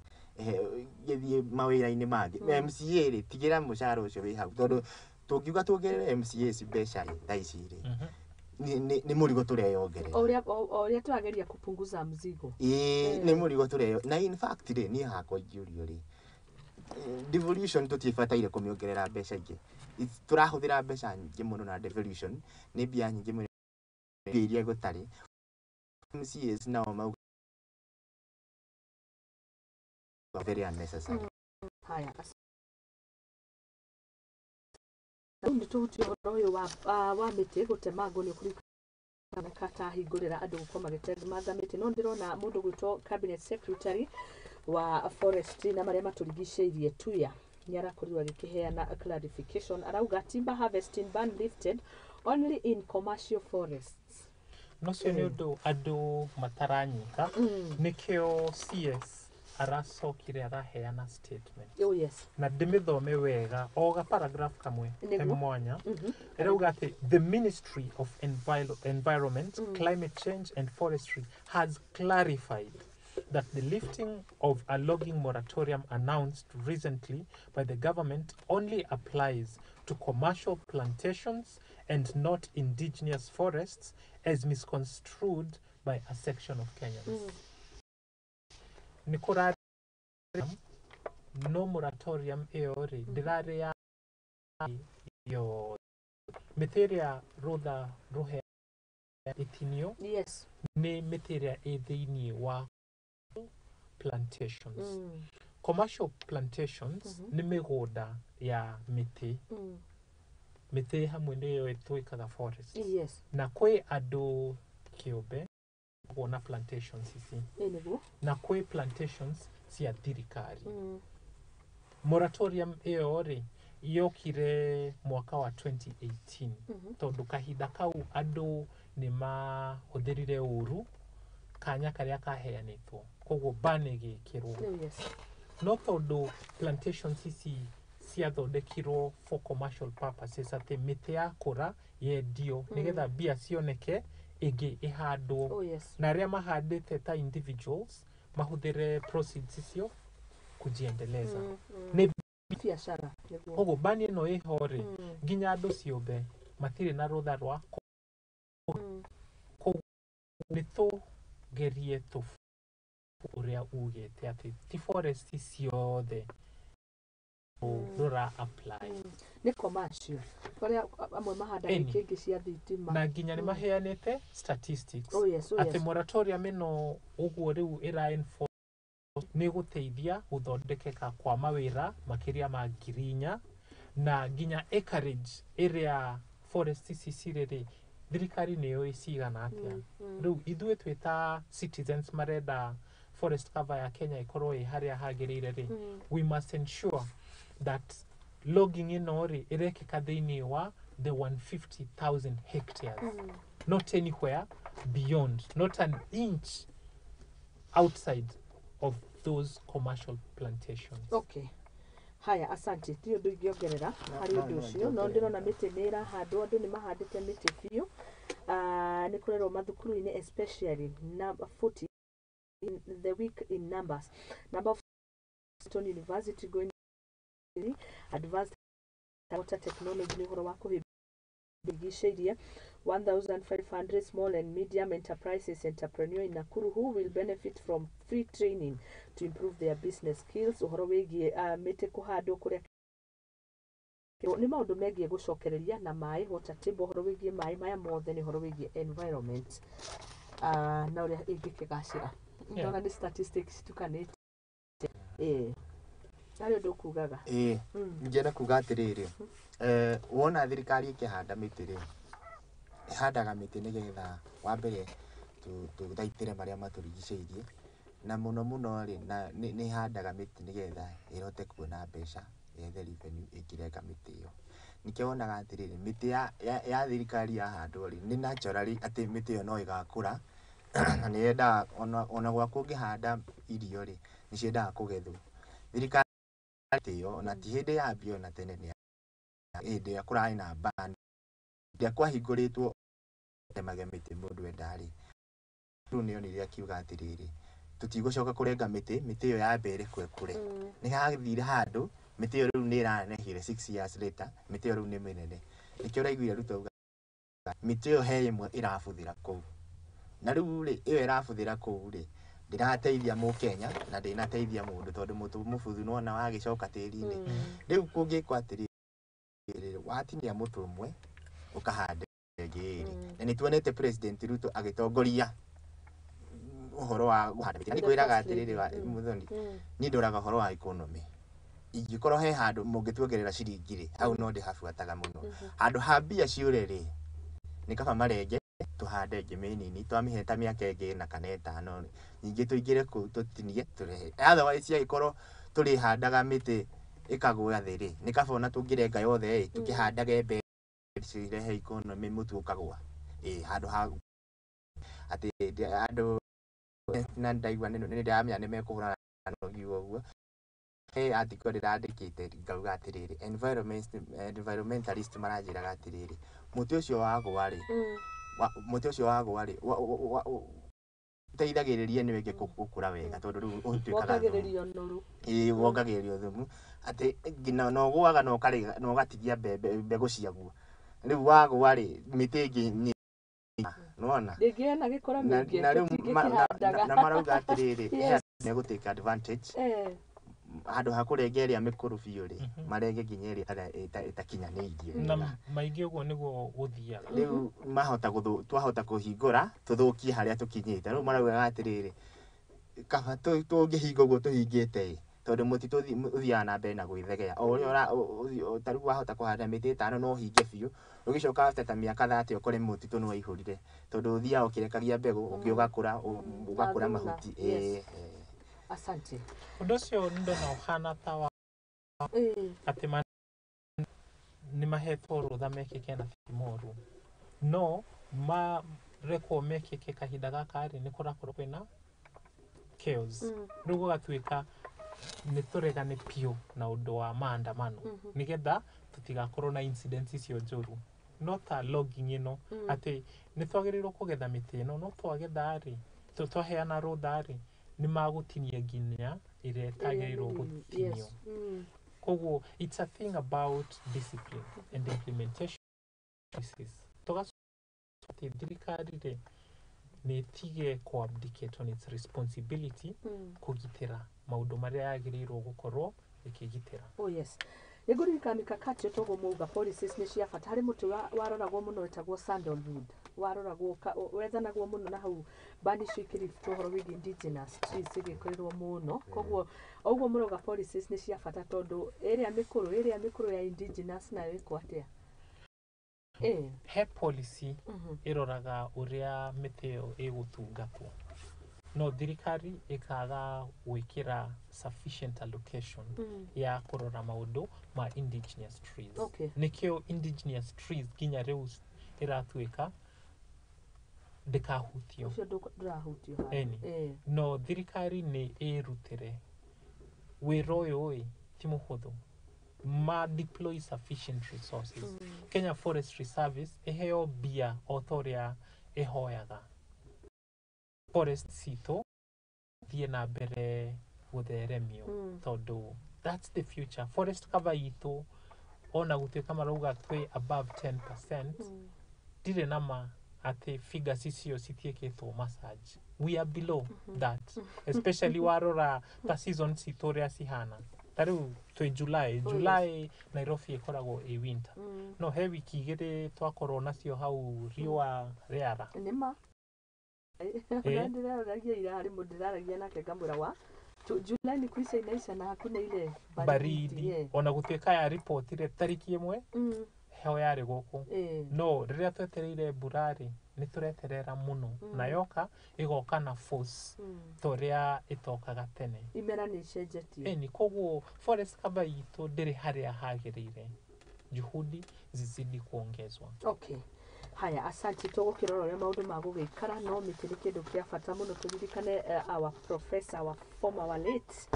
gĩthiĩ mawĩra-inĩ mangĩ. MCA rĩ, tigĩra mũcara ũcio wĩ hau, tondũ Tũngiuga tuongerere MCAs mbeca rĩ, thaa ici rĩ, nĩ mũrigo tũreyongerera. O ũrĩa tũrageria kupunguza mzigo. Ĩĩ, nĩ mũrigo tũreyo. Na in fact rĩ, niĩ hakwa ingĩũrio rĩ, devolution tũtiĩbataire kũmĩongerera mbeca ingĩ. Tũrahũthĩra mbeca nyingĩ mũno na devolution nĩ mbia nyingĩ mũno iria gũtarĩ. MCAs nao mauga very unnecessary. Haya, rĩu nĩ tũhutie ũhoro ũyũ wa mĩtĩ gũtemangwo. Nĩ ũkũririkana katahingũrĩra andũ gũkorwo magĩtemanga mĩtĩ, no ndĩrona mũndũ gwĩtwo cabinet secretary wa forestry na marĩa matũrigicĩirie, Tuya, nĩ arakorirwo agĩkĩheana clarification. Arauga timber harvesting ban lifted only in commercial forests. No cio nĩ ũndũ andũ mataranyita. Nĩkĩo CS aracokire araheana statement. Oh yes. Na ndĩmĩthome wega o ga paragraph kamwe he mwanya. Ĩrauga atĩ the Ministry of Environment, Climate Change and Forestry has clarified that the lifting of a logging moratorium announced recently by the government only applies to commercial plantations and not indigenous forests, as misconstrued by a section of Kenyans. Nĩ kũrarĩ no moratorium ĩyo rĩ, ndĩrarĩ ya yothe. Mĩtĩ ĩrĩa rũtha rũhe ĩtinio nĩ mĩtĩ ĩrĩa ĩ thĩiniĩ wa plantations. Commercial plantations nĩ mĩgũnda ya mĩtĩ. Mĩtĩ hamwe nĩyo ĩtwĩkaga forest. Na kwĩ andũ kĩũmbe kuona plantations ici Ĩ nĩguo. Na kwĩ plantations cia thirikari. Moratorium ĩyo rĩ, yokire mwaka wa 2018 tondũ kahinda kau andũ nĩ mahũthĩrire ũru kanya karĩa kaheanĩtwo, koguo ban ĩgĩkĩrwo. No tondũ plantations ici ciathondekirwo for commercial purposes, atĩ mĩtĩ yakũra yendio nĩgetha mbia cioneke, ĩngĩ ĩhandwo, na arĩa mahandĩte ta individuals mahũthĩre proceeds icio kujiendeleza. Nĩ biacara nĩguo. Koguo ban ĩno ĩho rĩ, nginya andũ ciũmbe matirĩ na rũtha rwa koguo nĩ tũgerie tũ ũrĩa ugĩte atĩ ti forest ciothe rũra apply. Nĩ commercial, arĩa amwe mahandaga Ĩni. ikĩngĩ cia thitima. Na nginya nĩ maheanĩte statistics Oh yes. atĩ moratorium ĩno ũguo rĩu ĩra enforce nĩ gũteithia gũthondekeka kwa mawĩra makĩria ma 4,000, na nginya acreage ĩrĩa forest ici cirĩ rĩ, thirikari nĩ yũĩ cigana atĩa. Rĩu ithuĩ twĩ ta citizens marenda forest cover ya Kenya ĩkorwo ĩ harĩa hagĩrĩire rĩ, we must ensure that logging ĩno rĩ, ĩrekĩka thĩinĩ wa the 150,000 hectares, not anywhere beyond, not an inch outside of those commercial plantations. Okay, haya, asante. Ti ũndũ ingĩongerera harĩ no, ũndũ no, ũcio, no ingĩongerera. ndĩrona mĩtĩ nĩ ĩrahandwo, andũ nĩ mahandĩte mĩtĩ biũ. Ah, nĩ kũrerwo mathukuru-inĩ, especially number 40 in the week in numbers, number of Stone University going advanced water technology nĩ ũhoro wa kũhĩmbĩria 1500 small and medium enterprises entrepreneur in Nakuru who will benefit from free training to improve their business skills. Ũhoro wĩgiĩ mĩtĩ kũhandwo kũrĩa nĩ maũndũ megiĩ gũcokereria na maĩ, water table, ũhoro wĩgiĩ maĩ, maya mothe nĩ ũhoro wĩgiĩ environment na ũrĩa ĩngĩkĩgacĩra. Ndona nĩ statistics citukanĩte. Ĩĩ, harĩ ũndũ ũkugaga? Ĩĩ. Ingĩenda kuga atĩrĩrĩ, wona thirikari ĩkĩhanda mĩtĩ rĩ, ĩhandaga mĩtĩ nĩgetha wa mbere tũthaitĩre marĩa matũrigicĩirie, na mũno mũno rĩ, na nĩ ĩhandaga mĩtĩ nĩgetha ĩhote kuona mbeca, yethe revenue ĩkĩrenga mĩtĩ ĩyo. Nĩkĩo wonaga atĩrĩrĩ, mĩtĩ ya thirikari yahandwo rĩ, nĩ naturally atĩ mĩtĩ ĩyo no ĩgakũra, na nĩ yendaga ona gwaku ũngĩhanda irio rĩ, nĩ ciendaga kũgethwo. Thirikari mĩtĩ ĩyo ona ti hĩndĩ yambia, ona tene nĩ hĩndĩ ĩrĩa kũrarĩ na ban, hĩndĩ ĩrĩa kwahingũrĩtwo temage mĩtĩ mũndũ enda rĩ, rĩu nĩ onire akiuga atĩrĩrĩ, tũtigũcoka kũrenga mĩtĩ, mĩtĩ ĩyo yambe ĩrekwo ĩkũre. Nĩ hathire handũ Mĩtĩ ĩyo rĩu nĩ ĩranehire 6 years later, mĩtĩ ĩyo rĩu nĩ mĩnene. Nĩkĩo ũraiguire Ruto auga mĩtĩ ĩyo he ĩmwe ĩrabuthĩra kũu, na rĩu rĩ, ĩyo ĩrabuthĩra kũu rĩ, ndĩrateithia mũkenya na ndĩnateithia mũndũ, tondũ mũtĩ mũbuthu nĩwona wagĩcoka tĩri-inĩ. Rĩu kũngĩkwo atĩrĩrĩ, watinia mũtĩ ũmwe ũkahanda ĩngĩ ĩrĩ, na nĩ tuonete President Ruto agĩtongoria ũhoro wa kũhanda mĩtĩ. Na nĩkwĩraga atĩrĩrĩ, Muthoni, niĩ ndoraga ũhoro wa economy. Ingĩkorwo he handũ mũngĩtuongerera ciringi rĩ, hau no ndĩhabuataga mũno. Handũ ha mbia ciũre rĩ, nĩ kaba marenge tũhande ĩngĩ mĩnini, twamĩhe ta mĩaka ĩngĩ 4 kana 5 rĩ, ningĩ tũingĩre kũu tũtinie tũrehe. Otherwise ciagĩkorwo tũrĩhandaga mĩtĩ ĩkagũa thĩ rĩ, nĩ kaba ona tũngĩrenga yothe ĩ, tũkĩhandage mbembe cirehe economy, mũtu ũkagũa ĩ handũ ha atĩ andũ. Na ndaigua nĩ ndĩramenya nĩ mekũhũrana na ngiuga ũguo. He article ndĩrandĩkĩte ngauga atĩrĩrĩ, environmentalist maranjĩraga atĩrĩrĩ, mũtĩ ũcio wagũa rĩ, mũtĩ ũcio wagũa rĩ, ũteithagĩrĩria nĩ ĩngĩ gũkũra wega, tondũ rĩu ũtuĩkaga thumu. Wongagĩrĩria ũnoru. Ĩĩ, wongagĩrĩria thumu, atĩ nginya na ũgũaga na ũkarĩga na ũgatigia mbembe mbegũ ciaguo. Rĩu wagũa rĩ, mĩtĩ ĩngĩ nĩ nĩwona rĩngĩ ena gĩkũra na mĩingĩ na rĩu tũtingĩkĩhandaga. Na marauga atĩrĩrĩ, he andũ megũtake advantage. Handũ ha kũrenga ĩrĩa mĩkũrũ biũ rĩ, marenge nginya ĩrĩa ĩtakinyanĩirie Na wega. maingĩ ũguo nĩguo gũthiaga. Rĩu mahota twahota kũhingũra tũthũkie harĩa tũkinyĩte. Rĩu maraugaga atĩrĩrĩ, kaba tũngĩhinga ũguo tũhingĩte ĩ, tondũ mũtitũ ũthiaga na mbere na gwĩthegea o ũrĩa ta rĩu wahota kũhanda mĩtĩ 5 no ũhinge biũ, ũgĩcoka after ta mĩaka 30 ũkore mũtitũ nĩ waihũrire, tondũ ũthiaga ũkĩrekagia mbegũ, ũngĩ ũgakũra, ũgakũra Thuna, mahuti. Yes. Ĩĩ. Asante. Ũndũ ũcio nĩ ndona ũhana ta wa atĩ nĩ mahetwo rũtha mekĩke na ti moru, no marekwo mekĩke kahinda gaka rĩ, nĩ kũrakorwo kwĩna chaos. Rĩu gũgatuĩka nĩ tũregane biũ na ũndũ wa maandamano, nĩgetha tũtigakorwo na incidents icio njũru. No ta logging ĩno, atĩ nĩ twagĩrĩirwo kũgetha mĩtĩ ĩno, no twagetha rĩ, twaheana rũtha rĩ, nĩ magũtinia nginya ĩrĩa ĩtagĩrĩirwo gũtinio. Koguo it's a thing about discipline and implementation policies. Tũgacoka atĩ thirikari rĩ, nĩ ĩtige ku-abdicate on its responsibility kũgitĩra maũndũ marĩa yagĩrĩirwo gũkorwo ĩkĩgitĩra. Oh yes, nĩngũririkana mikakati toguo mauga policies nĩ cia bata harĩ mũtĩ waroragwo mũno wĩtagwo sandalwood, waroragwo wethanagwo mũno na hau bani icio ikĩrutwo ũhoro wĩgiĩ indigenous trees ĩgĩkĩrĩrwo mũno. Koguo o ũguo mũrauga policies nĩ cia bata, tondũ ĩrĩa mĩkũrũ ya indigenous nayo ĩkwo atĩa? He policy ĩroraga ũrĩa mĩtĩ ĩyo ĩgũtungatwo, no thirikari ĩkaga gwĩkĩra sufficient allocation ya kũrora maũndũ ma indigenous trees. Nĩkĩo indigenous trees nginya rĩu ĩratuĩka ndĩkahutio. Ũcio ndũrahutio haha. Ĩni. No thirikari nĩ ĩrutĩre wĩra ũyũ ĩ ti mũhũthũ, ma deploy sufficient resources. Kenya Forestry Service ĩheo mbia o ta ũrĩa ĩhoyaga, forest citũ thiĩ na mbere gũtheremio, tondũ that's the future. Forest cover itũ, ona gũtuĩka marauga twĩ above 10%, ndirĩ na ma atĩ figures icio citiĩkĩtwo massage. We are below that, especially warora ta season citũ ũrĩa cihana. Ta rĩu twĩ July. July Nairobi ĩkoragwo ĩ winter, no he wiki 2 twakorwo nacio hau riũa rĩara. Nĩma ona ndĩraragia ira harĩ mũndũ ndĩraragia nake ngamwĩra wa July ni kuisha inaisha na hakuna ile baridi. Ona gũtuĩka ya ripotire tariki 1 heho yarĩ gũkũ, no rĩrĩa twetereire mbura rĩ, nĩ tũreterera mũno, na yoka ĩgoka na force ta ũrĩa ĩtokaga tene. Imera nĩ icenjetie. Ĩni, koguo forest cover itũ ndĩrĩ harĩa hagĩrĩire. Juhudi zizidi kuongezwa. Okay, haya, asante. Tũgũkĩrora ũrĩa maũndũ magũgĩikara, no mĩtĩ nĩ kĩndũ kĩa bata mũno. Tũririkane our professor, our former, our late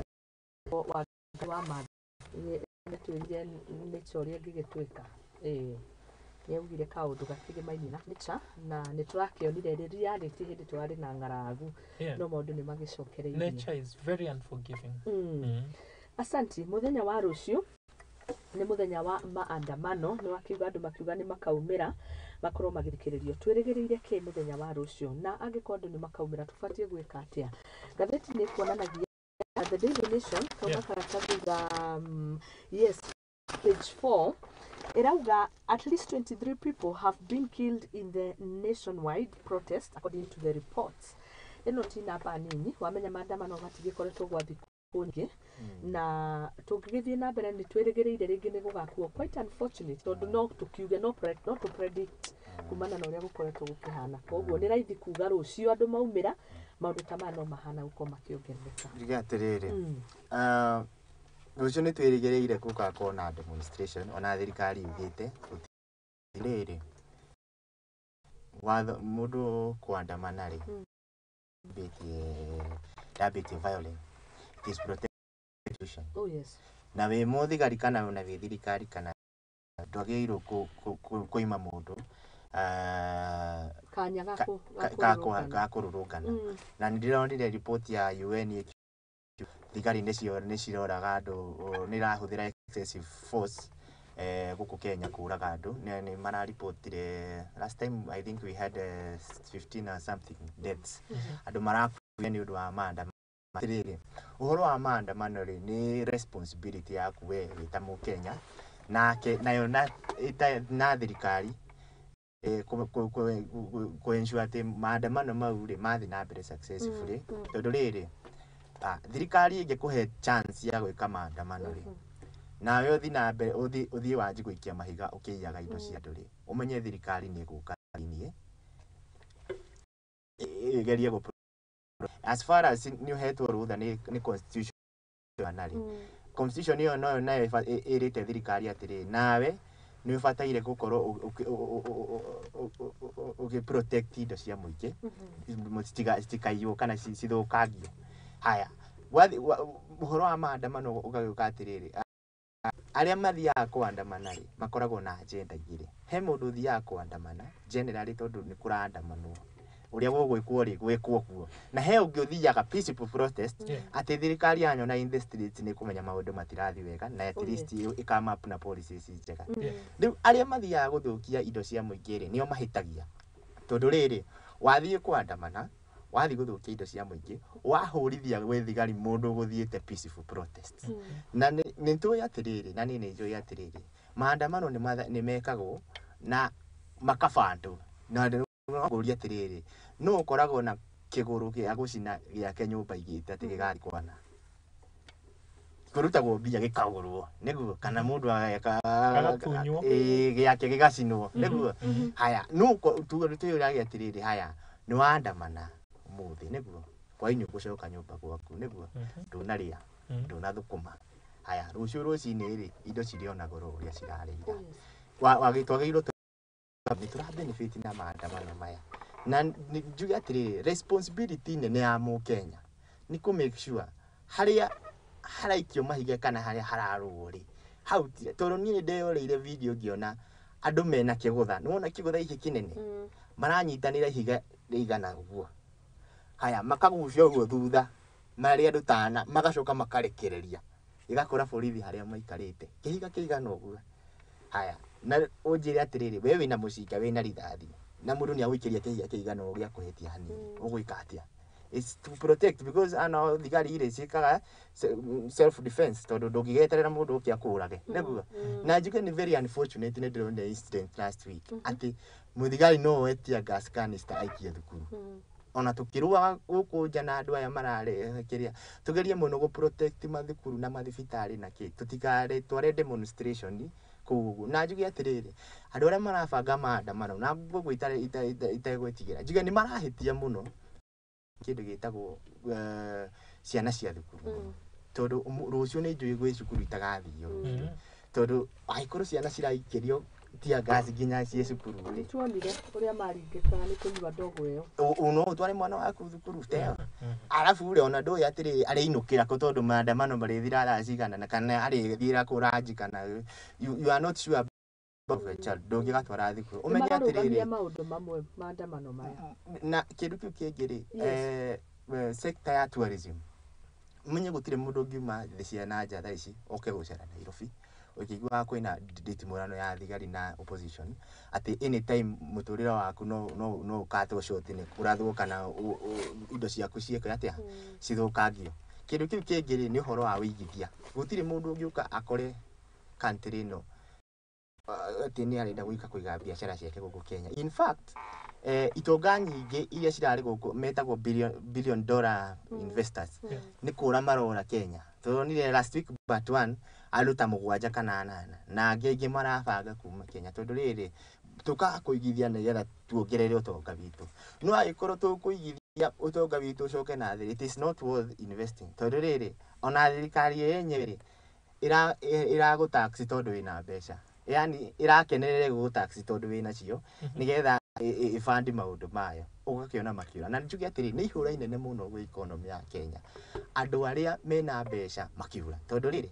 wa math nĩatwĩrire nature ũrĩa ĩngĩgĩtuĩka. Ĩĩ, nĩaugire kaũndũ gakĩgemaine na nature, na nĩ tũrakĩonire rĩ reality hĩndĩ tũrarĩ na ng'aragu. No maũndũ nĩ magĩcokereirie. Nature is very unforgiving. Asanti. Mũthenya wa rũciũ nĩ mũthenya wa maandamano, nĩ wakiuga andũ makiuga nĩ makaumĩra makorwo magĩthikĩrĩrio. Twĩrĩgĩrĩire kĩ mũthenya wa rũciũ, na angĩkorwo andũ nĩ makaumĩra tũbatiĩ gwĩka atĩa? Ngathĩti nĩ kuonanagia The Daily Nation kauma karatathi ga yes, page 4 irauga at least 23 people have been killed in the nationwide protest, according to the reports. Ĩno ti namba nini, wamenya maandamano matigĩkoretwo gwa thikũ nyingĩ, na tũngĩgĩthiĩ na mbere nĩ twĩrĩgĩrĩire rĩngĩ nĩ gũgakuo. Quite unfortunate, tondũ no tũkiuge no tũ predict kumana na ũrĩa gũkoretwo gũkĩhana. Koguo nĩ raithi kuga rũciũ andũ maumĩra, maũndũ ta maya no mahana gũkorwo makĩongerereka. Njuge atĩrĩrĩ, rũciũ nĩ twĩrĩgĩrĩire gũgakorwo na demonstration, ona thirikari yugĩte rĩrĩ watho mũndũ kũandamana rĩ, ndambĩtie ndambĩtie violence, it is protection. Oh yes. Na wĩ mũthigari kana ona wĩ thirikari kana ndwagĩrĩirwo kũima mũndũ kanya ga kũrũrũngana. Na nĩ ndĩronire report ya UN thigari nĩcio nĩ ciroraga andũ, nĩ irahũthĩra excessive force gũkũ Kenya kũraga andũ. Nĩ mararipotire last time, I think we had 15 or something deaths, andũ marakuire nĩ ũndũ wa maandamano. Atĩrĩrĩ, ũhoro wa maandamano rĩ, nĩ responsibility yaku we wĩ ta mũkenya nake nayo na thirikari kũ ensure atĩ maandamano mau rĩ mathiĩ na mbere successfully, tondũ rĩrĩ, thirikari ĩngĩkũhe chance ya gwĩka maandamano rĩ, nawe ũthiĩ na mbere ũthiĩ wanji gũikia mahiga ũkĩiyaga indo cia andũ rĩ, ũmenye thirikari nĩ ĩgũka thĩiniĩ ĩgerie gũ as far as nĩ ũhetwo rũtha nĩ constitution rĩ, constitution ĩyo noyo nayo ĩrĩte thirikari atĩrĩ, nawe nĩ ũbataire gũkorwo ũgĩ protect indo cia mũingĩ citikaiywo kana cithũkangio. Haya, ũhoro wa maandamano ũgagĩũka atĩrĩrĩ, arĩa mathiaga kũandamana rĩ, makoragwo na agenda igĩrĩ. He mũndũ ũthiaga kũandamana generally tondũ nĩ kũraandamanwo, ũrĩa gũgwĩkwo rĩ, gwĩkwo kuo, na he ũngĩ ũthiaga peaceful protest, atĩ thirikari yanyona in the streets nĩ kũmenya maũndũ matirathiĩ wega, na at least ĩkame up na policies njega. Rĩu arĩa mathiaga gũthũkia indo cia mũingĩ rĩ, nĩo mahĩtagia, tondũ rĩrĩ, wathiĩ kũandamana, wathiĩ gũthũkia indo cia mũingĩ, wahũrithia gwĩ thigari mũndũ ũgũthiĩte peaceful protest. Na nĩ tũĩ atĩrĩrĩ, na niĩ nĩ njũĩ atĩrĩrĩ, maandamano nĩ mekagwo na makabandwo, na ngũria atĩrĩrĩ, nũ ũkoragwo na kĩgũrũ gĩa gũcina gĩake nyũmba igĩte atĩ gĩgakwana kũrutagwo mbia gĩkagũrwo nĩguo, kana mũndũ ageka Gagatunywo. Ĩĩ, gĩake gĩgacinwo nĩguo. Haya, nũ twĩyũragia atĩrĩrĩ, haya, nĩ wandamana ũmũthĩ nĩguo, hwainĩ ũgũcoka nyũmba gwaku nĩguo, ndũnarĩa, ndũnathũkũma. Haya, rũciũ rũcinĩ rĩ, indo cirĩ ona goro ũrĩa cirarĩ ira. Twagĩrĩirwo nĩ tũra benefit na maandamano maya, na njuge atĩrĩrĩ, responsibility nene ya mũkenya nĩ kũ make sure harĩa haraikio mahiga kana harĩa hararũo rĩ, hau tondũ niĩ nĩ ndeyoreire video ngĩona andũ mena kĩgũtha, nĩwona kĩgũtha gĩkĩ kĩnene, maranyitanĩra ihiga rĩigana ũguo, haya, makagucia ũguo thutha marĩ andũ tana, magacoka makarekereria gĩgakora borithi harĩa maikarĩte, kĩhiga kĩigana ũguo. Haya, na ũnjĩre atĩrĩrĩ, we wĩna mũcinga, wĩna rithathi, na mũndũ nĩ agũikĩria kĩhiga kĩigana ũguo gĩa kũhĩtia hanini, ũgwĩka atĩa? It's to protect, because ana thigari irĩ ciĩkaga self defense, tondũ ndũngĩgeterera mũndũ ũke akũrage nĩguo. Na njuge nĩ very unfortunate, nĩ ndĩronire incident last week atĩ mũthigari no oe tear gas canister aikie thukuru. Ona tũkĩrũaga gũkũ nja na andũ aya mararehe kĩrĩa, tũgerie mũno gũ protect mathukuru na mathibitarĩ na kĩ, tũtikare tware demonstration kũu ũguo. Na njuge atĩrĩrĩ, andũ arĩa marabanga maandamano na ngũguo itegwĩtigĩra, njuge nĩ marahĩtia mũno kĩndũ gĩtagwo ciana cia thukuru, tondũ rũciũ nĩ njũĩ gwĩ cukuru itagathio rũciũ, tondũ angĩkorwo ciana ciraikĩrio tear gas nginya ciĩ cukuru rĩ. Nĩ tuonire ũrĩa maringĩkaga nĩ kũnyua ndogo ĩyo. No ũtware mwana waku thukuru teo, arabu rĩ, ona ndũĩ atĩrĩrĩ, arĩinũkĩra kũ, tondũ maandamano marĩthira thaa cigana, na kana arĩthiĩra kũ ranji, kana you are not sure about your child, ndũngĩgatwara thukuru. Ũmenye Nĩmararũgamia atĩrĩrĩ, maũndũ mamwe maandamano maya. Na kĩndũ kĩu kĩngĩ rĩ, Yes. Sector ya tourism Menye gũtirĩ mũndũ ũngiuma thĩ cia na nja thaa ici oke gũcera Nairobi ũkĩiguaga kwĩna nditimũrano ya thigari na opposition, atĩ anytime mũtũrĩre waku no ũkatwo short nĩ kũrathwo kana indo ciaku ciĩke atĩa, cithũkangio. Kĩndũ kĩu kĩngĩ rĩ, nĩ ũhoro wa wĩigithia. Gũtirĩ mũndũ ũngĩũka akore country ĩno atĩ nĩ arenda gwĩka kũiga biacara ciake gũkũ Kenya. In fact, itonga nyingĩ iria cirarĩ gũkũ metagwo billion dollar investors nĩ kũra marora Kenya. Turonire last week but one andũ ta 7 kana 8 na angĩ aingĩ marabanga kuma Kenya, tondũ rĩrĩ tũkaga kũigithia nĩgetha tuongerere ũtonga witũ. No angĩkorwo tũkũigithia ũtonga witũ ũcoke na thĩ, it is not worth investing, tondũ rĩrĩ ona thirikari yenyewe rĩ ĩragũ tax tondũ wĩna mbeca, yani ĩrakenerera gũgũ tax tondũ wĩna cio nĩgetha ĩbandi maũndũ mayo, ũgakĩona makĩũra. Na njuge atĩrĩ, nĩ ihũra inene mũno gwĩ economy ya Kenya andũ arĩa mena mbeca makiura, tondũ rĩrĩ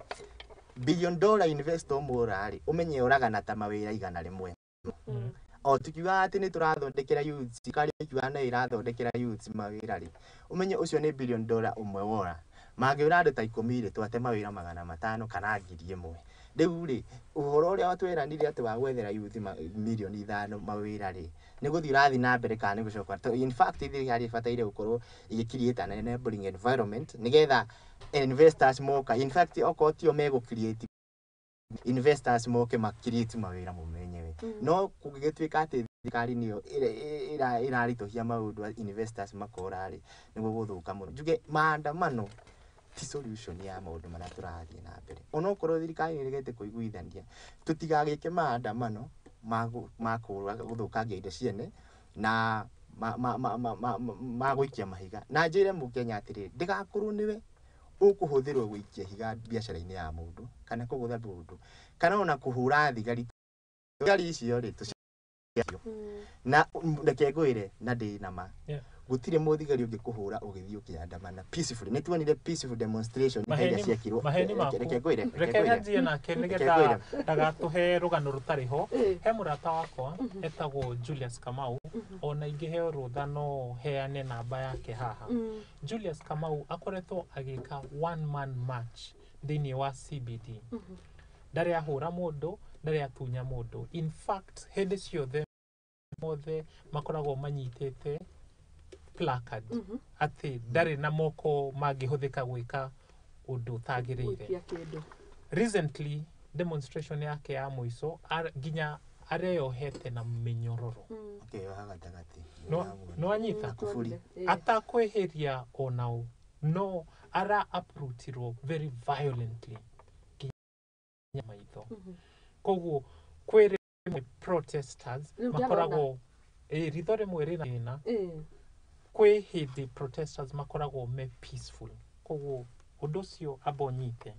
billion dollar investor ũmwe rĩ, ũmenye ũragana ta mawĩra 100. O tukiugaga atĩ nĩ tũrathondekera youths, thirikari ĩkiugaga nĩ ĩrathondekera youths mawĩra rĩ, ũmenye ũcio nĩ billion dollar ũmwe wora. Mangĩũra andũ ta 10 rĩ, twate mawĩra 500 kana 1000. Rĩu rĩ, ũhoro ũrĩa tweranire atĩ wa gwethera youth 5 million mawĩra rĩ, nĩ gũthiĩ ũrathiĩ na mbere kana nĩ gũcoka? In fact, thirikari ĩbataire gũkorwo ĩgĩ create an enabling environment nĩgetha investors moka. In fact, okorwo tio megũ create, investors moke ma create mawĩra mo menyewe. No kũngĩgĩtuĩka atĩ thirikari nĩyo ĩraritũhia maũndũ, investors makora rĩ, nĩ gũgũthũka mũno. Njuge maandamano ti solution ya maũndũ marĩa tũrathiĩ na mbere. Onokorwo thirikari nĩ ĩregete kũiguithania, tũtigagĩke maandamano ma gũthũkangia indo ciene na ma gũikia mahiga. Na njĩre mũkenya atĩrĩrĩ, ndĩgakorwo nĩwe ũkũhũthĩrwo gũikia ihiga biacara-inĩ ya mũndũ kana kũgũtha mũndũ kana ona kũhũra thigari. Thigari icio rĩ, tũcio na reke ngwĩre na ndĩ na ma, gũtirĩ mũthigari ũngĩkũhũra ũgĩthiĩ ũkĩandamana peacefully. Nĩ tuonire peaceful demonstration iria ciekirwo. Maheni maku. Reke ngwĩre, reke reke ngwĩre. Nyanjie nake Reke nĩgetha ngwĩre. ndagatũhe rũgano rũtarĩ ho. He mũrata wakwa etagwo Julius Kamau, ona ingĩheo rũtha no heane namba yake haha. Julius Kamau akoretwo agĩka one man march thĩinĩ wa CBD. Ndarĩ ahũra mũndũ, ndarĩ atunya mũndũ. In fact, hĩndĩ ciothe mothe makoragwo manyitĩte placard atĩ ndarĩ na moko mangĩhũthĩka gwĩka ũndũ ũtagĩrĩire. Gũikia kĩndũ. Recently, demonstration yake ya mũico, nginya areyohete na mĩnyororo. Akĩyoha gatagatĩ. No anyita Kuburi. Atakwĩhĩria onao, no ara uprootirwo very violently nginya maitho. Koguo kwĩ rĩmwe protesters Rĩu makoragwo ĩ ritho rĩmwe rĩna thĩna. Kwĩ hĩndĩ protesters makoragwo me peaceful, koguo ũndũ ũcio amba ũnyite.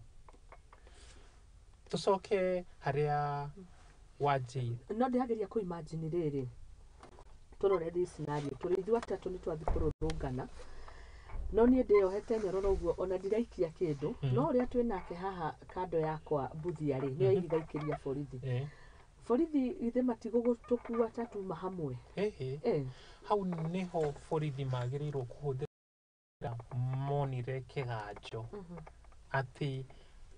Tũcoke harĩa wanjĩire. No ndĩrageria kũ imagine rĩrĩ, tũrore this scenario, tũrĩ ithuĩ atatũ nĩ twathiĩ kũrũrũngana, no niĩ ndĩyohete nyororo ũguo ona ndiraikia kĩndũ. No ũrĩa twĩ nake haha kando yakwa Mbuthia rĩ, nĩyo ihiga borithi. Borithi ithe matigũgũtũkua ta tuma hamwe? Ĩhĩ. Hau nĩho borithi magĩrĩirwo kũhũthĩra monire kĩganjo atĩ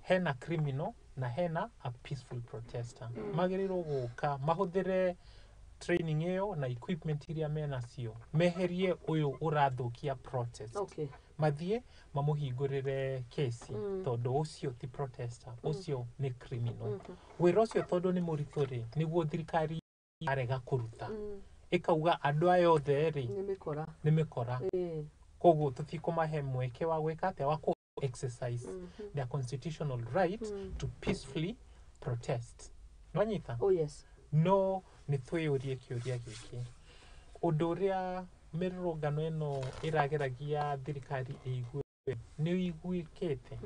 hena criminal na hena a peaceful protester. Magĩrĩirwo gũka mahũthĩre training ĩyo na equipment iria menacio, meherie ũyũ ũrathũkia protest. Mathiĩ mamũhingũrĩre kesi, tondũ ũcio ti protester, ũcio nĩ criminal. Wĩra ũcio tondũ nĩ mũritũ rĩ, nĩguo thirikari arega kũruta, ĩkauga andũ aya othe rĩ nĩ mĩkora. Nĩ mĩkora. Koguo tũtikũmahe mweke wa gwĩka atĩa, wa kũ exercise their constitutional right to peacefully protest. Nwanyita? Oh yes. No nĩ twĩyũrie kĩũria gĩkĩ, ũndũ ũrĩa mĩrũrũngano ĩno ĩrageragia thirikari ĩigue nĩ ĩiguĩkĩte?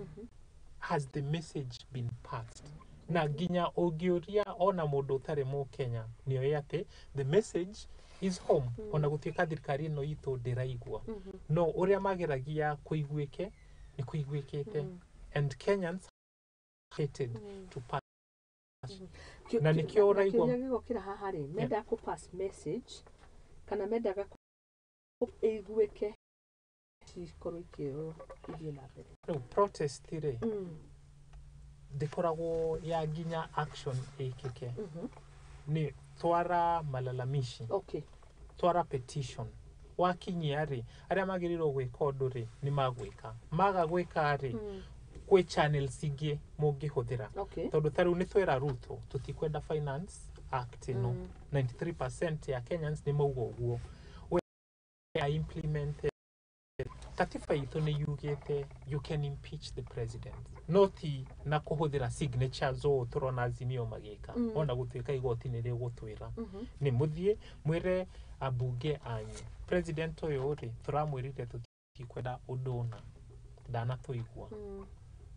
Has the message been passed? Na nginya ũngĩũria ona mũndũ ũtarĩ mũkenya nĩ oĩ atĩ the message is home. Ona gũtuĩka thirikari ĩno itũ ndĩraigua, no ũrĩa mageragia kũiguĩke nĩ kũiguĩkĩte, and Kenyans hated to pass na nĩkĩo ũraigua. Kĩũria gĩgokĩra haha rĩ, mendaga kũ pass message kana mendaga ĩiguĩke? cikorwo ikĩoywo ithiĩ na mbere? Rĩu protest rĩ, ndĩkoragwo ya nginya action ĩkĩke. Nĩ twara malalamishi, twara petition, wakinyia rĩ, arĩa magĩrĩirwo gwĩka ũndũ rĩ, nĩ magwĩka. Maga gwĩka rĩ, kwĩ channels ingĩ mũngĩhũthĩra. Tondũ ta rĩu nĩ twera Ruto tũtikwenda Finance Act ĩno. 93% ya Kenyans nĩ mauga ũguo. We implement katiba itũ nĩ yugĩte you can impeach the president, no ti na kũhũthĩra signatures ũũ tũrona Azimio magĩka. Ona gũtuĩka igoti nĩ rĩgũtwĩra, nĩ mũthiĩ mwĩre ambunge anyu, president ũyũ rĩ, tũramwĩrire tũtikwenda ũndũ ũna, ndanatũigua.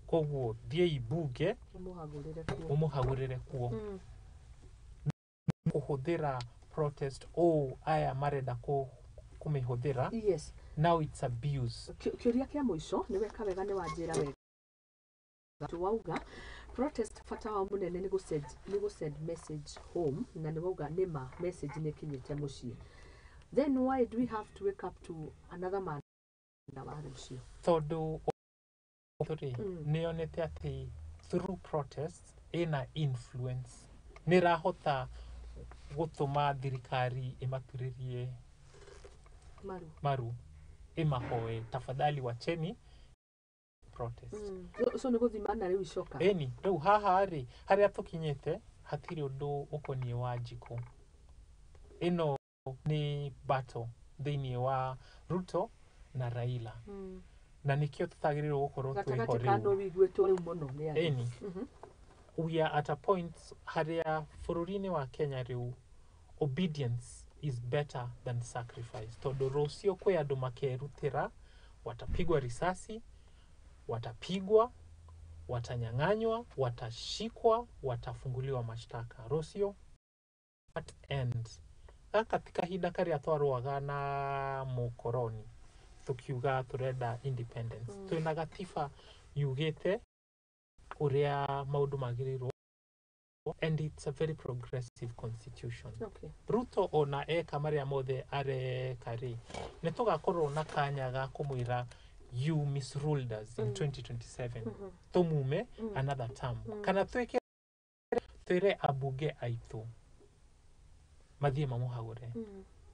Koguo thiĩi mbunge mũhagũrĩre kuo. Mũmũhagũrĩre kuo. Kũhũthĩra protest ũũ aya marenda kũmĩhũthĩra, now it's abuse. Kĩũria kĩa mũico, nĩ weka wega, nĩ wanjĩra wega. Wauga protest bata wao mũnene nĩ gũ send message home, na nĩ wauga nĩ ma message nĩ ĩkinyĩte mũciĩ. Then why do we have to wake up to another man na wa rũciũ? Tondũ rĩ, nĩ yonete atĩ through protest ĩna influence, nĩ ĩrahota gũtũma thirikari ĩmaturĩrie maru, maru, ĩmahoe tafadhali wacheni protest. So nĩ gũthimana rĩu icoka. Ĩni, rĩu haha rĩ, harĩa tũkinyĩte hatirĩ ũndũ ũkoniĩ wa njikũ. Ĩno nĩ battle thĩinĩ wa Ruto na Raila, na nĩkĩo tũtagĩrĩirwo gũkorwo twĩho. Gatagatĩ ka Rĩu no wiguĩtwo rĩu mũno nĩ andũ. Ĩni, we are at a point harĩa bũrũri-inĩ wa Kenya rĩu obedience is better than sacrifice, tondũ rũciũ kwĩ andũ makerutĩra, watapigwa risasi, watapigwa, watanyang'anywa, watashikwa, watafunguliwa mashtaka rũciũ. At end gaka ti kahinda karĩa twarũaga na mũkoroni tukiuga tũrenda independence. Twĩna gatiba yugĩte ũrĩa maũndũ magĩrĩirwo, and it's a very progressive constitution. Ruto ona eka marĩa mothe areka rĩ, nĩ tũgakorwo na kanya ga kũmwĩra you misruled us in 2027. Tũmume another term, kana twĩke twĩre ambunge aitũ mathiĩ mamũhagũre.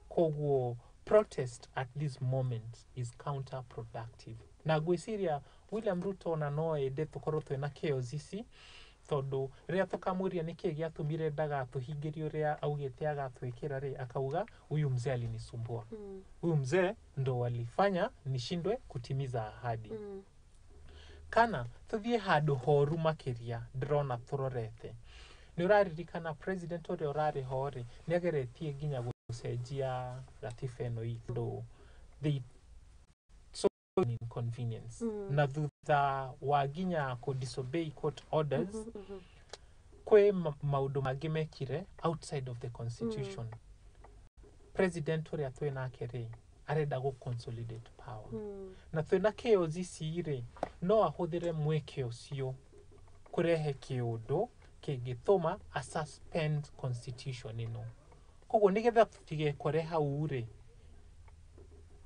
Koguo protest at this moment is counterproductive, na ngwĩciria William Ruto ona no ende tũkorwo twĩna chaos ici, tondũ rĩrĩa tũkamũria nĩkĩĩ gĩatũmire ndagatũhingĩrie ũrĩa augĩte agatwĩkĩra rĩ, akauga huyu mzee alinisumbua, huyu mzee ndo walifanya nishindwe kutimiza ahadi. Kana tuthiĩ handũ horu makĩria, ndĩrona tũrorete, nĩ ũraririkana president ũrĩa ũrarĩ ho rĩ, nĩ ageretie nginya gũcenjia gatiba ĩno itũ tondũ they so inconvenience. Na thutha wa nginya kũ disobey court orders, kwĩ maũndũ mangĩ mekire outside of the constitution. President ũrĩa twĩ nake rĩ, arenda gũ consolidate power, na twĩna chaos ici rĩ, no ahũthĩre mweke ũcio kũrehe kĩũndũ kĩngĩtũma a suspend constitution ĩno. Koguo nĩgetha tũtigekore hau rĩ,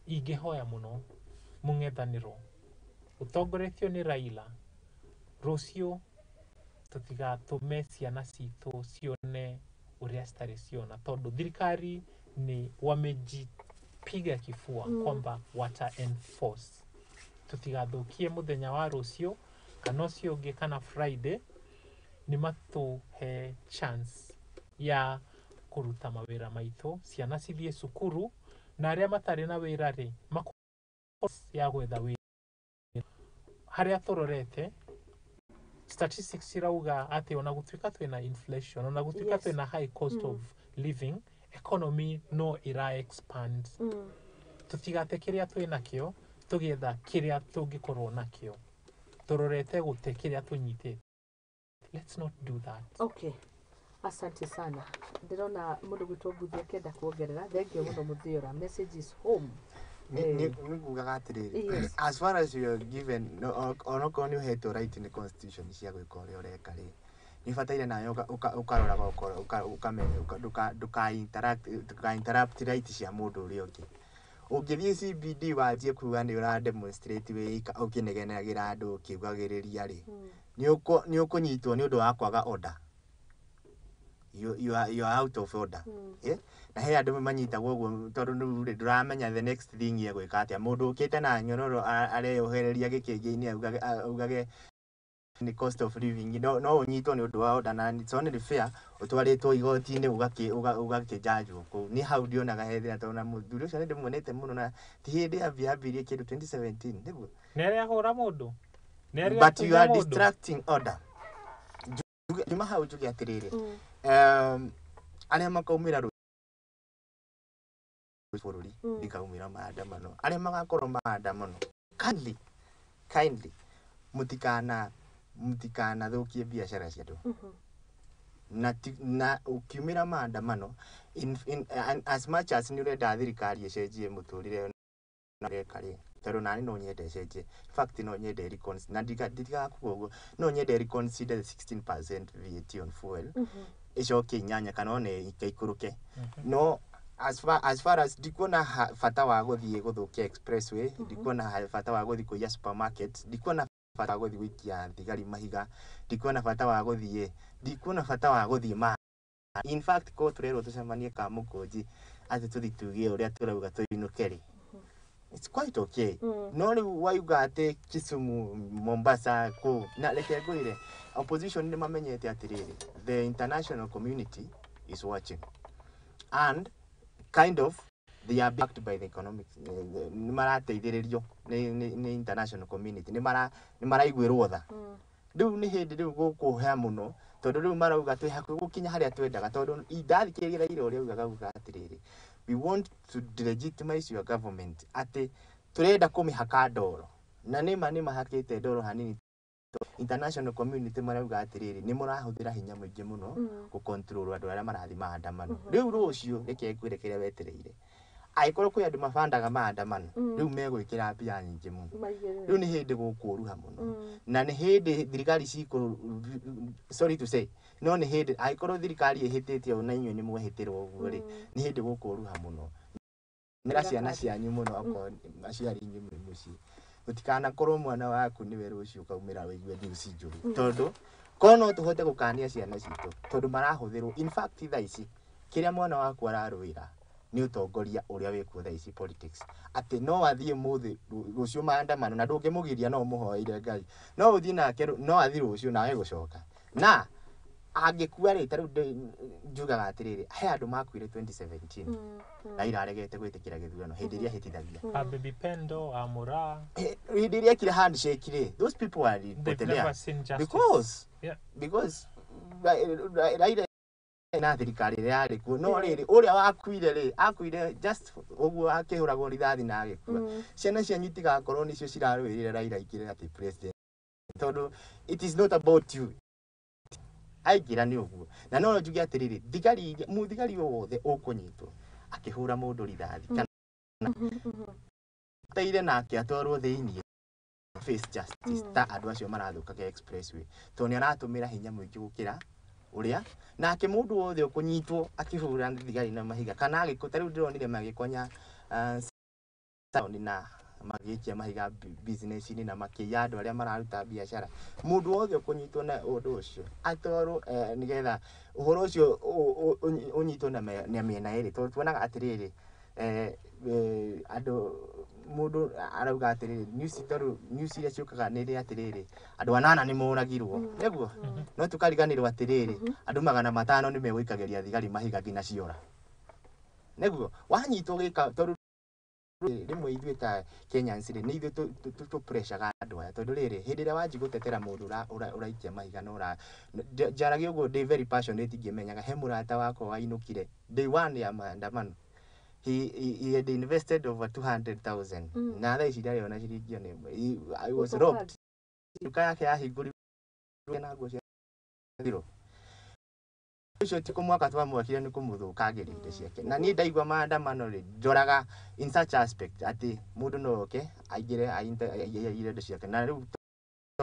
ingĩhoya mũno mũng'ethanĩro ũtongoretio nĩ Raila, rũciũ tũtigatũme ciana citũ cione ũrĩa citarĩ ciona, tondũ thirikari nĩ wamejipiga kifua kwamba wata enforce. Tũtigathũkie mũthenya wa rũciũ kana ũcio ũngĩ kana Friday, nĩ matũhe chance ya kũruta mawĩra maitũ, ciana cithiĩ cukuru, na arĩa matarĩ na wĩra rĩ, makorwo ya gwetha wĩra. Harĩa tũrorete statistics cirauga atĩ ona gũtuĩka twĩna inflation, ona gũtuĩka twĩna high cost of living, economy no ĩra expand. Tũtigate kĩrĩa twĩ nakĩo tũgĩetha kĩrĩa tũngĩkorwo nakĩo, tũrorete gũte kĩrĩa tũnyitĩte. Let's not do that. Okay, asante sana. Ndĩrona mũndũ gwĩtwo Mbuthi akĩenda kuongerera. Thengio mũno Mũthiora. Message is home. Nĩ ngugaga atĩrĩrĩ, as far as you are given onokorwo nĩ ũhetwo right nĩ constitution cia gwĩka ũrĩa ũreka rĩ, nĩ ũbataire nawe ũkaroraga ũkamenya ndũka interrupt right cia mũndũ ũrĩa ũngĩ. Ũngĩthiĩ CBD wanjie kuga nĩ ũra demonstrate wĩ ũkĩnegenagĩra andũ ũkiugagĩrĩria rĩ, nĩ ũkũnyitwo nĩ ũndũ wa kwaga order. You are out of order. Eh? Na he andũ manyitagwo ũguo tondũ rĩu rĩ ndũramenya the next thing egwĩka atĩa. Mũndũ ũkĩte na nyororo areyohereria gĩkĩngĩ-inĩ augage nĩ cost of living, no ũnyitwo nĩ ũndũ wa order, na it's only fair ũtwarĩtwo igoti-inĩ ũgakĩnjanjwo kũu. Nĩ hau ndionaga he thĩna, tondũ na mũthuri ũcio nĩ ndĩmuonete mũno na ti hĩndĩ ambĩrĩirie kĩndũ 2017 nĩguo. Nĩ arĩa ahũra mũndũ. Nĩ arĩa But you atunya are mũndũ. distracting order. Njuma hau njuge atĩrĩrĩ, arĩa makaumĩra bũrũri ndikaumĩra maandamano, arĩa magakorwo maandamano, kindly, kindly, mũtikanathũkie biacara cia andũ. Na ũkiumĩra maandamano, and as much as nĩ ũrenda thirikari ĩcenjie mũtũrĩre na ũreka rĩ, tondũ nani no nyende ĩcenjie, in fact no nyende na ndikaga kuga ũguo, no nyende reconsider the 16% VAT on fuel, ĩcoke inyanya kana ona ĩikũrũke, no as far as ndikuona bata wa gũthiĩ gũthũkia expressway, ndikuona bata wa gũthiĩ kũiya supermarket, ndikuona bata wa gũthiĩ gũikia thigari mahiga, ndikuona bata wa gũthiĩ ma in fact ko tũrerwo tũcemanie Kamũkũnji atĩ tũthiĩ tuge ũrĩa tũrauga tũinũke rĩ, it's quite okay. No rĩu wauga atĩ Kisumu, Mombasa kũ, na reke ngwĩre, opposition nĩ mamenyete atĩrĩrĩ, the international community is watching and kind of they are backed by the economic, nĩ marateithĩrĩrio nĩ international community, nĩ maraiguĩrwo tha. Rĩu nĩ hĩndĩ rĩu gũkũhea mũno, tondũ rĩu marauga twĩ hakuhĩ gũkinya harĩa twendaga, tondũ ndathikĩrĩria Raila ũrĩa augaga, augaga atĩrĩrĩ, "We want to delegitimize your government," atĩ tũrenda kũmĩhaka ndoro, na nĩma nĩ mahakĩte ndoro hanini. International community marauga atĩrĩrĩ, nĩ mũrahũthĩra hinya mũingĩ mũno gũ-control andũ arĩa marathiĩ maandamano. Rĩu rũciũ reke ngwĩre kĩrĩa wetereire, angĩkorwo kwĩ andũ mabandaga maandamano, rĩu megwĩkĩra mbia nyingĩ mũno. Maigĩrĩre. Rĩu nĩ hĩndĩ gũkũruha mũno na nĩ hĩndĩ thirikari cikũ, sorry to say, no nĩ hĩndĩ angĩkorwo thirikari ĩhĩtĩtie ũũ na inyuĩ nĩ mwehĩtĩrwo ũguo rĩ, nĩ hĩndĩ gũkũruha mũno. Nĩra ciana cianyu mũno, okorwo aciari inyuĩ mwĩ mũciĩ, gũtikanakorwo mwana waku nĩwe rũciũ ũkaumĩra wĩigue news njũru, tondũ korwo no tũhote gũkania ciana citũ, tondũ marahũthĩrwo. In fact thaa ici kĩrĩa mwana waku ararũĩra nĩ ũtongoria ũrĩa wĩkuo thaa ici, politics, atĩ no athiĩ mũthĩ rũciũ maandamano na ndũngĩmũgiria, no ũmũhoeire Ngai, no ũthiĩ nake no athiĩ rũciũ nawe gũcoka na angĩkua rĩ, ta rĩu njugaga atĩrĩrĩ, he andũ makuire 2017 Raila aregete gwĩtĩkĩra gĩthurano hĩndĩ ĩrĩa ahĩtithagia. A Baby Pendo, a Mura. Hĩndĩ ĩrĩa ekire handshake rĩ, those people are They've potelea never seen justice. Because because Raila na thirikari ĩrĩa yarĩ kuo, no rĩrĩ ũrĩa wakuire rĩ, akuire just ũguo akĩhũragwo rithathi na agĩkua. Ciana cianyu itigakorwo nĩcio cirarũĩrĩra Raila aingĩre atĩ president, tondũ it is not about you, aingĩra nĩ ũguo. Na no njuge atĩrĩrĩ, thigari mũthigari o wothe ũkũnyitwo akĩhũra mũndũ rithathi kana teire nake atwarwo thĩiniĩ face justice, ta andũ acio marathũkagia expressway, tondũ nĩ aratũmĩra hinya mũingĩ gũkĩra ũrĩa nake mũndũ wothe ũkũnyitwo akĩhũra thigari na mahiga kana agĩkũ, ta rĩu ndĩronire magĩkonya na magĩikia mahiga business-inĩ na makĩiya andũ arĩa mararuta biacara, mũndũ wothe ũkũnyitwo na ũndũ ũcio atwarwo, nĩgetha ũhoro ũcio ũnyitwo na mĩena ĩrĩ, tondũ tuonaga atĩrĩrĩ, andũ mũndũ arauga atĩrĩrĩ, news, tondũ news iria ciũkaga nĩ rĩ atĩrĩrĩ, andũ anana nĩ moragirwo nĩguo, no tũkariganĩrwo atĩrĩrĩ, andũ 500 nĩ megũikagĩria thigari mahiga nginya ciora nĩguo wanyitwo gĩka, tondũ rĩmwe ithuĩ ta Kenyans rĩ, nĩ ithuĩ tũ-pressure andũ aya, tondũ rĩrĩ hĩndĩ ĩrĩa wanji gũtetera mũndũ ũraikia mahiga na ũra njaragia ũguo ndĩ very passionate, ngĩmenyaga he mũrata wakwa wainũkire day one ya maandamano, he had invested over 200,000 na thaa ici ndarĩ ona ciringi ona ĩmwe. I was robbed, nduka yake yahingũrirwo na nguo cia thirwo. Ũcio ti kũmwaka twamwakire, nĩ kũmũthũkangĩria indo ciake. Na niĩ ndaigua maandamano rĩ, njoraga in such aspect atĩ mũndũ no oke aingĩre aiyire indo ciake, na rĩu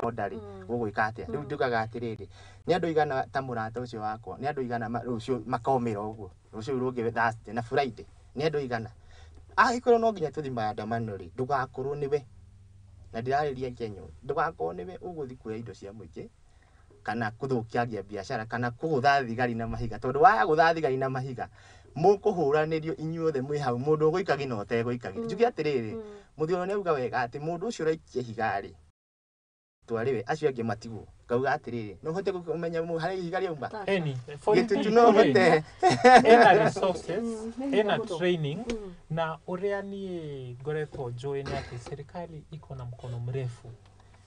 ndarĩ gũgwĩka atĩa. Rĩu njugaga atĩrĩrĩ, nĩ andũ igana ta mũrata ũcio wakwa, nĩ andũ igana rũciũ makomĩra ũguo, rũciũ rũngĩ Thursday na Friday, nĩ andũ igana Angĩkorwo no nginya tũthiĩ maandamano rĩ, ndũgakorwo nĩwe, na ndĩrarĩria Kenya, ndũgakorwo nĩwe ũgũthiĩ kuoya indo cia mũingĩ kana kũthũkangia biacara kana kũgũtha thigari na mahiga, tondũ waya gũtha thigari na mahiga mũkũhũranĩrio inyuothe mwĩ hau, mũndũ ũgũikagia na ũtegũikagia. Njuge atĩrĩrĩ, mũthuri nĩ auga wega atĩ mũndũ ũcio ũraikia ihiga rĩ, twarĩwe acio angĩ matigwo. Ngauga atĩrĩrĩ, no ũhote kũmenya harĩa ihiga rĩauma? Eni, Gĩtutu no ũhote. Ena resources, ena training, na ũrĩa niĩ ngoretwo njũĩ nĩ atĩ serikali iko na mkono mrefu,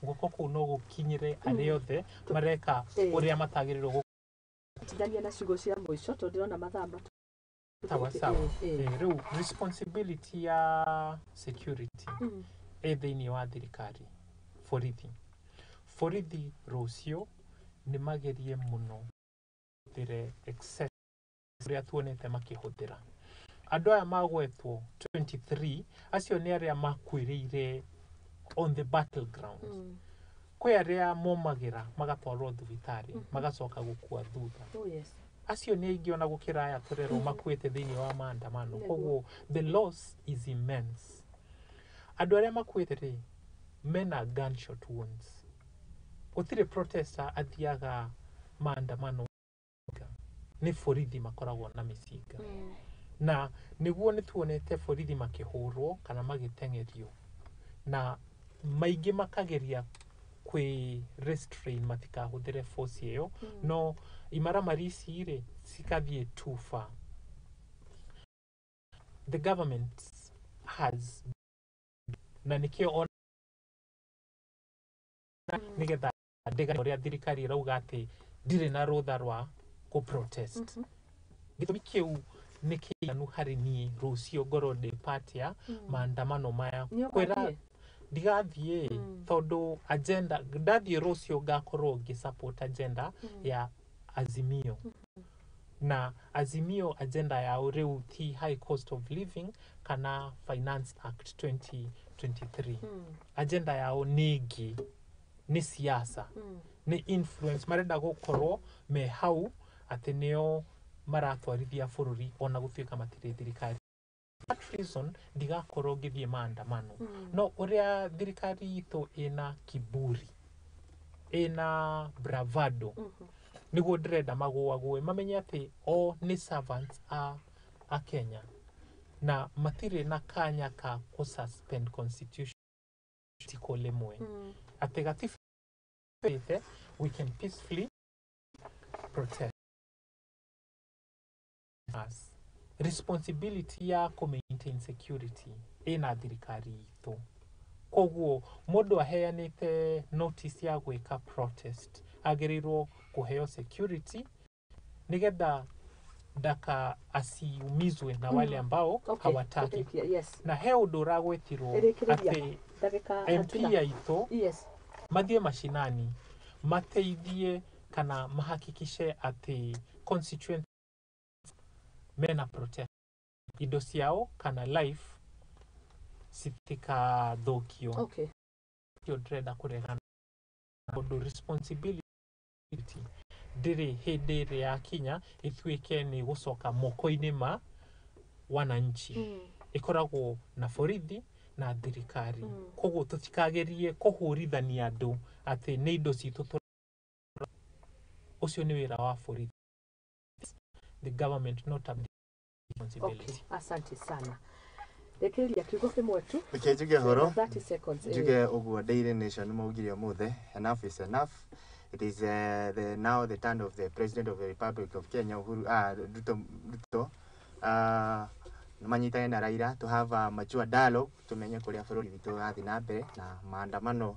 guoko kũu no gũkinyĩre arĩa othe mareka ũrĩa matagĩrĩirwo. Tigania na ciugo cia mũico tondũ ndĩrona mathaa matu. Sawa sawa. Rĩu responsibility ya security ĩ thĩinĩ wa thirikari. Borithi rũciũ nĩ magerie mũno hũthĩre excess ũrĩa tuonete makĩhũthĩra. Andũ aya magwetwo 23 acio nĩ arĩa makuĩrĩire on the battleground. Kwĩ arĩa momagĩra magatwarwo thibitarĩ, magacoka gũkua thutha. Oh yes. Acio nĩ aingĩ ona gũkĩra aya tũrerwo makuĩte thĩinĩ wa maandamano. Koguo the loss is immense. Andũ arĩa makuĩte rĩ, mena gunshot wounds. Gũtirĩ protester athiaga maandamano, nĩ borithi makoragwo na mĩcinga. Na nĩguo nĩ tuonete borithi makĩhũrwo kana magĩteng'erio, na maingĩ makageria kwĩ restrain matikahũthĩre force ĩyo, no imaramari ici rĩ cikathiĩ too far. The government has, na nĩkĩo ona nĩgetha ndĩga ũrĩa thirikari ĩrauga atĩ ndirĩ na rũtha rwa kũ protest. Gĩtũmi kĩu nĩ kĩiganu harĩ niĩ rũciũ ngorwo ndĩ part ya maandamano maya. Nĩ kwĩra ũgathiĩ? Ndigathiĩ, tondũ agenda ndathiĩ rũciũ ngakorwo ngĩ support agenda ya Azimio, na Azimio agenda yao rĩu ti high cost of living kana Finance Act 2023. Agenda yao nĩ ĩngĩ, nĩ siasa, nĩ influence, marenda gũkorwo me hau atĩ nĩo maratwarithia bũrũri ona gũtuĩka matirĩ thirikari. That reason ndigakorwo ngĩthiĩ maandamano. No ũrĩa thirikari itũ ĩna kiburi, ĩna bravado, nĩguo ndĩrenda magũagũe mamenye atĩ o nĩ servants a Kenya na matirĩ na kanya ka kũ suspend constitution article ĩmwe atĩ gatiba, we can peacefully protest. Us responsibility ya kũ maintain security ĩna thirikari itũ. Koguo mũndũ aheanĩte notice ya gwĩka protest agĩrĩirwo kũheo security nĩgetha ndaka asiumizwe na wale ambao hawataki. Na he ũndũ ũragwetirwo Ĩrĩkĩrĩria. atĩ Ndagĩka MP hatuna. aitũ mathiĩ mashinani mateithie kana mahakikishe atĩ constituent mena protect indo ciao kana life citikathũkio. Kĩo ndĩrenda kũregana tondũ responsibility ndĩrĩ hĩndĩ ĩrĩa yakinya ĩtuĩke nĩ gũcoka moko-inĩ ma wananchi. Ĩkoragwo na borithi na thirikari. Koguo tũtikagerie kũhũrithania andũ atĩ nĩ indo citũ ũcio nĩ wĩra wa borithi, the government, not a responsibility. Okay. Asante sana. Rekereria kiugo kĩmwe tu. Reke njuge ũhoro. 30 seconds. Njuge ũguo, Daily Nation maugire ũmũthĩ, enough is enough. It is now the turn of the President of the Republic of Kenya, Uhuru Ruto, manyitane na Raila to have a mature dialogue, tumenye kũrĩa bũrũri witũ ũrathiĩ na mbere, na maandamano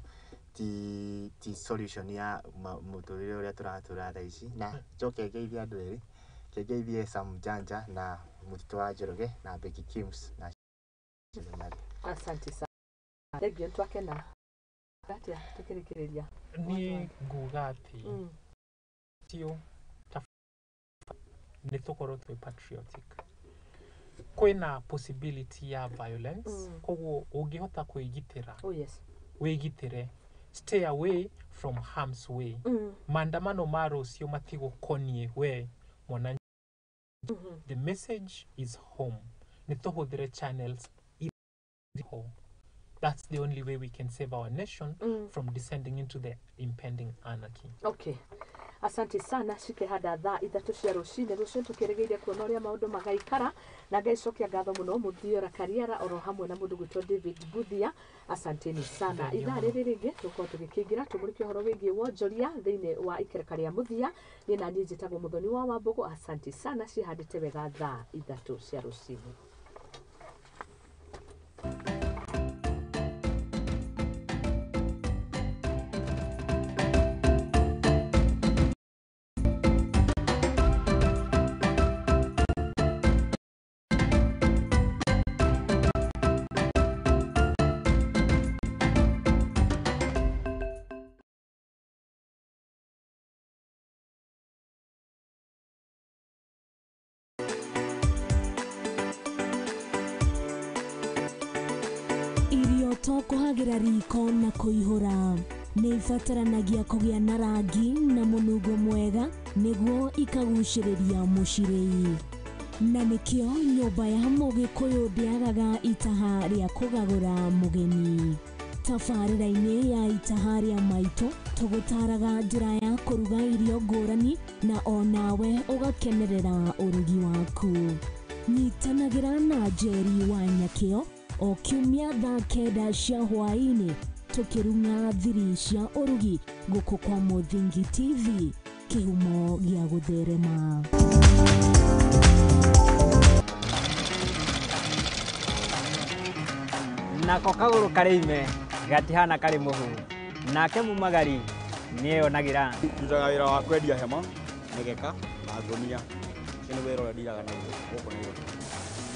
ti solution ya mũtũrĩre ũrĩa tũratũra thaa ici. Na njoke ngeithie andũ erĩ, ngeithie Sam Janja na Mũtitũ wa Njoroge na Becky Kims na Mari. Asante sana. Thank you, twakena. Atia tukĩrĩkĩrĩria. Niĩ nguga atĩ tio ta nĩ tũkorwo twĩ patriotic, kwĩna possibility ya violence. Koguo ũngĩhota kwĩgitĩra, wĩgitĩre, stay away from harm's way. Maandamano ma rũciũ matigũkoniĩ we mwananchi. The message is home, nĩ tũhũthĩre channels Ho. That's the only way we can save our nation from descending into the impending anarchy. Okay, asante sana. Cikĩhanda thaa 3 cia rũcinĩ rũciũ tũkĩrĩgĩire kuona ũrĩa maũndũ magaikara, na ngaicokia ngatho mũno Mũthiora Kariara oro hamwe na mũndũ gwĩtwo David Mbuthia. Asanteni sana. Thank you Ithaa mũno. Rĩrĩ rĩngĩ tũkorwo tũgĩkĩingĩra tũmũrĩke ũhoro wĩgiĩ wonjoria thĩinĩ wa ikereka rĩa mũthia. Niĩ na niĩ njĩtagwo Mũthoni wa Wambũgũ. Asante sana. Cihandĩte wega thaa 3 cia rũcinĩ. Irio to kũhagĩra riko na kũihũra, nĩ ibataranagia kũgĩa na rangi na mũnungo mwega nĩguo ikagucĩrĩria mũcirĩi, na nĩkĩo nyũmba ya mũgĩkũyũ ndĩagaga itaha rĩa kũgagũra mũgeni. Tabarĩra-inĩ ya Itaha rĩa Maitũ tũgũtaraga njĩra ya kũruga irio ngũrani na onawe ũgakenerera ũrugi waku. Nyitanagĩra na Njeri wa Nyakĩo o kiumia thaa 9 cia hwaĩ-inĩ tũkĩrung'a thiri cia ũrugi gũkũ kwa Mũthingi TV, kĩhumo gĩa gũtherema. Nako kagũrũ karĩ ime gatihana karĩ mũhu, nake mumagari nĩeyonagĩra. Ndutaga wĩra wa kwendia hema, mĩgeka na ngũnia. Ũcio nĩ wĩra ũrĩa ndiraga naguo gũkũ Nairobi.